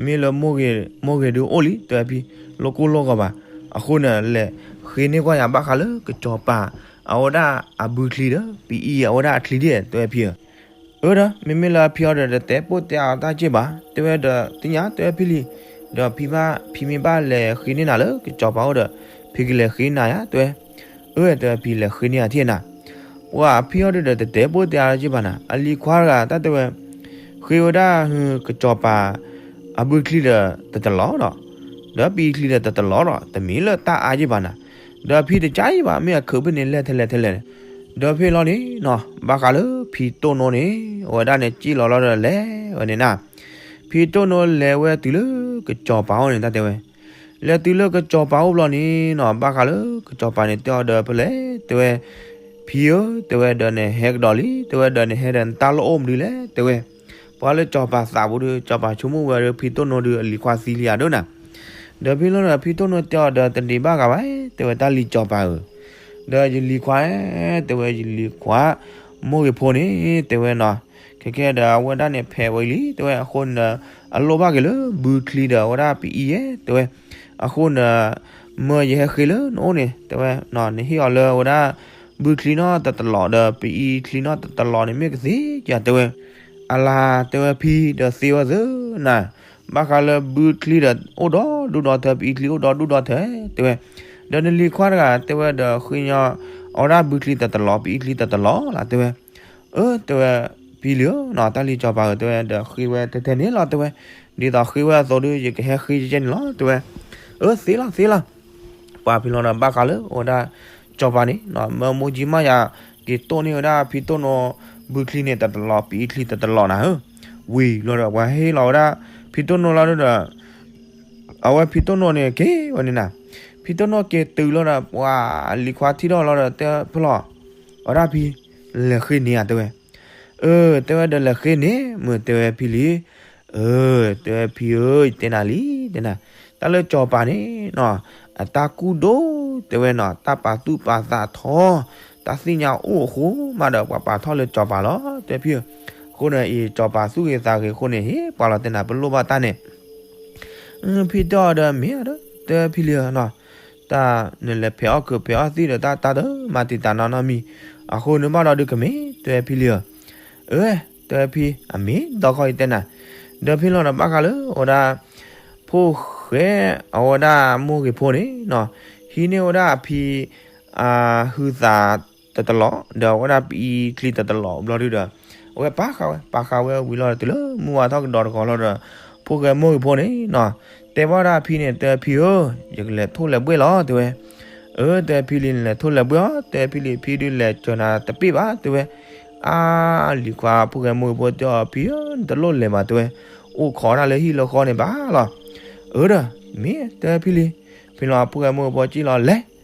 မ့ၢ်လၢမိၢ်ဂ့ၤဒုအိၣ်လံ တဲဝဲဖံ, လိၣ်ကိၢ်လိၣ်ဂီၤဘၣ်, အဃိန့ၣ် လဲၤဃ့န့ၢ်ကွၢ်ယၤဘၣ်ဃးလၢကစီၤပၤ အဝဲဒၣ်အဘုချံဒီး ပအံၤအဝဲဒၣ်အချံဒ် တဲဝဲဖံဧၢ, အၢဒီး မ့မ့ၢ်လၢအဖံအီၤဒီး တတဲပိၢ်တဲအီၤတၢ်စ့ၢ်ဘၣ် တဲဝဲဒီး သ့ၣ်ညါ တဲဝဲဖံလံ, ဒီးဖံမ့ၢ်ဘၣ်လဲၤဃ့န့ၢ်နၤလၢကစီၤပၤအိၣ်ဒီး ဖံကလဲၤဃ့န့ၢ်ယၤ တဲဝဲ, အၢ တဲဝဲဖံလဲၤဃ့န့ၢ်ယၤထံၣ်နၤ, ပှၤဖံအီၤဒီး တတဲပိၢ်တဲအီၤတၢ်စ့ၢ်ဘၣ်နၤ အလံၤခွါတဂၤတၢ်တဲဝဲ, ဃ့ဝဲဒၣ်ဟုကစီၤပၤ အဘုချံဒီးတတလီၤဒီး, ဒီးပအံၤချံဒီးတတလီၤဒီး တမ့ၢ်လၢတၢ်အါယံၢ်ဘၣ်နၤ, ဒီးဖံတကါယံၢ်ဘၣ် မ့ၢ်အခုးဖဲန့ၣ်လဲၣ်ထဲလဲၣ်ထဲလဲၣ်န့ၣ်, ဒီးဖဲလီၤန့ၣ်နီၤ ဘၣ်ဃးလၢဖံတိၢ်နိန့ၣ် အဝဲဒၣ်န့ၣ် စံၣ်လီၤလီၤဒီးလဲၤဝဲန့ၣ်နၤ, ဖံတိၢ်နိလဲၤဝဲတုၤလၢကစီၤပၤအိၣ်န့ၣ် တၢ်တဲဝဲ, လဲၤတုၤလၢကစီၤပၤအိၣ်ဘျီန့ၣ်နီၤ ဘၣ်ဃးလၢကစီၤပၤန့ၣ် တဲအီၤဒီးဖဲလဲၣ် တဲဝဲ, ဖံဧၢ တဲဝဲဒီးနဟဲကဒီးလံ တဲဝဲဒီးနဟဲဒီးနတၢ်လိၣ်အိၣ်မနုၤလဲၣ် တဲဝဲ, ပှၤလၢစီၤပၤသးပူၤဒီး စီၤပၤဆိကမိၣ်ဝဲဒီး ဖံတိၢ်နိဒီးအလံၤခွါသံလံဧါဒိၣ်နၤ, ဒီးဖဲလီၤဒီးဖံတိၢ်နိတဲအီၤဒီး တဒံးဘၣ်ဂၤဘၣ် တဲဝဲတၢ်လံၤစီၤပၤဧၢ, ဒီးယလံၤခွါ တဲဝဲယလံၤခွါ မိၢ်ဂ့ၤဖိန့ၣ် တဲဝဲနီၤ, ခဲခဲဒီးအဝဲဒၣ်န့ၣ်ဖဲးဝဲလံ တဲဝဲ အဃိန့ၣ် အလိၣ်ဘၣ်က့ၤလၢဘုချံဒီးအဝဲဒၣ်ပအံၤဧၢ တဲဝဲ, အဃိန့ၣ် မၢယဟဲဃ့လၢနအိၣ်န့ၣ် တဲဝဲ, နဟ့ၣ်အီၤလၢအဝဲဒၣ် ဘုချံနီတတလီၤဒီး ပအံၤချံနီတတလီၤန့ၣ် မ့ၢ်ကသ့ဧါ တဲဝဲ, အလၤ တဲဝဲဖံဒီးသ့ဝဲသ့နၤ, ဘၣ်ဃးလၢဘုချံဒီးအိၣ်ဒီဒူၣ်ဒီထၢ ပအံၤချံအိၣ်ဒီဒူၣ်ဒီထၢ တဲဝဲ, ဒီးနလံၤခွါတဂၤ တဲဝဲဒီးဃ့ညီ အဝဲဒၣ်ဘုချံတတလီၤ ပအံၤချံတတလီၤလၢ တဲဝဲ, အၢ တဲဝဲ, ဖံလံဧၢနီၤ တၢ်လံၤစီၤပၤဧၢ တဲဝဲ ဒီးဃ့ဝဲထဲထဲန့ၣ်လီၤ တဲဝဲ, ဒ်သိးဃ့ဝဲအသိးဒီး ယကဟဲဃ့ကဲန့ၣ်လီၤ တဲဝဲ, အၢ သ့လီၤ သ့လီၤ, ပှၤဖံလီၤဒီးဘၣ်ဃးလၢအဝဲဒၣ် စီၤပၤန့ၣ် မၢမိၢ်ကံမးယၤ က့ၤတိၢ်န့ၢ်ဝဲဒၣ်ဖံတိၢ်နိဘုချံန့ၣ်တတလီၤ ပအံချံတတလီၤနၤဧၢ, ဝံၤလီၤဒီး ပှၤဟ့ၣ်လီၤဝဲဒၣ်ဖံတိၢ်နိလီၤဒီး အဝဲဖံတိၢ်နိန့ၣ်က့ၤဝဲန့ၣ်နၤ, ဖံတိၢ်နိက့ၤတုၤလီၤဒီး ပှၤလံၤခွါထံၣ်ထီၣ်လီၤဒီး တဲဖဲလီၤ, အဝဲဒၣ်ဖံ, လဲၤဃ့န့ၣ်ဧါ တဲဝဲ, အၢ တဲဝဲဒီး လဲၤဃ့န့ၣ် မ့ၢ်တဲဝဲဖံလံ, အၢ တဲဝဲဖံဧၢ ယတဲနၤလံ တဲနၤ, တၢ်လၢစီၤပၤန့ၣ်နီၤ, အတၢ်ကူၣ်ဒိၣ် တဲဝဲနီၤ, တၢ်ပာ်သူၣ်ပာ်သးထီ, တၢ်သ့ၣ်ညါအိၣ်အဃိမးဒီး ပှၤပာ်ထီၣ်လၢစီၤပၤလီၤ တဲဖံဧၢ, အဃိန့ၣ်အံၤ စီၤပၤသူၣ်ဂ့ၤသးဂ့ၤအဃိန့ၣ် ဟ့ၣ်ပှၤလီၤတဲနၤ ပလိၣ်ဘၣ်တၢ်န့ၣ် ဖံတဲအီၤဒီး မ့ၢ်ဧါဒီး တဲဖံလံဧၢနီၤ, တၢ်နလဲၤဖဲးအီၣ်ခုးဖဲးအီၣ်သံၣ်ဒီး တၢ်တၢ်ဒီးမၤတံာ်တာ်နီၢ်နီၢ်မံၤ, အဃိန့ၣ်ဘၣ်ဒီးဒုးကမ့ၢ် တဲဖံလံဧၢ, အၢ တဲဖံ အမ့ၢ်ဒီခီအံၤတဲနၤ, ဒီးဖံလီၤဒီးဘၣ်ဃးလၢအဝဲဒၣ် ဖိၣ်ဃဲအဝဲဒၣ်မိၢ်ဂ့ၤဖိန့ၣ်နီၤ, ဟံးန့ၢ်ဝဲဒၣ်အဖံ အဟုသးတတလီၤ ဒီးအဝဲဒၣ်ပအံချံတတလီၤဘျီဒုဒီး အဝဲပာ်ဃာ်ဝဲ ပာ်ဃာ်ဝဲဝံၤလီၤဒီး တုၤလၢမုၢ်ဝါထီၣ်ကဒီးတဂီၤလီၤဒီး ဖိၣ်ဃဲမိၢ်ဂ့ၤဖိန့ၣ်နီၤ, တဲဘၣ်ဝဲဒၣ်အဖံန့ၣ် တဲဖံဧၢ, ယကလဲၤထိၣ်လဲၤဘှဲၣ်လီၤ တဲဝဲ, အၢ တဲဖံလံ နလဲၤထိၣ်လဲၤဘှဲၣ်အီၤ တဲဖံလံ ဖံဒုးလဲၤစၢၤနၤတပ့ၢ်ဘၣ် တဲဝဲ, အါ လံၤခွါဖိၣ်ဃဲမိၢ်ဂ့ၤဖိတဲအီၤ ဖံဧၢ နတလိၣ်လဲၤဘၣ် တဲဝဲ, အိၣ်ခိးတၢ်လၢဟံၣ်လၢဃီန့ၣ်ဘၣ်လီၤ, အၢဒီး မ့ၢ် တဲဖံလံ, ဖံလီၤဖိၣ်ဃဲမိၢ်ဂ့ၤဖိကံၣ်လီၤလဲၤ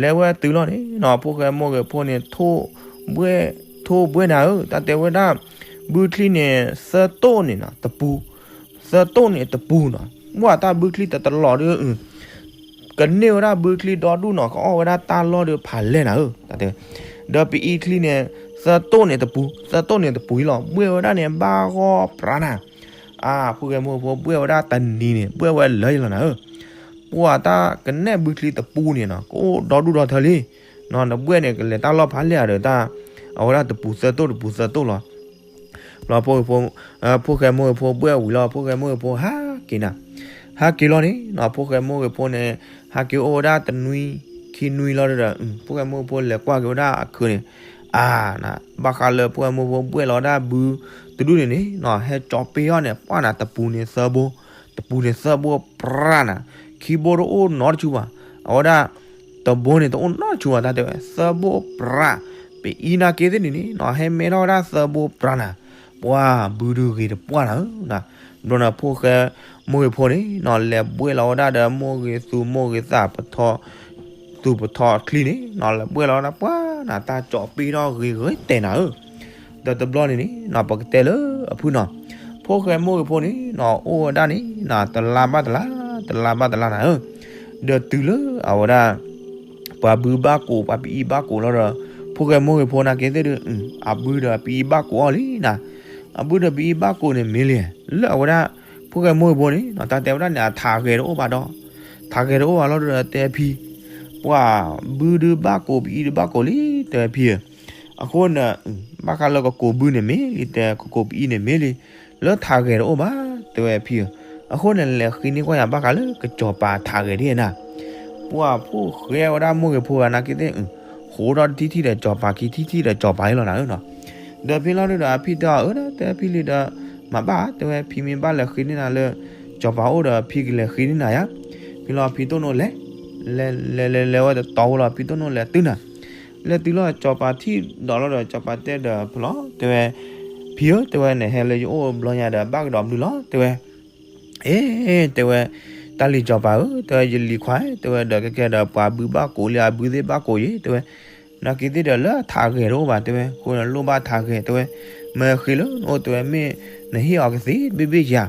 လဲၤဝဲတုၤလီၤန့ၣ်နီၤ ဖိၣ်ဃဲမိၢ်ဂ့ၤဖိန့ၣ် ထိၣ်ဘှဲၣ် ထိၣ်ဘှဲၣ်နၤဧၢ, တၢ်တဲဝဲဒၣ် ဘုချံန့ၣ် သၢတိၢ်န့ၣ်နီၤ တပူၤ, သၢတိၢ်န့ၣ်တပူၤနီၤ, မ့ၢ်တၢ်ဘုချံတတလီၤဒီး ကန့ၢ်ဝဲဒၣ်ဘုချံဒီဒူၣ်နီၤ ကအီၣ်ဝဲဒၣ်တၢ်လီၢ်ဒီးဖးလဲၢ်နၤဧၢ, တၢ်တဲ, ဒီးပအံချံန့ၣ် သၢတိၢ်န့ၣ်တပူၤ, သၢတိၢ်န့ၣ်တပူၤအံၤလီၤ ဘှဲၣ်ဝဲဒၣ်န့ၣ်ဘၣ်ဂီၢ်ပြးနၤ အါ ဖိၣ်ဃဲမိၢ်ဂ့ၤဖိဘှဲၣ်ဝဲဒၣ်တနံၤန့ၣ် ဘှဲၣ်ဝဲလၢယလီၤနၤဧၢ, ပှၤတၢ်ကနဲၣ်ဘုချံတပူၤန့ၣ်နီၤ ကအိၣ်ဒီဒူၣ်ဒီထၢလံ, နဘှဲၣ်န့ၣ် ကလဲၤတၢ်လီၢ်ဖးလဲၢ်ဧါဒီးတၢ်, အဝဲဒၣ်တပူၤသၢတိၢ်တပူၤသၢတိၢ်လီၤ, ဘျီဖိၣ်ဃဲမိၢ်ဂ့ၤဖိဘှဲၣ်ဝံၤလီၤ ဖိၣ်ဃဲမိၢ်ဂ့ၤဖိဟးက့ၤနၤ, ဟးက့ၤလီၤန့ၣ်နီၤ ဖိၣ်ဃဲမိၢ်ဂ့ၤဖိန့ၣ် ဟးက့ၤအိၣ်ဝဲဒၣ်တနွံခံနွံလီၤဒီး ဖိၣ်ဃဲမိၢ်ဂ့ၤဖိလဲၤကွၢ်က့ၤဝဲဒၣ်အခုးန့ၣ်, အါ ဘၣ်ဃးလၢဖိၣ်ဃဲမိၢ်ဂ့ၤဖိဘှဲၣ်လီၤဝဲဒၣ်ဘုတဒူၣ်န့ၣ်န့ၣ်နီၤ ဟဲကၠီၤပ့ၤအီၤန့ၣ် ပှၢ်နၤ တပူၤန့ၣ်သၢဘိ, တပူၤန့ၣ်သၢဘိပြးနၤ, ခံဘိတအိၣ်နီတဆူဘၣ်, အဝဲဒၣ် တဘိန့ၣ်တအိၣ်နီတဆူဘၣ် တၢ်တဲဝဲ သၢဘိပြး, ပအံနာ်က့သ့ၣ်န့ၣ်န့ၣ်နီၤ ဟဲမဲထီၣ်ဝဲဒၣ်သၢဘိပြးနၤ, ပှၢ်ဘုဒုဂ့ၤတပှၢ်နၤဧၢ, ဘျီန့ၣ်ဖိၣ်ဃဲမိၢ်ဂ့ၤဖိန့ၣ်နီၤ လဲၤဘှဲၣ်လီၤဝဲဒၣ်ဒီးမိၢ်ဂ့ၤသူမိၢ်ဂ့ၤသးပထီ သူၣ်ပထီချံန့ၣ်နီၤ လဲၤဘှဲၣ်လီၤဝဲဒၣ်ပှၢ်နၤ တၢ်ကၠီၤပ့ၤထီၣ်ဂ့ၤဂ့ၤတဲနၤဧၢ, ဒီးတဘျီန့ၣ်န့ၣ်နီၤ ပကတဲလၢအဖုၣ်နီၤ, ဖိၣ်ဃဲမိၢ်ဂ့ၤဖိန့ၣ်နီၤ အိၣ်ဝဲဒၣ်န့ၣ်နီၤ တလါဘၣ်တလါ, တလါဘၣ်တလါနၤဧၢ, ဒီးတုၤလၢအဝဲဒၣ် ပှၤဘုဘၣ်ကိး ပှၤပအံဘၣ်ကိးလီၤဒီး ဖိၣ်ဃဲမိၢ်ဂ့ၤဖိနာ်က့သ့ၣ်ဒီး အဘုဒီးပအံဘၣ်ကိးအီၤလံနၤ, အဘုဒီးပအံဘၣ်ကိးန့ၣ်မ့ၢ်လံ, လၢအဝဲဒၣ် ဖိၣ်ဃဲမိၢ်ဂ့ၤဖိန့ၣ်နီၤ တၢ်တဲဝဲဒၣ်န့ၣ် အထးဂဲၤတအိၣ်ဘၣ်ဒီး ထးဂဲၤတအိၣ်ဘၣ်လီၤဒီးတဲဖံ, ပှၤဘုဒုဘၣ်ကိး ပအံဒုဘၣ်ကိးလံ တဲဖံဧၢ, အဃိန့ၣ် ဘၣ်ဃးလၢကကိးဘုန့ၣ်မ့ၢ်လံ တဲကကိးပအံန့ၣ်မ့ၢ်လံ, လၢထးဂဲၤတအိၣ်ဘၣ် တဲဝဲဖံဧၢ, အဃိန့ၣ် လဲၤဃ့န့ၢ်ကွၢ်ယၤဘၣ်ဃးလၢကစီၤပၤထးဂဲၤဒ်နၤ, ပှၤဖိၣ်ဃဲဝဲဒၣ်မိၢ်ဂ့ၤဖိဂၤနာ်က့သ့ၣ် ဃိးထီၣ်တထံၣ်ထံၣ်ဒီးစီၤပၤခံထံၣ်ထံၣ်ဒီးစီၤပၤအံၤလီၤနၤဧၢနီၤ, ဒီးဖံလီၤဒုဒီးအဖံတဲအီၤ အၢ တဲဖံလံဒီး မၤဘၣ် တဲဝဲ ဖံမ့ၢ်ဘၣ်လဲၤဃ့န့ၢ်နၤလၢ စီၤပၤအိၣ်ဒီးဖံကလဲၤဃ့န့ၢ်နၤယါ, ဖံလီၤဖံတိၢ်နိလဲၤ လဲၤလဲၤလဲၤလဲၤဝဲတတီၤဝဲလီၤ ဖံတိၢ်နိလဲၤတုၤနၤ, လဲၤတုၤလီၤစီၤပၤထံၣ်ဒီးလီၤဒီး စီၤပၤတဲဒီးဖံလီၤ တဲဝဲ, ဖံဧၢ တဲဝဲ နဟဲလၢယအိၣ်ဘျီညါဒီး ဘၣ်ကဒီးမနုၤလီၤ တဲဝဲ, အ့ တဲဝဲ, တၢ်လံၤစီၤပၤဧၢ တဲဝဲ ယလံၤခွါ တဲဝဲ ဒီးကဲကဲဒီးပှၤဘုဘၣ်ကိးလံ အဘုသ့ၣ်ဘၣ်ကိးယ့ၤ တဲဝဲ, နာ်က့သ့ၣ်ဒီးလၢထးဂဲၤတအိၣ်ဘၣ် တဲဝဲ အဃိန့ၣ်လိၣ်ဘၣ်ထးဂဲၤ တဲဝဲ, မ့ၢ်ဃ့လၢနအိၣ် တဲဝဲ မ့ၢ်နဟ့ၣ်အီၤကသ့ဘ့ၣ်ဘ့ၣ်ဧါ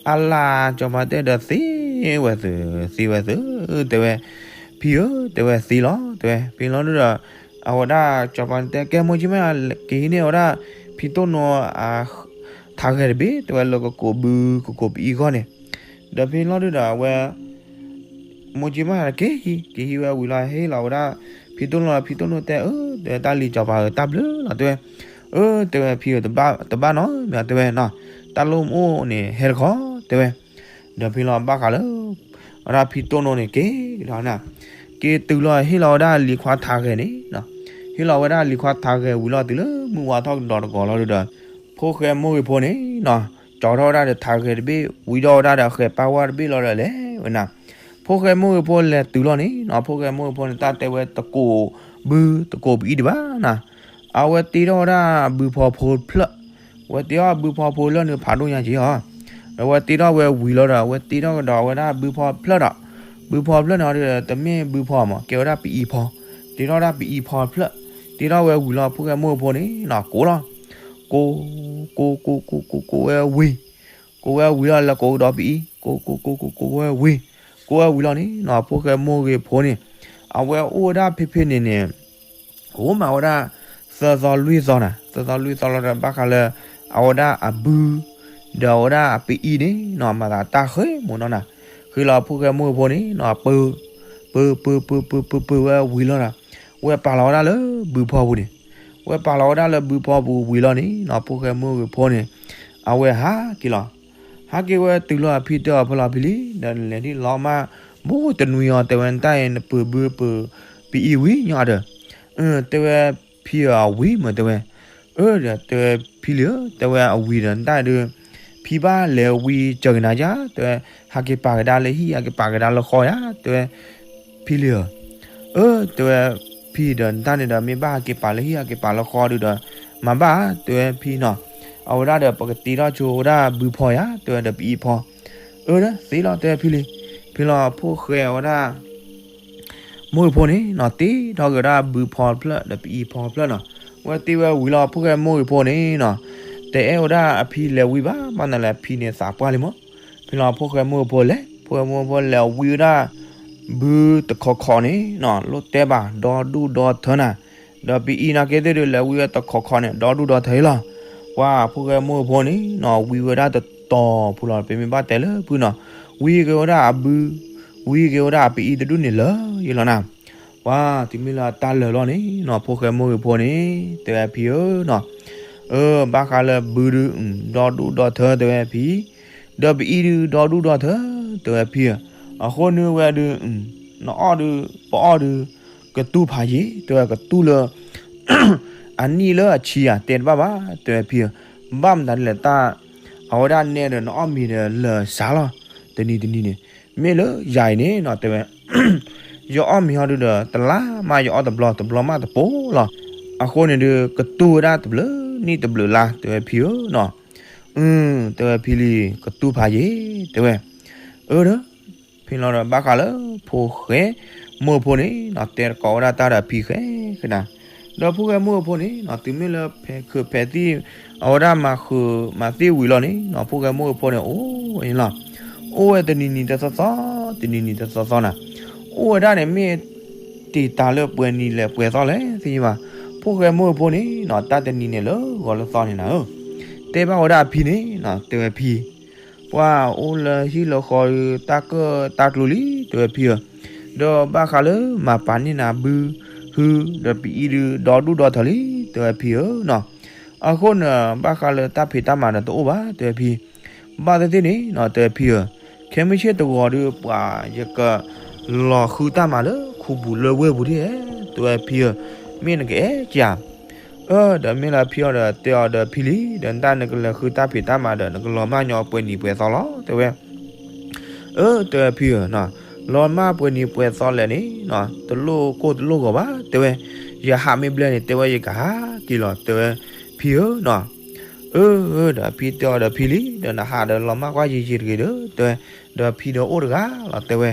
အလါ စီၤပၤတဲဒီးသ့ဝဲသု သ့ဝဲသု တဲဝဲ, ဖံဧၢ တဲဝဲသ့လီၤ တဲဝဲ ဖံလီၤဒုဒီး အဝဲဒၣ်စီၤပၤတဲကဲမိၢ်ကၠံမး ကဟံးန့ၢ်အဝဲဒၣ် ဖံတိၢ်နိ ထးဂဲၤတဘ့ၣ် တဲဝဲလၢကကိးဘု ကကိးပအံဂီၢ်န့ၣ်, ဒီးဖံလီၤဒုဒီးအဝဲ မိၢ်ကၠံမးက့ၤဟံး က့ၤဟံးဝဲဝံၤလီၤ ဟ့ၣ်လီၤဝဲဒၣ် ဖံတိၢ်နိ ဖံတိၢ်နိတဲ အၢ တဲ တၢ်လံၤစီၤပၤဧၢ တၢ်ဘျုးလီၤ တဲဝဲ, အၢ တဲဝဲ ဖံဧၢ တဘၣ်နီတမံၤ တဲဝဲနီၤ တၢ်လိၣ်မအိၣ်န့ၣ် ဟဲတခီ တဲဝဲ, ဒီးဖံလီၤဘၣ်ဃးလၢ ဝဲဒၣ်ဖံတိၢ်နိန့ၣ် က့ၤလီၤနၤ, က့ၤတုၤလီၤ ဟ့ၣ်လီၤဝဲဒၣ်လံၤခွါထးဂဲၤန့ၣ်နီၤ, ဟ့ၣ်လီၤဝဲဒၣ်လံၤခွါထးဂဲၤဝံၤလီၤ တုၤလၢမုၢ်ဝါထီၣ်ကဒီးတဂီၤလီၤဒုဒီး ဖိၣ်ဃဲမိၢ်ဂ့ၤဖိန့ၣ်နီၤ ကၠီထီၣ်ဝဲဒၣ်ဒီးထးဂဲၤတဘ့ၣ် ဝံထီၣ်ဝဲဒၣ်ဒီးဃဲၤပၢ်ဝါတဘ့ၣ်လီၤဒီးလဲၤဝဲနၤ, ဖိၣ်ဃဲမိၢ်ဂ့ၤဖိလဲၤတုၤလီၤန့ၣ်နီၤ ဖိၣ်ဃဲမိၢ်ဂ့ၤဖိန့ၣ် တၢ်တဲဝဲတကိးဘု တကိးပအံတဘၣ်နၤ, အဝဲတ့ထီၣ်ဝဲဒၣ်ဘုဖီဖိဖျၢၣ်, အဝဲတ့ထီၣ်ဘုဖီဖိလၢနုာ်ဖးဒိၣ်ညါက့ၤအီၤ, ဒီးအဝဲတ့ထီၣ်ဝဲဝံၤလီၤဒီး အဝဲတ့ထီၣ်ကဒီးဝဲဒၣ်ဘုဖီဖျၢၣ်ဒီး, ဘုဖီဖျၢၣ်န့ၣ်ဒီး တမ့ၢ်ဘုဖီမး ကဲဝဲဒၣ်ပအံၤဖီ, တ့ထီၣ်ဒၣ်ပအံၤဖီဖျၢၣ်, တ့ထီၣ်ဝဲဝံၤလီၤ ဖိၣ်ဃဲမိၢ်ဖိန့ၣ်နီၤ ကိးလီၤ, ကိး, ကိးကိးကိးကိးကိးဝဲဝံၤ, ကိးဝဲဝံၤလီၤ လဲၤကိးကဒီးပအံၤ, ကိးကိးကိးကိးကိးဝဲဝံၤ, ကိးဝဲဝံၤလီၤန့ၣ်နီၤ ဖိၣ်ဃဲမိၢ်ဂ့ၤဖိန့ၣ်, အဝဲအိၣ်ဝဲဒၣ်ဖဲဖဲန့ၣ်န့ၣ် အိၣ်မးဝဲဒၣ် သၢသီလွံၢ်သီနၤ, သၢသီလွံၢ်သီလီၤဒီး ဘၣ်ဃးလၢ အဝဲဒၣ်အဘု ဒီးအဝဲဒၣ်အပအံၤန့ၣ်နီၤ မၤသးတၢ်ဃဲမိၢ်နီၤနၤ, ဃ့လီၤဖိၣ်ဃဲမိၢ်ဖိန့ၣ်နီၤ ပၢ ပၢ ပၢ ပၢ ပၢ ပၢ ပၢဝဲဝံၤလီၤဒီး ဝဲပာ်လီၤဝဲဒၣ်လၢဘုဖီပူၤန့ၣ်, ဝဲပာ်လီၤဝဲဒၣ်လၢဘုဖီပူၤဝံၤလီၤန့ၣ်နီၤ ဖိၣ်ဃဲမိၢ်ဂ့ၤဖိန့ၣ် အဝဲဟးက့ၤလီၤ. ဟးက့ၤဝဲတုၤလီၤအဖံတဲအီၤ ဖဲလီၤဖံလံ, ဒီးနလဲၤဒ်လီၤမး ဘူးတနွံအီၤ တဲဝဲ နတၢ်အံၤ နပၢၤဘုပၢၤပအံၤဝံၤညီဒီး, တဲဝဲ ဖံဧၢ အဝံၤမး တဲဝဲ, အၢ ဒီးတဲဝဲ ဖံလံဧၢ တဲဝဲ အဝံၤဒီး နတၢ်ဒုး ဖံဘၣ်လဲၤဝံၤစၢၤက့ၤနၤယါ တဲဝဲ, ဟးက့ၤပာ်ကဒါလၢဟံၣ် ဟးက့ၤပာ်ကဒါလၢဃီယါ တဲဝဲ ဖံလံဧၢ, အၢ တဲဝဲ ဖံဒီး နတၢ်န့ၣ်ဒီး မ့ၢ်ဘၣ်ဟးက့ၤပာ်လၢဟံၣ် ဟးက့ၤပာ်လၢဃီဒုးဒီး မၤဘၣ် တဲဝဲ ဖံနီၤ, အဝဲဒၣ်ဒီးပကတ့ထီၣ်ဆိဝဲဒၣ်ဘုဖီယါ တဲဝဲ ဒီးပအံၤဖီ, အၢ ဒီးသ့လီၤ တဲဝဲ ဖံလံ, ဖံလီၤဖိၣ်ဃဲဝဲဒၣ် မိၢ်ဖီန့ၣ်နီၤ တ့ထီၣ်က့ၤဝဲဒၣ်ဘုဖီဖျၢၣ်ဒီးပအံၤဖီဖျၢၣ်နီၤ, ဝဲတ့ဝဲဝံၤလီၤ ဖိၣ်ဃဲမိၢ်ဂ့ၤဖိန့ၣ်နီၤ, တအဲၣ်ဝဲဒၣ်အဖံလဲၤဝံၤဘၣ် ဘၣ်နၤလဲၣ် အဖံန့ၣ်သးပှၢ်လံမး, ဖံလီၤဖိၣ်ဃဲမိၢ်ဂ့ၤဖိလဲၤ ဖိၣ်ဃဲမိၢ်ဂ့ၤဖိလဲၤဝံၤဝဲဒၣ် ဘုတခီခီန့ၣ်နီၤ လိၣ်တဲဘၣ် ဒီဒူၣ်ဒီထၢနၤ, ဒီးပအံၤနာ်က့သ့ၣ်ဒုး လဲၤဝံၤဝဲတခီခီန့ၣ် ဒီဒူၣ်ဒီထၢလီၤ, ပှၤဖိၣ်ဃဲမိၢ်ဂ့ၤဖိန့ၣ်နီၤ ဝံၤဝဲဒၣ်တတီၤဖုလီၤ ပမ့ၢ်ဘၣ်တဲလၢဖုနီၤ, ဝံၤက့ၤဝဲဒၣ်အဘု ဝံၤက့ၤဝဲဒၣ်အပအံၤတဒူၣ်န့ၣ်လၢာ်ယလီၤနၤ, ပှၤတုၤမ့ၢ်လၢတၢ်လၢာ်လီၤန့ၣ်နီၤ ဖိၣ်ဃဲမိၢ်ဂ့ၤဖိန့ၣ် တဲဝဲဖံဧၢနီၤ, အၢ ဘၣ်ဃးလၢဘုဒုး ဒီဒူၣ်ဒီထၢ တဲဝဲဖံ, ဒီးပအံၤဒုး ဒီဒူၣ်ဒီထၢ တဲဝဲဖံဧၢ, အဃိန့ၣ်ဝဲဒုး နအီၣ်ဒုး ပအီၣ်ဒုး ကတူၢ်ဖးယံၤ တဲဝဲ ကတူၢ်လၢ အနံၣ်လၢအဆံဧါ တဲတဘၣ်ဘၣ် တဲဝဲဖံဧၢ, ဘၣ်မတၤဒ်လဲၣ်တၢ် အဝဲဒၣ်နဲဒီး နအီၣ်မ့ၤဒီးလၢာ်စှၤလီၤ, တနံၤတနံၤန့ၣ် မ့ၢ်လၢယၤအံၤန့ၣ်နီၤ တဲဝဲ ယအီၣ်မ့ၤဟီဒုဒီး တလါမးယအီၣ်တဘျီ တဘျီမးတပိၤလီၤ, အဃိန့ၣ်ဒုး ကတူၢ်ဝဲဒၣ်တဘျုးနံၣ်တဘျုးလါ တဲဝဲဖံဧၢနီၤ, အၢ တဲဝဲဖံလံ ကတူၢ်ဖးယံၤ တဲဝဲ, အၢ ဒီး ဖဲလီၤဒီး ဘၣ်ဃးလၢ ဖိၣ်ဃဲမိၢ်ဖိန့ၣ်နီၤ တဲတကိးဝဲဒၣ်တၢ်ဒီးဖံဃဲဃဲနၤ, ဒီးဖိၣ်ဃဲမိၢ်ဖိန့ၣ်နီၤ တုၤမ့ၢ်လၢဖဲးခုးဖဲးသံၣ် အဝဲဒၣ်မၤဃုာ်မၤသံၣ်ဝံၤလီၤန့ၣ်နီၤ ဖိၣ်ဃဲမိၢ်ဖိန့ၣ် အိၣ်ဝဲန့ၣ်လီၤ, အိၣ်ဝဲတနံၤနံၤတသီသီ တနံၤနံၤတသီသီနၤ, အိၣ်ဝဲဒၣ်န့ၣ် မ့ၢ်တ့ၢ်တၢ်လၢပှဲၤနံၤလဲၣ်ပှဲၤသီလဲၣ်သ့ၣ်ညါဘၣ်, ဖိၣ်ဃဲမိၢ်ဖိန့ၣ်နီၤ တၢ်တနံၤန့ၣ်လၢဂီၤလၢသီန့ၣ်နၤဧၢ, တဲဘၣ်ဝဲဒၣ်အဖံန့ၣ်နီၤ တဲဝဲဖံ ပှၤအိၣ်လၢဟံၣ်လၢဃီဒီး တၢ်ကၢၣ်တၢ်ကျူလံ တဲဝဲဖံဧၢ, ဒီးဘၣ်ဃးလၢမၤပာ်န့ၢ်နၤဘု ဟု ဒီးပအံၤဒုး ဒီဒူၣ်ဒီထၢလံ တဲဝဲဖံဧၢနီၤ, အဃိန့ၣ် ဘၣ်ဃးလၢတၢ်ဖံးတၢ်မၤဒီးတအိၣ်ဘၣ် တဲဝဲဖံ, ဘၣ်သ့ၣ်သ့ၣ်န့ၣ်နီၤ တဲဝဲဖံဧၢ, ခဲမုၢ်ဆ့ၣ်တဂီၤဒီး ပှၤယကလီၤဃုတၢ်မၤလၢခူပူၤလၢဝ့ၢ်ပူၤဒ်, တဲဝဲဖံဧၢ, မ့ၢ်နကအဲၣ်ကဧါ အၢ ဒီးမ့ၢ်လၢဖံအီၤဒီး တဲအီၤဒီးဖံလံ, ဒီးနတၢ်နကလဲၤဃုတၢ်ဖံးတၢ်မၤဒီး နကလီၤမၢ်ညီပှဲၤနံၤပှဲၤသီလီၤ တဲဝဲ, အၢ တဲဝဲဖံဧၢနီၤ, လီၤမၢ်ပှဲၤနံၤပှဲၤသီလဲၣ်န့ၣ်နီၤ တလိၣ်ကိၢ်တလိၣ်ဂီၤဘၣ် တဲဝဲ, ယဟးမ့ၢ်ဘျဲၣ်န့ၣ် တဲဝဲယကဟးက့ၤလီၤ တဲဝဲဖံဧၢနီၤ, အၢ အၢ ဒီးဖံတဲအီၤဒီးဖံလံ, ဒီးနဟးဒီးလီၤမၢ်ကွၢ်ယံာ်ယံာ်တဂ့ၤဒီး တဲဝဲ, ဒီးဖံဒီးအိၣ်တဂၤလီၤ တဲဝဲ,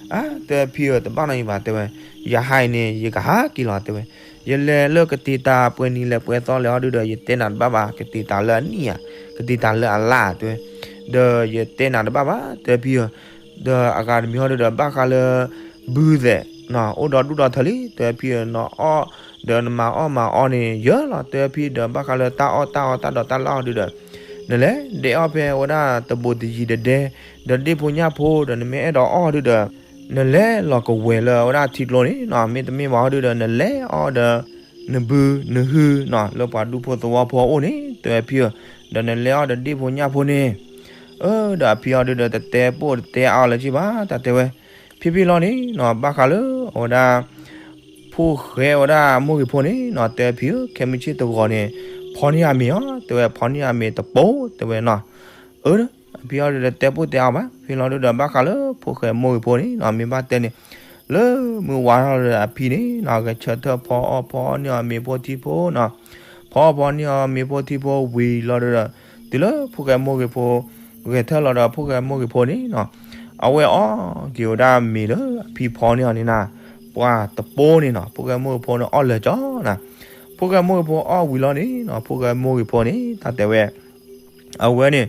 အါ တဲဝဲဖံဧၢ တဘၣ်နီတမံၤဘၣ် တဲဝဲ, ယဟးအံၤန့ၣ် ယကဟးက့ၤလီၤ တဲဝဲ, ယလဲၤလၢကတ့ၤတၢ်ပှဲၤနံၤလဲၣ်ပှဲၤသီလဲၣ်ဟီဒုဒီး ယတဲနၤတဘၣ်ဘၣ် ကတ့ၤတၢ်လၢအနံၣ်ဧါ ကတ့ၤတၢ်လၢအလါ တဲဝဲ, ဒီးယတဲနၤတဘၣ်ဘၣ် တဲဝဲဖံဧၢ, ဒီးအဂၤတမံၤဟီဒုဒီး ဘၣ်ဃးလၢ ဘုသဲး အိၣ်ဒီဒူၣ်ဒီထၢလံ တဲဝဲဖံဧၢ, နအီၣ်ဒီးနမၤအီၣ်မၤအီန့ၣ်ယၢလီၤ တဲဝဲဖံ, ဒီးဘၣ်ဃးလၢတၢ်အီၣ်တၢ်အီတၢ်ဒိးတၢ်လၢ်ဟီဒုဒီး နလဲၤဒဲးအီၣ်ဖဲဝဲဒၣ်တဘိးတယံၤဒဲးဒဲး ဒီးဒ့ၣ်ဖိညၣ်ဖိ ဒီးနမ့ၢ်အဲၣ်ဒိးအီၣ်ဒုဒီး နလဲၤလီၤကဝဲၤလၢဝဲဒၣ်ထံကျိန့ၣ်နီၤ, မ့တမ့ၢ်ဘၣ်ဟီဒုဒီး နလဲၤအီၣ်ဒီး နဘုနဟုနီၤ လၢပှၤဒူဖိသဝီဖိအအိၣ်န့ၣ် တဲဝဲဖံဧၢ, ဒီးနလဲၤအီၣ်ဒီးဒ့ၣ်ဖိညၣ်ဖိန့ၣ်, အၢ ဒီးအဖံအီၤဒုဒီး တတဲပိၢ်တတဲအါအီၤလၢၤဘၣ် တၢ်တဲဝဲ, ဖံဖံလီၤန့ၣ်နီၤ ဘၣ်ဃးလၢအဝဲဒၣ် ဖိၣ်ဃဲဝဲဒၣ်မိၢ်ဂ့ၤဖိန့ၣ်နီၤ တဲဝဲဖံဧၢ, ခဲမုၢ်ဆ့ၣ်တဂီၤန့ၣ် ဖီန့ၢ်အမ့ၤအီၤ တဲဝဲ, ဖီန့ၢ်အမ့ၤတပိၤ တဲဝဲနီၤ, အၢ အဖံအီၤဒုဒီး တဲပိၢ်တဲအါအီၤဘၣ်, ဖံလီၤဒုဒီး ဘၣ်ဃးလၢဖိၣ်ဃဲမိၢ်ဂ့ၤဖိန့ၣ်နီၤ မ့ၢ်ဘၣ်တဲန့ၣ် လၢမုၢ်ဝါထီၣ်လၢအဖံန့ၣ်နီၤ ဂဲၤဆၢထၢၣ်ဖီအီၣ်ဖီအီၣ်န့ၢ်အီၤမ့ၤဖိထံဖိနီၤ, ဖီအီၣ်ဖီအီၣ်န့ၢ်အီၤမ့ၤဖိထံဖိဝံၤလီၤဒီး တုၤလၢဖိၣ်ဃဲမိၢ်ဂ့ၤဖိ ဂဲၤဆၢထၢၣ်လီၤဒီးဖိၣ်ဃဲမိၢ်ဂ့ၤဖိန့ၣ်နီၤ, အဝဲအီၣ်က့ၤဝဲဒၣ်မ့ၤလၢအဖံဖီန့ၢ်အီၤန့ၣ်နၤ, ပှၤတပိန့ၣ်နီၤ ဖိၣ်ဃဲမိၢ်ဂ့ၤဖိန့ၣ်အီၣ်လၢာ်ကၠီနၤ, ဖိၣ်ဃဲမိၢ်ဂ့ၤဖိအီၣ်ဝံၤလီၤန့ၣ်နီၤ ဖိၣ်ဃဲမိၢ်ဂ့ၤဖိန့ၣ် တၢ်တဲဝဲ အဝဲန့ၣ်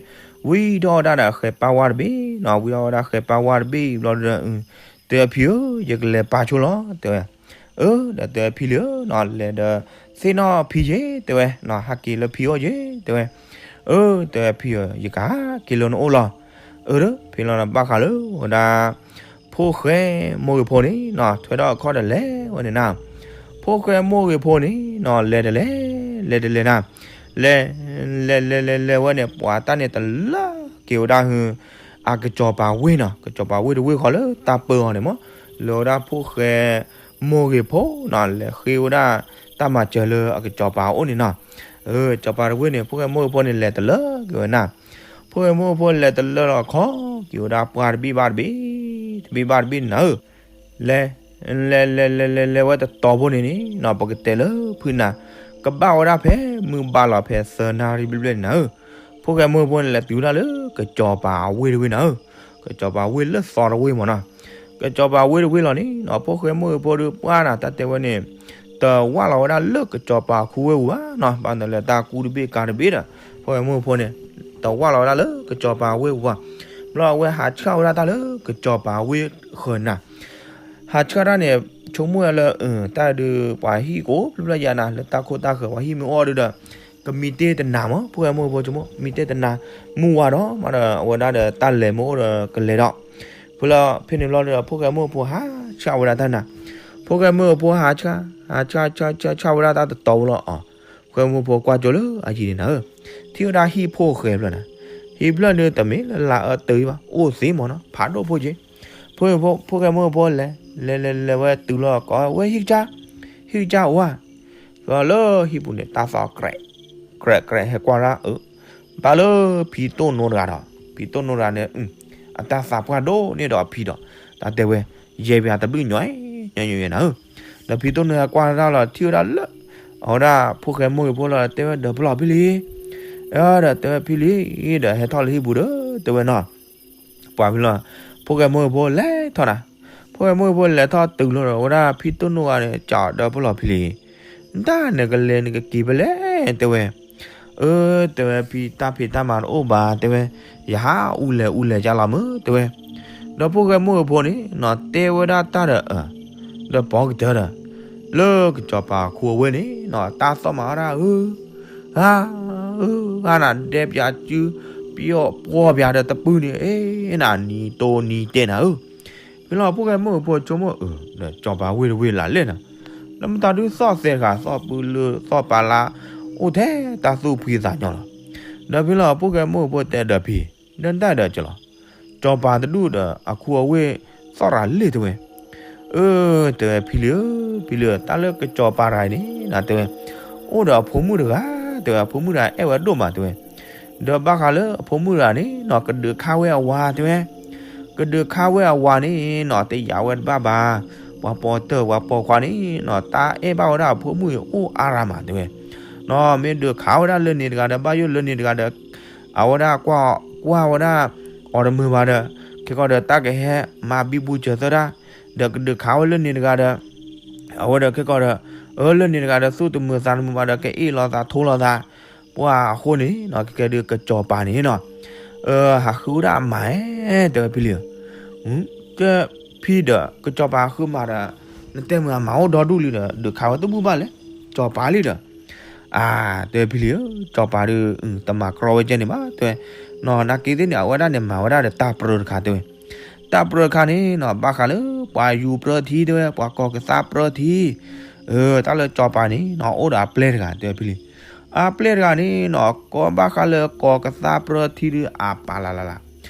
ဝံထီၣ်ဝဲဒၣ်ဒီးဃဲၤပၢ်ဝါတဘ့ၣ်နီၤ, ဝံထီၣ်ဝဲဒၣ်ဃဲၤပၢ်ဝါတဘ့ၣ်ဘျီဒီး တဲဖံဧၢ ယကလဲၤပၢ်ဆိလီၤ တဲဝဲ, အၢ ဒီးတဲဖံလံဧၢနီၤ လဲၤဒီး သ့ၣ်နီၣ်ဖံယ့ၢ် တဲဝဲနီၤ ဟးက့ၤလၢဖံအိၣ်ယ့ၢ် တဲဝဲ, အၢ တဲဖံဧၢ ယကဟးက့ၤလၢနအိၣ်လီၤ, အၢ ဒီးဖံလီၤဒီးဘၣ်ဃးလၢဝဲဒၣ် ဖိၣ်ဃဲမိၢ်ဂ့ၤဖိန့ၣ်နီၤ ထွဲထီၣ်အခီၣ်ဒီးလဲၤဝဲန့ၣ်နၤ, ဖိၣ်ဃဲမိၢ်ဂ့ၤဖိန့ၣ်နီၤ လဲၤတလဲၤ လဲၤတလဲၤနၤ, လဲၤ လဲၤလဲၤလဲၤလဲၤဝဲန့ၣ် ပှၤတၢ်န့ၣ်တလၢက့ၤဝဲဒၣ်ဟု အကစီၤပၤဝ့ၢ်နီၤ, ကစီၤပၤဝ့ၢ်တဝ့ၢ်ဃီလၢတၢ်ပၢအီၤန့ၣ်မ့ၢ် လၢဝဲဒၣ်ဖိၣ်ဃဲမိၢ်ဂ့ၤဖိနီၤ လဲၤဃ့ဝဲဒၣ်တၢ်မၤစၢၤလၢအကစီၤပၤအအိၣ်န့ၣ်နီၤ, စီၤပၤတဝ့ၢ်န့ၣ် ဖိၣ်ဃဲမိၢ်ဂ့ၤဖိန့ၣ် လဲၤတလၢက့ၤဝဲနၤ, ဖိၣ်ဃဲမိၢ်ဂ့ၤဖိလဲၤတလၢလီၤခီ က့ၤဝဲဒၣ်ပှၢ်တဘ့ၣ်ဘၣ်တဘ့ၣ် တဘ့ၣ်ဘၣ်တဘ့ၣ်နၤဧၢ လဲၤ လဲၤလဲၤလဲၤလဲၤလဲၤဝဲတတီၤဖိန့ၣ်န့ၣ်နီၤ ပကတဲလၢဖုနၤ ကဘၣ်ဝဲဒၣ်ဖဲမုၢ်ဘၣ်လီၤဖဲသၢနၣ်ရံၣ်ဘျဲၣ်ဘျဲၣ်န့ၣ်နၤဧၢ, ဖိၣ်ဃဲမိၢ်ဖိန့ၣ် လဲၤတုၤဝဲဒၣ်လၢကစီၤပၤအဝ့ၢ်တဝ့ၢ်နၤဧၢ, ကစီၤပၤဝ့ၢ်လၢသီတဝ့ၢ်မ့ၢ်နီၤ, ကစီၤပၤဝ့ၢ်တဝ့ၢ်လီၤန့ၣ်နီၤ ဖိၣ်ဃဲမိၢ်ဖိဒီးပှၢ်နၤ တၢ်တဲဝဲန့ၣ် တဝၢ်လီၤဝဲဒၣ်လၢကစီၤပၤခူဝ့ၢ်ပူၤဘၣ်နီၤ, ဘၣ်နလၢတၢ်ကူတဘ့ၣ်ကၤတဘ့ၣ်ဒီး ဖိၣ်ဃဲမိၢ်ဖိန့ၣ် တဝၢ်လီၤဝဲဒၣ်လၢကစီၤပၤဝ့ၢ်ပူၤဘၣ်, ဘျီအဝဲဟးဆှၣ်ဝဲဒၣ်တၢ်လၢကစီၤပၤဝ့ၢ်ဃၢၤနၤ ဟးဆှၣ်တၢ်န့ၣ် ဆိကမိၣ်ဝဲလၢ တၢ်ဒုးပှၤဟံၣ်ကအိၣ်ဖျၢၣ်ဖျၢၣ်ယါနၤ လၢတၢ်ခိၣ်တၢ်ဃၢၤပှၤဟံၣ်မ့ၢ်အိၣ်ဒီး ကမံတ့ၢ်တနၤမ့ၢ် ဖိၣ်ဃဲမိၢ်ဖိဆိကမိၣ် မံတ့ၢ်တနၤ မုၢ်ဝါဒီးမးဒီး အဝဲဒၣ်ဒီးတၢ်လဲၤမ့ၢ်အိၣ်ဒီးကလဲၤဒီး ဖဲလၢဖဲန့ၣ်ဘျီဒီး ဖိၣ်ဃဲမိၢ်ဖိဟးဆှၣ်ဝဲဒၣ်တၢ်နၤ, ဖိၣ်ဃဲမိၢ်ဖိဟးဆှၣ် ဟးဆှၣ်ဆှၣ်ဆှၣ်ဆှၣ်ဝဲဒၣ်တၢ်တတီၤဖိလီၤအီၤ, ဖိၣ်ဃဲမိၢ်ဖိကွၢ်ကၠိလၢအယံၤန့ၣ်နၤဧၢ, ထံၣ်ဝဲဒၣ်ဟံၣ်ဖိၣ်ဃဲဖျၢၣ်နၤ, ဟံၣ်ဖျၢၣ်ဒုးတမ့ၢ်လၢလၢအတၢ်အံၤဘၣ် အိၣ်သ့မ့ၢ်နီၤ ဖးဒိၣ်ဖိက့ၤ ဖိၣ်ဃဲမိၢ်ဖိလဲၤ လဲၤလဲၤလဲၤဝဲတုၤလီၤကိးဝဲဟံၣ်ကစၢ် ဟံၣ်ကစၢ်အိၣ်ဧါ, လၢဟံၣ်ပူၤန့ၣ် တၢ်သီၣ်ကြဲး ကြဲးကြဲးဟဲကွၢ်ဒၣ်အၢ, ဘၣ်လၢဖံတိၢ်နိတဂၤဒီး ဖံတိၢ်နိတဂၤန့ၣ် အတၢ်သးပှၢ်ဒိၣ်န့ၢ်ဒီးအဖံဒီး တၢ်တဲဝဲ ယဲၢ်ပၠးတဘျုးညီ ညီညီနၤဧၢ, ဒီးဖံတိၢ်နိဟဲကွၢ်တၢ်လီၤ ထံၣ်ဝဲဒၣ်လၢ အဝဲဒၣ်ဖိၣ်ဃဲမိၢ်ဂ့ၤဖိလီၤ တဲဝဲဒီးပလီၢ်ဖံလံ ဒီးတဲဝဲဖံလံ ဒီးဟဲထီၣ်လၢဟံၣ်ပူၤဒီး တဲဝဲနီၤ ပှၤဖံလီၤ ဖိၣ်ဃဲမိၢ်ဂ့ၤဖိလဲၤထီၣ်နၤ, ဖိၣ်ဃဲမိၢ်ဂ့ၤဖိလဲၤထီၣ်တုၤလီၤဒီး အဝဲဒၣ်ဖံတိၢ်နိဂၤန့ၣ် ကးဒီးပလီၢ်ဖံလံ, တၢ်နကလဲၤနကက့ၤဖဲလဲၣ် တဲဝဲ, အၢ တဲဝဲဖံတၢ်ဖံးတၢ်မၤတအိၣ်ဘၣ် တဲဝဲ, ယဟးအူလဲၤအူလဲၤကလီၤမုၢ် တဲဝဲ, ဒီးဖိၣ်ဃဲမိၢ်ဂ့ၤဖိန့ၣ်နီၤ တဲဝဲဒၣ်တၢ်ဒီး ဒီးပိာ်ကတၢၢ်ဒီး လၢကစီၤပၤခူအဝ့ၢ်န့ၣ်နီၤ တၢ်သီၣ်မၤအီၣ်ဒၣ်အၢ ဧါ ဧါနၤ ဒဲပၠးစု ပျီၣ်ပှီၢ်ပၠးဒီးတပုၢ်န့ၣ် အ့ နၤနံၤတိၢ်နံၤတဲနၤဧၢ, ဖဲလီၤဖိၣ်ဃဲမိၢ်ဂ့ၤဖိဆိကမိၣ်အၢ ဒီးစီၤပၤဝ့ၢ်တဝ့ၢ်လၢလဲၣ်နၤ, လၢမတၤဒုးသီၣ်သဲးတဂၤ သီၣ်ပုလၢသီၣ်ပာ်လၢ အိၣ်ထဲတၢ်သူၣ်ဖှံသးညီလီၤ, ဒီးဖဲလီၤဖိၣ်ဃဲမိၢ်ဂ့ၤဖိတဲဒီးဖံ နတၢ်ဒီးကလီၤ, စီၤပၤတဒူၣ်ဒီးအခူအဝ့ၢ်သီၣ်ရၤလ့ၣ်တဲဝဲ, အၢ တဲဝဲဖံလံဧၢ ဖံလံဧၢ တၢ်လၢကစီၤပၤတဂၤအံၤန့ၣ်နီၤ တဲဝဲ, အိၣ်ဒီးအဖိမုၣ်တဂၤ တဲဝဲ အဖိမုၣ်တဂၤအဲၣ်ဝဲဒိၣ်မး တဲဝဲ, ဒီးဘၣ်ဃးလၢအဖိမုၣ်တဂၤန့ၣ်နီၤ ကဒုးခါဝဲအဝၤ တဲဝဲ, ကဒုးခါဝဲအဝၤန့ၣ်နီၤ တယာ်ဝဲတဘၣ်ဘၣ်, ပှၤပိာ်တၢၢ် ပှၤပိာ်ခွါန့ၣ်နီၤ တၢ်အဲၣ်ဘၣ်ဝဲဒၣ်အဖိမုၣ်အံၤအိၣ်အါရၤမး တဲဝဲ, နီၤ မ့ၢ်ဒုးခးဝဲဒၣ်လၢန့ၣ်တဂၤဒီး ဘၣ်ယိၣ်လၢန့ၣ်တဂၤဒီး အဝဲဒၣ်ကွၢ် ကွၢ်ဝဲဒၣ် အီၤတမုာ်ဘၣ်ဒီး ခဲကီၢ်ဒီးတၢ်ကဟဲမၤဘံဘူစၢၤသၢတၢ်, ဒီးကဒုးခးဝဲလၢန့ၣ်တဂၤဒီး အဝဲဒီးခဲကီၢ်ဒီး အၢ လၢန့ၣ်တဂၤဒီး သူၣ်တမုာ်သးတမုာ်ဘၣ်ဒီး ကအ့ၣ်လိာ်သးထိလိာ်သး, ပှၤအဃိန့ၣ်နီၤ ကကဲဒုးကစီၤပၤန့ၣ်နီၤ အၢ ဟးဃုဝဲဒၣ်အမၤဧဲ တဲဝဲဖံလံဧၢ, ကဲဖံဒီး ကစီၤပၤဃုမၤဒီး နတဲမုာ်အမၤအိၣ်ဒီဒူၣ်လံဒီး ဒုးခးဝဲတဘူၣ်ဘၣ်လဲၣ်, စီၤပၤလံဒီး အၢ တဲဝဲဖံလံဧၢ စီၤပၤဒုး တမၤကြီဝဲကဲန့ၣ်ဘၣ် တဲဝဲ, နီၤ နာ်က့သ့ၣ်န့ၣ် အဝဲဒၣ်န့ၣ်မၤဝဲဒၣ်ဒီးတၢ်ပြၢတခါ တဲဝဲ, တၢ်ပြၢတခါန့ၣ်နီၤ ဘၣ်ဃးလၢ ပှၤယူၤပြၢထံ တဲဝဲ ပှၤကီၢ်ကသးပြၢထံ, အၢ တၢ်လၢစီၤပၤန့ၣ်နီၤ အိၣ်ဒီးအပျဲၢ်တဂၤ တဲဝဲဖံလံ, အပျဲၢ်တဂၤန့ၣ်နီၤ ကီဘၣ်ဃးလၢကီၢ်ကသးပြၢထံဒုး အပာ်လၢ်လၢ်လၢ်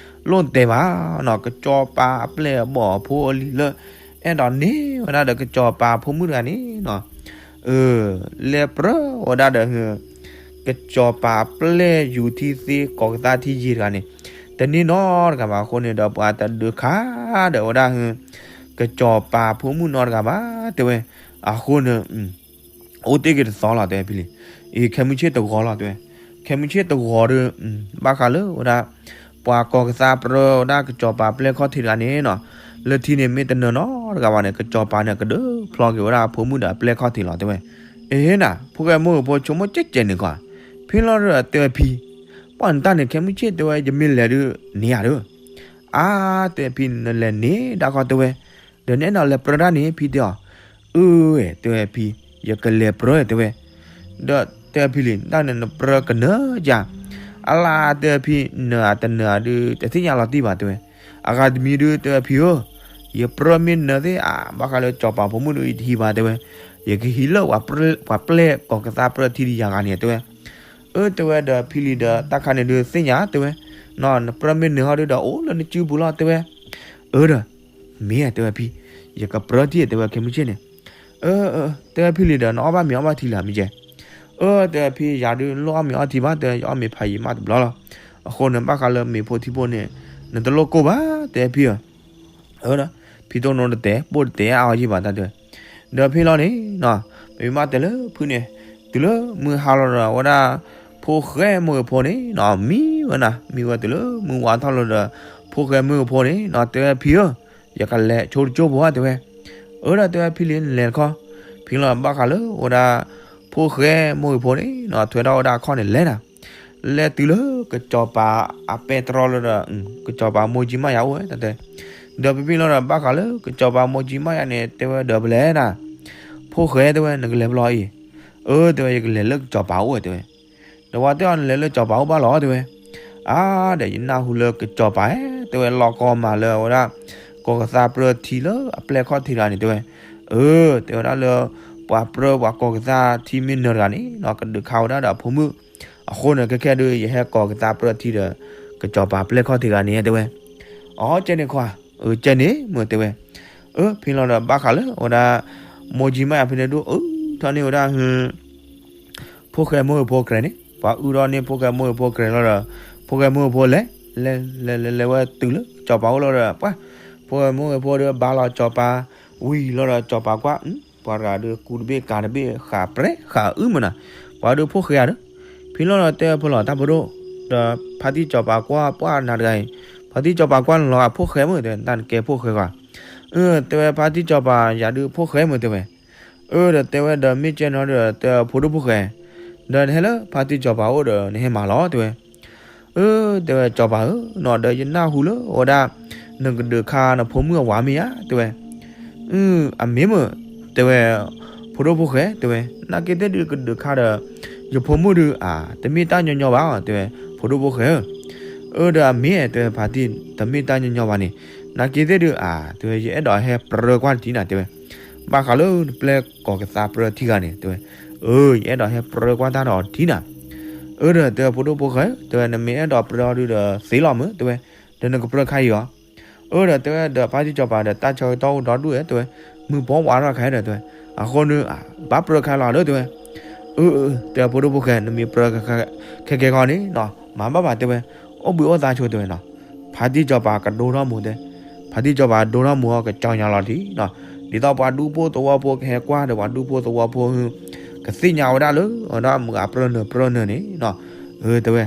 လိၣ်တဲဘၣ်နီၤ ကစီၤပၤအပျဲၢ်အဘီၣ်အဖိအလံၤလၢ အဲၣ်ဒိးန့ၢ်ဝဲဒၣ်ဒီးကစီၤပၤအဖိမုၣ်တဂၤန့ၣ်နီၤ အၢ လဲၤပြၢဝဲဒၣ်ဒီး ကစီၤပၤအပျဲၢ်ယူၤထံသ့ ကီၢ်ကသးထံယံၤတဂၤန့ၣ် တန့ၢ်နီတဂၤဘၣ်အဃိန့ၣ်ဒီး ပှၤတဒုးခးဒီးဝဲဒၣ် ကစီၤပၤဖိမုၣ်နီတဂၤဘၣ် တဲဝဲ. အဃိန့ၣ် အိၣ်တ့ၢ်က့ၤတသီလီၤ တဲဝဲဖံလံၤ. အံၤ ခဲမုၢ်ဆ့ၣ်တဂီၤလီၤ တဲဝဲ. ခဲမုၢ်ဆ့ၣ်တဂီၤဒီး ဘၣ်ဃးလၢဝဲဒၣ် ပှၤကီၢ်ကသါပြၢဝဲဒၣ်ကစီၤပၤပျဲၢ်ခီၣ်ထံးတဂၤန့ၣ်နီၤ, လၢထံန့ၣ်မ့ၢ်တနၢၤနီတဂၤဘၣ်န့ၣ် ကစီၤပၤန့ၣ် ကဒုးဖျီက့ၤဝဲဒၣ်အဖိမုၣ်ဒီးအပျဲၢ်ခီၣ်ထံးလီၤ တဲဝဲ. အ့နၤ ဖိၣ်ဃဲမိၢ်ဂ့ၤဖိဆိကမိၣ်ကဲးကဲးန့ၣ်ကွၢ်, ဖဲလီၤဒီးတဲဝဲဖံ, ပှၢ်နတၢ်န့ၣ် ခဲမုၢ်ဆ့ၣ် တဲဝဲ ယမ့ၢ်လဲၤဒုးန့ၢ်ယၤဒီး အါ တဲဝဲဖံ နလဲၤန့ၢ်ဒၣ်ဃီ တဲဝဲ, ဒီးနအဲၣ်ဒိးလဲၤပြၢတၢ်န့ၣ် ဖံတဲအီၤ. အၢ တဲဝဲဖံ, ယကလဲၤပြၢ တဲဝဲ. ဒီးတဲဝဲဖံလံၤ တၢ်န့ၣ်နပြၢကနၢၤယၤ, အလါ တဲဝဲဖံ နၢၤအတနၢၤအဒုး တသ့ၣ်ညါလီၤတံၢ်ဘၣ် တဲဝဲ. အဂၤတမံၤဒုး တဲဝဲဖံဧၢ, ယပြၢမ့ၢ်နၢၤသ့ၣ်ဧါ ဘၣ်ဃးလၢကစီၤပၤဖိမုၣ်ဒုး ယတဟံးဘၣ် တဲဝဲ, ယကဟံးလၢ ပှၤပျဲၢ်ကီၢ်ကသါပြၢထံဒုးယၤဂၤန့ၣ် တဲဝဲ. အၢ တဲဝဲဒီးဖံလံၤဒီး တၢ်ခါန့ၣ်ဒုးသ့ၣ်ညါ တဲဝဲ, နပြၢမ့ၢ်နၢၤဟီဒုးဒီး အိၣ်လၢနစုပူၤလီၤ တဲဝဲ. အၢဒီး မ့ၢ်ဧါ တဲဝဲဖံ, ယကပြၢထံ တဲဝဲ ခဲမုၢ်ဆ့ၣ်န့ၣ်. အၢ တဲဝဲဖံလံၤဒီး နအီၣ်ဘၣ်မ့ၤအီဘၣ်ထံလၢမ့ၢ်ကဲ. အၢ တဲဝဲဖံ ယၤဒုးလိၣ်အီၣ်မ့ၤအီထံဘၣ် တဲဝဲ, ယအီၣ်မ့ၤဖးယံာ်မးတဘျီလီၤ. အဃိန့ၣ် ဘၣ်ဃးလၢမ့ၤဖိထံဖိန့ၣ် နတလိၣ်ကိၢ်ဘၣ် တဲဝဲဖံဧၢ. အၢ ဒီး ဖံတိၢ်နိတတဲ ပိၢ်တတဲအါအီၤယံာ်ဘၣ်တၢ် တဲဝဲ. ဒီးဖဲလီၤန့ၣ်နီၤ ပမ့ၢ်မၤတဲလၢဖုၣ်န့ၣ် တုၤလၢမုၢ်ဟါလီၤဒီး အဝဲဒၣ် ဖိၣ်ဃဲမိၢ်ဂ့ၤဖိန့ၣ်နီၤ မံဝဲနၤ မံဝဲတုၤလၢမုၢ်ဝါထီၣ်လီၤဒီး ဖိၣ်ဃဲမိၢ်ဂ့ၤဖိန့ၣ်နီၤ တဲဝဲဖံဧၢ, ယကလဲၤဆိတကၠိဖိ တဲဝဲ. အၢ ဒီးတဲဝဲဖံလံၤ နလဲၤတခီ. ဖဲလီၤဘၣ်ဃးလၢဝဲဒၣ် ဖိၣ်ဃဲမိၢ်ဂ့ၤဖိန့ၣ်နီၤ ထွဲထီၣ်ဝဲဒၣ်အခီၣ်န့ၣ်လဲၤနၤ လဲၤတုၤလၢကစီၤပၤအပဲတြီလီၤဒီး ကစီၤပၤမိၢ်ကၠံမးယၤအိၣ်ဝဲတၢ်တဲ. ဒီးဖဲဖဲလီၤဒီး ဘၣ်ဃးလၢကစီၤပၤမိၢ်ကၠံမးယၤန့ၣ် တဲဝဲဒီးပလဲၤနၤ, ဖိၣ်ဃဲ တဲဝဲ နကလဲၤဘျီအံၤ. အၢ တဲဝဲ ယကလဲၤလၢကစီၤပၤအိၣ် တဲဝဲ. ဒီးပှၤတဲအီၤ နလဲၤလၢကစီၤပၤအိၣ်ဘၣ်လီၤ တဲဝဲ. အါ ဒီးယနၢ်ဟူလၢကစီၤပၤ တဲဝဲ လီၢ်ကီမးလၢအဝဲဒၣ် ကီၢ်ကသါပြၢထံလၢအပျဲၢ်ခီၣ်ထံးတဂၤန့ၣ် တဲဝဲ. အၢ တဲဝဲဒၣ်လၢ ပှၤပြၢပှၤကီၢ်ကသါထံမ့ၢ်နၢၤတဂၤန့ၣ်နီၤ ကဒုးခးဝဲဒၣ်ဒီးအဖိမုၣ်. အဃိန့ၣ် ခဲခဲဒုး ယဟဲကီၢ်ကသါပြၢထံဒီး ကစီၤပၤပျဲၢ်ခီၣ်ထံးတဂၤန့ၣ် တဲဝဲ. အီ ကဲန့ၣ်ခွါ, အၢ ကဲန့ၣ်မ့ၢ် တဲဝဲ. အၢ ဖဲလီၤဒီး ဘၣ်ဃးလၢအဝဲဒၣ် မိၢ်ကၠံမးယၤဖဲန့ၣ်ဒုး အၢ ထီၣ်န့ၢ်ဝဲဒၣ် ဖိၣ်ဃဲမိၢ်ဂ့ၤဖိကြဲးန့ၣ် ပှၤအုၣ်ထီၣ်န့ၢ်ဖိၣ်ဃဲမိၢ်ဂ့ၤဖိကြဲးလီၤဒီး ဖိၣ်ဃဲမိၢ်ဂ့ၤဖိလဲၤ လဲၤလဲၤလဲၤလဲၤဝဲတုၤလၢကစီၤပၤအိၣ်လီၤဒီး ပှၤ ဖိၣ်ဃဲမိၢ်ဂ့ၤဖိဒီးဘါလီၤကစီၤပၤ ဝံၤလီၤဒီးကစီၤပၤကွၢ် ပှၤတဂၤဒီးကူတဘ့ၣ်ကၤတဘ့ၣ်ဃးပြဲဃးအုၣ်မးနၤ ပှၤဒုးဖိၣ်ဃဲဧါဒီး ဖဲလီၤဒီးတဲဖိလီၤတၢ်ဖိဒိၣ် ဒီးဖါတံၢ်စီၤပၤကွၢ်ပှၢ်နၤတဂၤအံၤ ဖါတံၢ်စီၤပၤကွၢ်နလီၤဂာ်ဖိၣ်ဃဲမ့ၢ် တဲဝဲ တၢ်နကဲဖိၣ်ဃဲဂၤ အၢ တဲဝဲဖါတံၢ်စီၤပၤ ယၤဒုးဖိၣ်ဃဲမ့ၢ် တဲဝဲ. အၢ ဒီးတဲဝဲဒီးမ့ၢ်ကဲနီၤဒီး တဲဖိဒိၣ်ဖိၣ်ဃဲ ဒီးနဟဲလၢဖါတံၢ်စီၤပၤအိၣ်ဒီးနဟဲမၤလီၤ တဲဝဲ. အၢ တဲဝဲစီၤပၤဧၢ နီၤဒီးယနၢ်ဟူလၢအဝဲဒၣ် နကဒုးခးနဖိမုၣ်အဝၤမ့ၢ်ဧါ တဲဝဲ. အၢ အမ့ၢ်မ့ၢ် တဲဝဲ ဖိဒိၣ်ဖိၣ်ဃဲ တဲဝဲ နာ်က့သ့ၣ်ဒုးကဒုးခးဒီး ယဖိမုၣ်ဒုးဧါ တမ့ၢ်တၢ်ညီညီဘၣ် တဲဝဲ ဖိဒိၣ်ဖိၣ်ဃဲဧၢ. အၢ ဒီးအမ့ၢ် တဲဝဲဖါတံၢ် တမ့ၢ်တၢ်ညီညီဘၣ်န့ၣ် နာ်က့သ့ၣ်ဒုးဧါ တဲဝဲ ယအဲၣ်ဒိးဟဲပြၢကွၢ်တထံၣ်နၤ တဲဝဲ. ဘၣ်ဃးလၢနပျဲၢ်ကီၢ်ကသါပြၢထံဂၤန့ၣ် တဲဝဲ. အၢ ယအဲၣ်ဒိးဟဲပြၢကွၢ်တၢ်ဒီးတထံၣ်နၤ. အၢ ဒီးတဲဖိဒိၣ်ဖိၣ်ဃဲ တဲဝဲ နမ့ၢ်အဲၣ်ဒိးပြၢအီၤဒုးဒီးသ့လီၤမ့ၢ် တဲဝဲ, ဒီးနကပြၢခါအံၤအီၤ. အၢ ဒီးတဲဝဲဒီးဖါတံၢ်စီၤပၤဒီး တၢ်ဆၢကတီၢ်အိၣ်ဒီဒူၣ်ဧါ တဲဝဲ, မုၢ်ဘီဝါထီၣ်ခါဒီး တဲဝဲ, အဃိန့ၣ် ဘၣ်ပြၢခါလီၤဒီး တဲဝဲ. အၢ တဲဖိဒိၣ်ဖိၣ်ဃဲ နမ့ၢ်ပြၢခဲကဲခီန့ၣ်နီၤ မၤဘၣ်ဘၣ် တဲဝဲ, အိၣ်ဘှံးအိၣ်သါဆိ တဲဝဲနီၤ. ဖါတံၢ်စီၤပၤကဒိထီၣ်မိၢ်တဲ, ဖါတံၢ်စီၤပၤဒိထီၣ်မိၢ်အီၤ ကကၠီညါလီၤတံၢ်နီၤ, ဒ်သိးပှၤဒူဖိသဝီဖိကဟဲကွၢ်ဒီး ပှၤဒူဖိသဝီဖိ ကသ့ၣ်ညါဝဲဒၣ်လၢ အဝဲဒၣ်မုၢ်အပြၢနၢၤပြၢနၢၤန့ၣ်နီၤ. အၢ တဲဝဲ,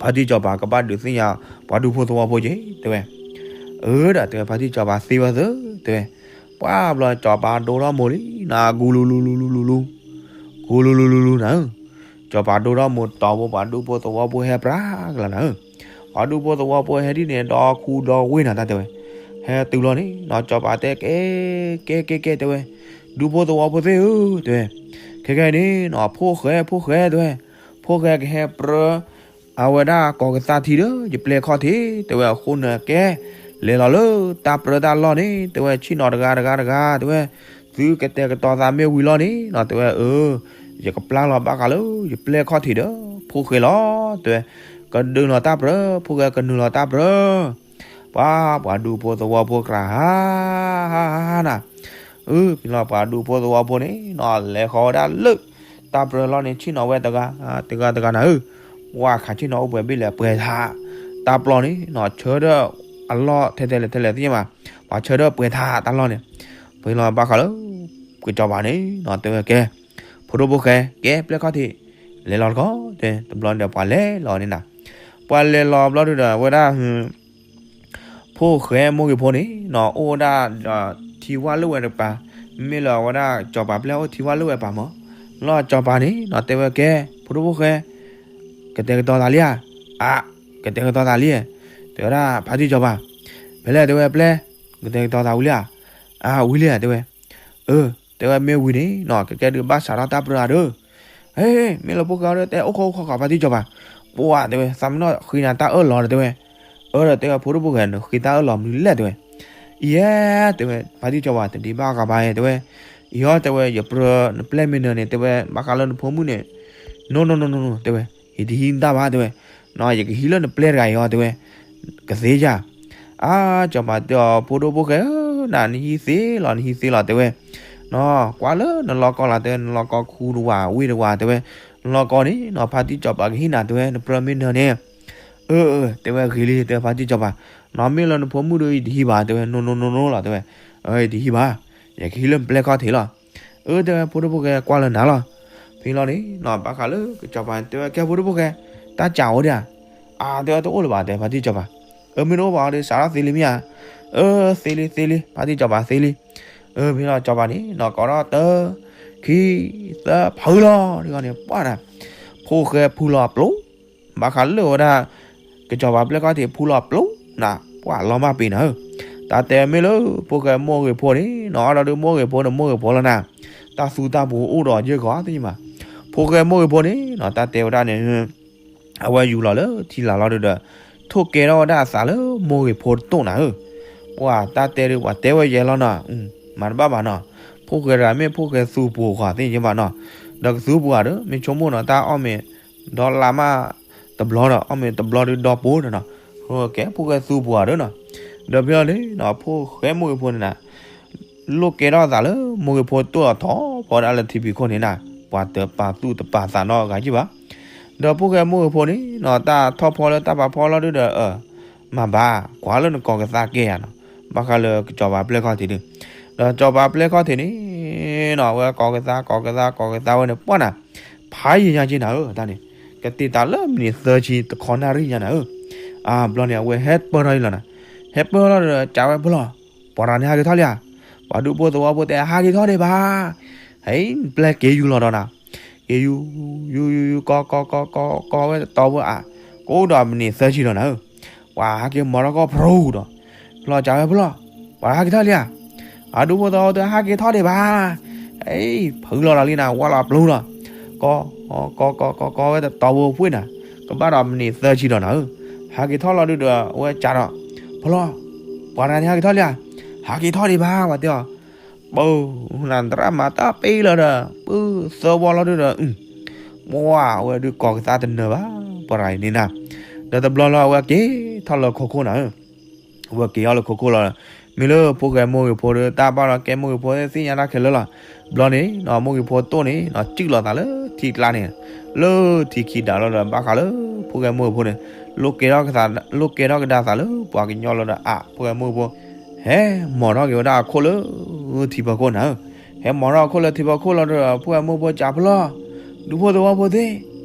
ဖါတံၢ်စီၤပၤကဘၣ်ဒုးသ့ၣ်ညါ ပှၤဒူဖိသဝီဖိက့ၤ တဲဝဲ. အၢ ဒီးတဲဝဲ ဖါတံၢ်စီၤပၤသ့ဝဲသၢ တဲဝဲ, ပှၢ်ဘျီစီၤပၤဒိထီၣ်မိၢ်လံနီၤ ဂူလူလူလူလူလူလူ ဂူလူလူလူလူနၤဧၢ, စီၤပၤဒိထီၣ်မိၢ်တီၤဖိ ပှၤဒူဖိသဝီဖိဟဲပြးကလၤနၤဧၢ, ပှၤဒူဖိသဝီဖိဟဲဒ်န့ၣ် ဒီခူဒီဝ့ၢ်နၤတၢ်တဲဝဲ, ဟဲတုၤလီၤန့ၣ်နီၤ စီၤပၤတဲ ကဲ ကဲ ကဲ ကဲ တဲဝဲ, ဒူဖိသဝီဖိသ့ၣ်ဧၢ တဲဝဲ, ခဲကဲန့ၣ်နီၤ ဖိၣ်ဃဲ ဖိၣ်ဃဲ တဲဝဲ, ဖိၣ်ဃဲကဟဲပြၢ အဝဲဒၣ်ကီၢ်ကသါထံဒီး ယပျဲၢ်ခီၣ်ထံး တဲဝဲအဃိန့ၣ်ကဲ, လဲၤလီၤလၢတၢ်ပြၢတၢ်လီၢ်န့ၣ် တဲဝဲ ဆ့ၣ်နီၤတဂၤတဂၤတဂၤ တဲဝဲ, သုကတဲာ်ကတီၤသးမ့ၢ်ဝံၤလီၤန့ၣ်နီၤ တဲဝဲ အၢ ယကပျၢ်လီၤဘၣ်ဃးလၢ ယပျဲၢ်ခီၣ်ထံးဒီး ဖိၣ်ဃဲလီၤ တဲဝဲ, ကဒုးလီၤတၢ်ပြၢ ဖိၣ်ဃဲကနုာ်လီၤတၢ်ပြၢ ပှၤ ပှၤဒူဖိသဝီဖိကြၢးဟါ ဟါ ဟါ ဟါ နၤ, အၢ ဖဲလီၤပှၤဒူဖိသဝီဖိန့ၣ်နီၤ လဲၤဃီၤဝဲဒၣ်လၢ တၢ်ပြၢလီၢ်န့ၣ် ဆ့ၣ်နီၤဝဲတဂၤ တဂၤတဂၤနၤဧၢ, ဝဲခးဆ့ၣ်နီၤအိၣ်ပှဲၤဘ့ၣ်လဲၣ် ပှဲၤထး, တၢ်ပျီန့ၣ်နီၤ ဆၢထၢၣ်အလီၢ်ထဲထဲလဲၣ်ထဲလဲၣ်သ့ၣ်ညါဘၣ်, ပှၤဆၢထၢၣ်ပှဲၤထါတၢ်လီၢ်န့ၣ်, ဖဲလီၤဘၣ်ဃးလၢ ကစီၤပၤန့ၣ်နီၤ တဲဝဲကဲ, ဖိဒိၣ်ဖိၣ်ဃဲ ကဲပျဲၢ်ခီၣ်ထံး, လဲၤလီၤတကီၢ် တဲ, တဘျီန့ၣ်ဒီးပှၤလဲၤလီၤန့ၣ်နီၤ, ပှၤလဲၤလီၤဘျီဒုဒီး အဝဲဒၣ် ဖိၣ်ဃဲမိၢ်ဂ့ၤဖိန့ၣ်နီၤ အိၣ်ဝဲဒၣ်ဒီး ထံဝၣ်လၢၢ်ဝဲတပၤ, မ့ၢ်လၢအဝဲဒၣ် ကစီၤပၤပျဲၢ်အိၣ်ထံဝၣ်လၢၢ်ဝဲပၤမး, လီၤကစီၤပၤန့ၣ်နီၤ တဲဝဲကဲ, ဖိဒိၣ်ဖိၣ်ဃဲ ကတဲာ်ကတီၤသးလံဧါ, အါ, ကတဲာ်ကတီၤသးလံ, တဲဝဲဒၣ် ဖါတံၢ်ကစီၤပၤ, ဖဲလဲၣ်တဲဝဲပျဲၢ်, ကတဲာ်ကတီၤသးဝံၤလံဧါ, အါ ဝံၤလံဧါ တဲဝဲ, အၢ တဲဝဲမ့ၢ်ဝံၤန့ၣ်နီၤ ကကဲဒုးဘၣ်စးထီၣ်တၢ်ပြၢအါဒီး, ဟဲ မ့ၢ်လၢဖိၣ်ဃဲအီၤဒီး တဲအိၣ်ခိးအိၣ်ခိးဃီ ဖါတံၢ်ကစီၤပၤ, ပှၤတဲဝဲ သးမ့ၢ်နီၢ်ဃ့နၤတၢ်အၢၣ်လီၤဒီးတဲဝဲ, အၢ ဒီးတဲဝဲဖိဒိၣ်ဖိၣ်ဃဲ နဃ့တၢ်အၢၣ်လီၤမနုၤလဲၣ်တဲဝဲ, အံၤ တဲဝဲ ဖါတံၢ်ကစီၤပၤ တဒံးဘၣ်အဂၤဘၣ်တဲဝဲ, အံၤဟီတဲဝဲ ယပြၢနပျဲၢ်မ့ၢ်နၢၤန့ၣ် တဲဝဲ ဘၣ်ဃးလၢနဖိမုၣ်န့ၣ်, နိၣ်နိၣ်နိၣ်နိၣ် တဲဝဲ, ယတဟံးနတၢ်ဘၣ်တဲဝဲ, နီၤ ယကဟံးလၢနပျဲၢ်တဂၤအံၤဟီတဲဝဲ, ကသ့ဧါ, အါ ကစီၤပၤတဲအီၤ ဖိဒိၣ်ဖိၣ်ဃဲဧၢ, နဟံးသ့လီၤ နဟံးသ့လီၤတဲဝဲ, နီၤ ကွၢ်လၢနလီၢ်ကီၢ်လီၤတဲဝဲ နလီၢ်ကီၢ်ခူတဝၤဝ့ၢ်တဝၤတဲဝဲ, နလီၢ်ကီၢ်န့ၣ်နီၤ ဖါတံၢ်ကစီၤပၤကဟံးနၤတဲဝဲ နပြၢမ့ၢ်နၢၤန့ၣ်, အၢ အၢ တဲဝဲဂ့ၤလံ တဲဝဲဖါတံၢ်ကစီၤပၤ, နီၤ မ့ၢ်လၢနဖိမုၣ်ဒီးယတဟံးဘၣ်တဲဝဲ နိၣ်နိၣ်နိၣ်နိၣ်လီၤတဲဝဲ, အၢ ယတဟံးဘၣ်, ယကဟံးလၢနပျဲၢ်ခီၣ်ထံးလီၤ, အၢ တဲဝဲ ဖိဒိၣ်ဖိၣ်ဃဲကွၢ်လၢနၤလီၤ, ဖဲလီၤန့ၣ်နီၤ ဘၣ်ဃးလၢကစီၤပၤတဲဝဲ ကဲဖိဒိၣ်ဖိၣ်ဃဲ, တၢ်စးအိၣ်ဒံးဧါ, အါ တဲဝဲတအိၣ်လၢၤဘၣ်တဲဖါတံၢ်ကစီၤပၤ, အၢ မ့ၢ်တအိၣ်ဘၣ်အီၤဒီး စးထီၣ်သ့လံမ့ၢ်ဧါ, အၢ သ့လံသ့လံ ဖါတံၢ်ကစီၤပၤသ့လံ, အၢ ဖဲလီၤကစီၤပၤန့ၣ်နီၤ ကိးထီၣ်တၢ ခံ သၢ ဖုလီၤ, ဒ်န့ၣ်ပှၢ်နၤ, ဖိၣ်ဃဲဖုလီၤအပျိ, ဘၣ်ဃးလၢဝဲဒၣ် ကစီၤပၤပျဲၢ်ခီၣ်ထံးဖုလီၤအပျိနၤ, ပှၢ်လီၤမၢ်ပ့ၤနၤဧၢ, တၢ်တဲမ့ၢ်လၢ ဖိၣ်ဃဲမိၢ်ဂ့ၤဖိန့ၣ်နီၤ အါဒီးဒုးမိၢ်ဂ့ၤဖိန့ၣ် မိၢ်ဂ့ၤဖိလီၤနၤ, တၢ်သူတၢ်ပူၤအိၣ်ဒီးယဲၢ်ဂီၤသ့ၣ်ညါမး, ဖိၣ်ဃဲမိၢ်ဂ့ၤဖိန့ၣ်နီၤ တၢ်တဲဝဲဒၣ်န့ၣ် အဝဲယူၤလီၤလၢထံလာ်လီၤဒုဒီး ထိၣ်ကဲထီၣ်ဝဲဒၣ်အသးလၢမိၢ်ဂ့ၤဖိတတိၢ်နၤဧၢ, ပှၢ်တၢ်တဲဒုးပှၤတဲဝဲယဲၢ်လီၤနီၤ, မၤတဘၣ်ဘၣ်နီၤ, ဖိၣ်ဃဲတဂၤမ့ၢ်ဖိၣ်ဃဲသူပူၤဃီသ့ၣ်ညါဘၣ်နီၤ, ဒီးကသူပူၤဧါဒီး မ့ၢ်ဆိကမိၣ်နီၤ တၢ်အီၣ်မ့ၤ ဒီလါမး တဘျီဒီး အီၣ်မ့ၤတဘျီဒုးဒီပိာ်ဒီးနီၤ, ကဲဖိၣ်ဃဲသူပူၤဧါဒီးနီၤ, ဒီးဖဲလီၤန့ၣ်နီၤ ဖိၣ်ဃဲမိၢ်ဂ့ၤဖိန့ၣ်နၤ လိၣ်ကဲထီၣ်အသးလၢမိၢ်ဂ့ၤဖိတတိၢ်အထီၣ်ဖီဒၣ်လၢထံဖံးခိၣ်န့ၣ်နၤ, ပှၤတပာ်သူၣ်တပာ်သးနီတဂၤက့ၢ်ဘၣ်, ဒီးဖိၣ်ဃဲမိၢ်ဂ့ၤဖိန့ၣ်နီၤ တၢ်ထီၣ်ဖီလၢတၢ်ပာ်ဖီလီၤဒုဒီး အၢ မၤဘၣ် ကွၢ်လၢနကိးကသါကဲယၤနီၤ, ဘၣ်ဃးလၢကစီၤပၤပျဲၢ်ခီၣ်ထံးန့ၣ်, ဒီးကစီၤပၤပျဲၢ်ခီၣ်ထံးန့ၣ်နီၤ အဝဲကိးကသါ ကိးကသါ ကိးကသါဝဲန့ၣ် ပှၢ်နၤ ဖးယံာ်ညါက့နၤဧၢ တၢ်န့ၣ်, ကတ့ၢ်တၢ်လၢမံးနံးသၢဆံ တခီနၣ်ရံၣ်ညါနၤဧၢ, အါ ဘျီန့ၣ် အဝဲဟဲပၢၢ်ထီၣ်အံၤလီၤနၤ, ဟဲပၢၢ်ထီၣ်ဒီး ကးဝဲဖုလီၤ, ပှၤတဂၤန့ၣ်ဟးက့ၤထီၣ်လံဧါ, ပှၤဒူဖိသဝီဖိတဲ ဟးက့ၤထီၣ်ဒံးဘၣ်, ဟဲ ပျဲၢ်က့ၤယူၤလီၤဒီးနၤ, က့ၤယူၤ ယူၤ ယူၤ ယူၤ ကီ ကီ ကီ ကီ ကီဝဲတတီၤဖိအါ, ကအိၣ်ဒီးမံးနံးသၢဆံဒီးနၤဧၢ, ပှၤဟးက့ၤမၤထီၣ်ကီၢ်ဖရိဒီး, ဖုလီၤ ကးဝဲဖုလီၤ, ပှၤဟးက့ၤထီၣ်လံဧါ, အဒူဖိသဝီဖိတဲ ဟးက့ၤထီၣ်ဒံးဘၣ်, အ့ ဖုလီၤဒီးလံနၤ ဝါလီၤပျူၤလီၤ, ကီ ကီ ကီ ကီ ကီ ကီဝဲတတီၤဖိပှ့ၢ်နၤ, ကဘၣ်ဒီးမံးနံးသၢဆံဒီးနၤဧၢ, ဟးက့ၤထီၣ်လီၤဒုဒီး အဝဲကးဒီး, ဖုလီၤ, ပှၤတဂၤန့ၣ်ဟးက့ၤထီၣ်လံဧါ, ဟးက့ၤထီၣ်ဒံးဘၣ် ပှၤတဲအီၤ ပူၤ နသရၣ်မၤတၢ်ပ့ၤလီၤဒီး ပုၢ်သၢဝီလီၤဒုဒီး, ပှၤအဝဲဒုးကိးကသါတနၢၤဘၣ် ပှၤတဂၤအံၤန့ၣ်နၤ, ဒီးတဘျီလီၤအဝဲက့ၤထီၣ်လၢခိခိၣ်နၤဧၢ, အဝဲက့ၤထီၣ်လၢခိခိၣ်လီၤ, မ့ၢ်လၢဖိၣ်ဃဲမိၢ်ဂ့ၤဖိဒီး တၢ်ဘၣ်လီၤကဲမိၢ်ဂ့ၤဖိသ့ၣ်ညါတၢ်ခဲလၢာ်လီၤ, ဘျီန့ၣ်နီၤ မိၢ်ဂ့ၤဖိတိၢ်န့ၣ်နီၤ စုၣ်လီၤသးလၢထံကျါန့ၣ်, လၢထံခံဒးလီၤဒီး ဘၣ်ဃးလၢဖိၣ်ဃဲမိၢ်ဂ့ၤဖိန့ၣ်, လိၣ်ကဲထီၣ်ကသး လိၣ်ကဲထီၣ်ကဒါသးလၢပှၤကညီလီၤဒီး အါ ဖိၣ်ဃဲမိၢ်ဂ့ၤဖိ ဟဲမီၤထီၣ်က့ၤဝဲဒၣ်အခိၣ်လၢထံဖီခိၣ်နၤဧၢ, ဟဲမီၤထီၣ်အခိၣ်လၢထံဖီခိၣ်လီၤဒီး ဖိၣ်ဃဲမိၢ်ဂ့ၤဖိကးဖုလီၤ, ဒူဖိသဝီဖိသ့ၣ်,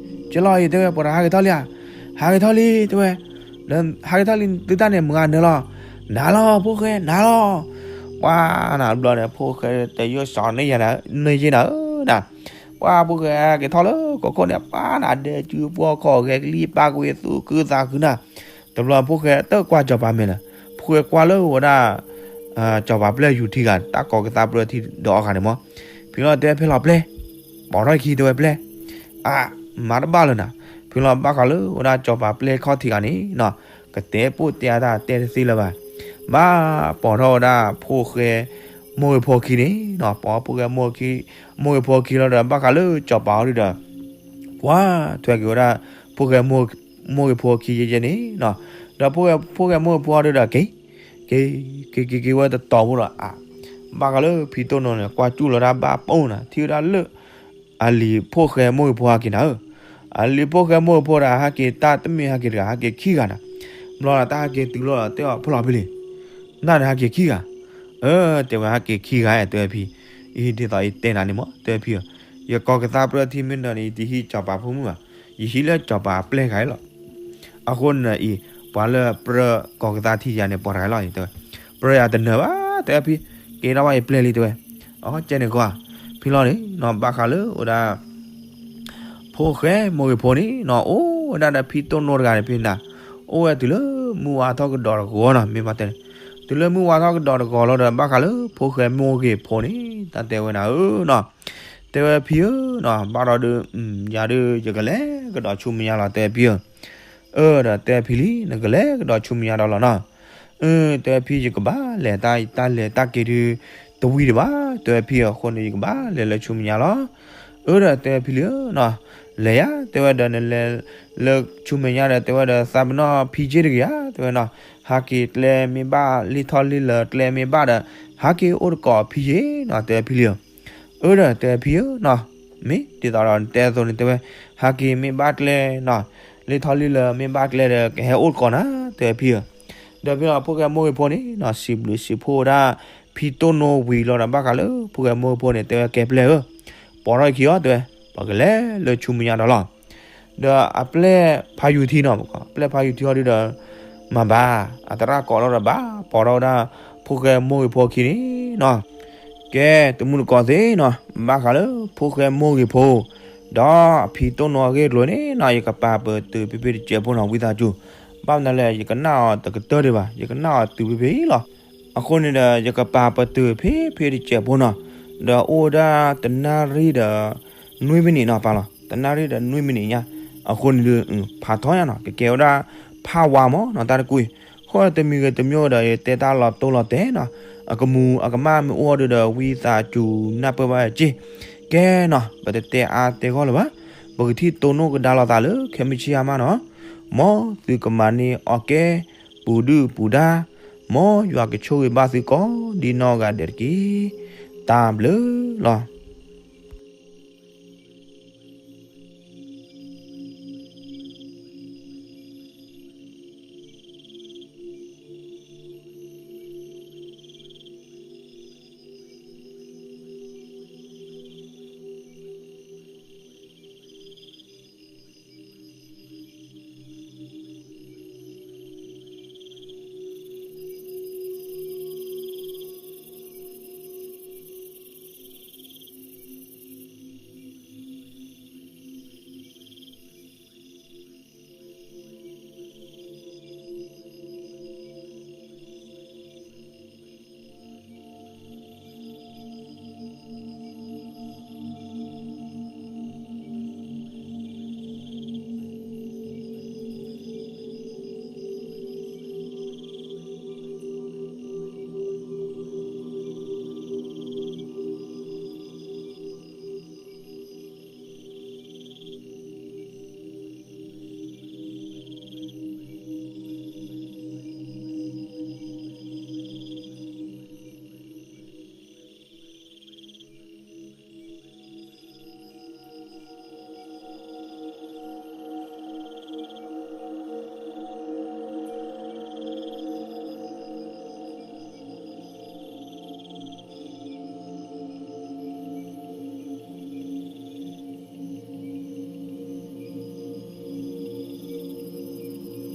ကလီၤအံၤတဲဝဲ ပှၤတဂၤဟးက့ၤထီၣ်လံဧါ, ဟးက့ၤထီၣ်လံတဲဝဲ, ဒီးဟးက့ၤထီၣ်လံ သုတၢ်န့ၣ် မုၢ်ဂၤနၢၤလီၤ, နၤလီၤ ဖိၣ်ဃဲ နၤလီၤ, ပှၤနၤဘျီန့ၣ် ဖိၣ်ဃဲတယိၣ်စီၤန့ၢ်ယဲနၤဧၢ, ပှၤဖိၣ်ဃဲက့ၤထီၣ်လၢခိခိၣ်န့ၣ် ပှၤနၤဒဲးစုပှီၢ်ခီၣ်ဂဲၤကလံၣ် ပၢ်ကွံာ်သူၣ်ခုသးခုနၤ, တဘျီဖိၣ်ဃဲတကွၢ်စီၤပၤမဲာ်လၢၤ, ဖိၣ်ဃဲကွၢ်လၢဝဲဒၣ် စီၤပၤပျဲၢ်ယူၤထံဂၤ တၢ်ကိးကသါပြၢထံဒီးအီၤဂၤန့ၣ်မး, ဖဲလီၤတဲဖဲလီၤပျဲၢ်, ပိာ်ထီၣ်ခံတဲဝဲပျဲၢ်, အါ မၤတဘၣ်လၢၤနၤ, ဖဲလီၤဘၣ်ဃးလၢဝဲဒၣ်စီၤပၤပျဲၢ်ခီၣ်ထံးဂၤန့ၣ်နီၤ, ကတဲပိာ်တဲအတၢ်တဲတသ့လၢၤဘၣ်, ဘၣ်ပိာ်ထီၣ်ဝဲဒၣ်ဖိၣ်ဃဲမိၢ်ဂ့ၤဖိခံန့ၣ်နီၤ, ပိာ်ဖိၣ်ဃဲမိၢ်ဂ့ၤဖိခံလီၤဒီး ဘၣ်ဃးလၢစီၤပၤအီၤဒုဒီး ကွၢ်ထွဲက့ၤဝဲဒၣ် ဖိၣ်ဃဲ မိၢ်ဂ့ၤဖိခံယဲၢ်ယဲၢ်န့ၣ်နီၤ, ဒီးဖိၣ်ဃဲမိၢ်ဂ့ၤဖိအီၤဒုဒီးက့ၤ က့ၤ က့ၤ က့ၤ က့ၤဝဲတတီၤဖိဒီးအါ, ဘၣ်ဃးလၢဖံတိၢ်နီၤန့ၣ် ကွၢ်စူၣ်လီၤတၢ်ဘၣ်ပိၢ်နၤ ထံၣ်ဝဲဒၣ်လၢ အလံၤဖိၣ်ဃဲမိၢ်ဂ့ၤဖိဟဲက့ၤနၤဧၢ, အလံၤဖိၣ်ဃဲမိၢ်ဂ့ၤဖိဒီး ဟဲက့ၤတၢ်တမ့ၢ်ဟဲက့ၤတဂၤ ဟဲက့ၤခံဂၤနၤ, ဘျီဒီးတၢ်ဟဲက့ၤတုၤလီၤဒီး တဲအီၤဖဲလီၤဖဲလံၤ, နၢ်န့ၣ်ဟဲက့ၤခံဂၤ အၢ တဲဝဲ ဟဲက့ၤခံဂၤ တဲဝဲဖံ, အံၤဒ်သိးယတဲနၤန့ၣ်မး တဲဝဲဖံဧၢ, ယကီၢ်ကသါပြၢထံမ့ၢ်တၢ်န့ၣ် ယတဟံးစီၤပၤဖိမုၣ်ဘၣ်, ယဟံးလၢစီၤပၤအပျဲၢ်ဂၤအံၤလီၤ. အဃိန့ၣ်အံၤ ပှၤလၢပြၢကီၢ်ကသါထံယၤန့ၣ် ပှၤတဂၤလီၤ တဲဝဲ, ပြၢယၤတနၢၤဘၣ် တဲဝဲဖံ, ကဲထီၣ်ဘၣ်ယပျဲၢ်လံ တဲဝဲ, အကဲန့ၣ်ကွၢ်, ဖံလီၤန့ၣ်နီၤ ဘၣ်ဃးလၢအိၣ်ဒၣ် ဖိၣ်ဃဲမိၢ်ဂ့ၤဖိန့ၣ်နီၤ အိၣ်ဝဲဒၣ်ဒီးဖံတိၢ်နိတဂၤန့ၣ်ဖံန့ၣ်, အိၣ်ဝဲတုၤလၢမုၢ်ဝါထီၣ်ကဒီးတဂီၤနီၤ မ့ၢ်ဘၣ်တဲန့ၣ်, တုၤလၢမုၢ်ဝါထီၣ်ကဒီးတဂီၤလီၤဒီး ဘၣ်ဃးလၢဖိၣ်ဃဲမိၢ်ဂ့ၤဖိန့ၣ် တၢ်တဲဝဲဒၣ်ဧၢနီၤ, တဲဝဲဖံဧၢနီၤ ဘၣ်ဒီးဒုး ယၤဒုး ယကလဲၤကဒီးဆူမဲာ်ညါလီၤ တဲဝဲဖံဧၢ, အၢဒီးတဲဝဲဖံလံ နကလဲၤကဒီးဆူမဲာ်ညါဒီးလီၤနီၤ, အၢ တဲဝဲဖံ ယကဘၣ်လဲၤတၢ် တၢ်လဲၤတၢ်က့ၤဒုး တဝံၤဒံးဘၣ် တဲဝဲဖံဧၢ, အဃိန့ၣ် ယကဘၣ်လဲၤလၢဆူမဲာ်ညါလီၤ. အၢဒီးတဲဝဲဖံလံဧၢနီၤ, လဲၤယၤ တဲဝဲဒီး နလဲၤလၢဆူမဲာ်ညါဒီး တဲဝဲဒီး သးပ့ၤနီၣ်ဖံက့တဂ့ၤဧါ တဲဝဲနီၤ, ဟးက့ၤကျဲမ့ၢ်ဘၣ် လ့ၣ်ထီၣ်လ့ၣ်လၢကျဲမ့ၢ်ဘၣ်ဒီး ဟးက့ၤအိၣ်တကိးဖံက့နီၤ တဲဝဲဖံလံဧၢ, အၢဒီးတဲဝဲဖံဧၢနီၤ, မ့ၢ်ဒ်သိးဒီးနတဲအသိးန့ၣ် တဲဝဲ, ဟးက့ၤမ့ၢ်ဘၣ်ကျဲနီၤ, လ့ၣ်ထီၣ်လ့ၣ်လၢမ့ၢ်ဘၣ်ကျဲဒီး ကဟဲအိၣ်တကိးနၤ တဲဝဲဖံဧၢ, ဒီးဖဲလီၤဖိၣ်ဃဲမိၢ်ဂ့ၤဖိန့ၣ်နီၤ စံးဘျုးစံးဖှိၣ်ဝဲဒၣ် ဖံတိၢ်နိဝံၤလီၤဒီး ဘၣ်ဃးလၢဖိၣ်ဃဲမိၢ်ဂ့ၤဖိန့ၣ် တဲဝဲကဲပျဲၢ်ဧၢ, ပိာ်ထီၣ်အခံအီၤ တဲဝဲ, ပကလဲၤလၢဆူမဲာ်ညါဒီးလီၤ. ဒီးအပျဲၢ်ဖးယူၤထံနီၤ ပှၤပျဲၢ်ဖးယူၤထံအီၤဒုးဒီး မၤဘၣ် အသရၣ်ကိးထီၣ်ဒီးဘၣ် ပိာ်ထီၣ်ဝဲဒၣ် ဖိၣ်ဃဲမိၢ်ဂ့ၤဖိအခံန့ၣ်နီၤ, ကဲတမူတကိးသ့ၣ်နီၤ ဘၣ်ဃးလၢဖိၣ်ဃဲမိၢ်ဂ့ၤဖိ ဒီးအဖံတိၢ်နိအဂ့ၢ်အကျိၤန့ၣ်နီၤ ယကပာ်ပတုာ်ဖံဖံတစဲးဖိနီၤ ဝံသးစူၤ, ဘၣ်မနုၤလဲၣ် ယကနၣ်အီၤတကတၢၢ်ဒံးဘၣ် ယကနၣ်အီၤတုၤဖံဖံလီၤ. အဃိန့ၣ်ဒီး ယကပာ်ပတုာ်ဖံဖံတစဲးဖိနီၤ, ဒီးအိၣ်ဝဲဒၣ်တနၣ်ရံၣ်ဒီး နွံမံးနံးနီၤ ပာ်လီၤ တနၣ်ရံၣ်ဒီးနွံမံးနံးညါ, အဃိန့ၣ်ဒုး ဖးထီညါနီၤ ကကဲဝဲဒၣ် ဖးဝါမးနီၤ တၢ်တကွံာ်, ဃိတမံၤဂ့ၤတမံၤဒီး ယတဲတၢ်လီၤတိၢ်လီၤတဲာ်နီၤ, အကမူၤအကမၣ်မ့ၢ်အိၣ်အီၤဒုးဒီး ဝံသးစူၤနၢ်ပၢၢ်ဘၣ်စ့ၢ်, ကဲနီၤ ပတတဲအါတဲဂီၢ်လၢၤဘၣ်, ပကထံၣ်တိၢ်နိကဒါလိာ်သးလၢခဲမုၢ်ဆ့ၣ်အါမးနီၤ, မ်သုကမၤန့ၢ်အီၣ်ကဲ ပူၤဒုၣ်ပူၤဒါ, မ်ယွၤကဆိၣ်ဂ့ၤဘၣ်သုကိးဒံနီၢ်ဂၤဒဲးတက့ၢ်. တၢ်ဘျုးလီၤ.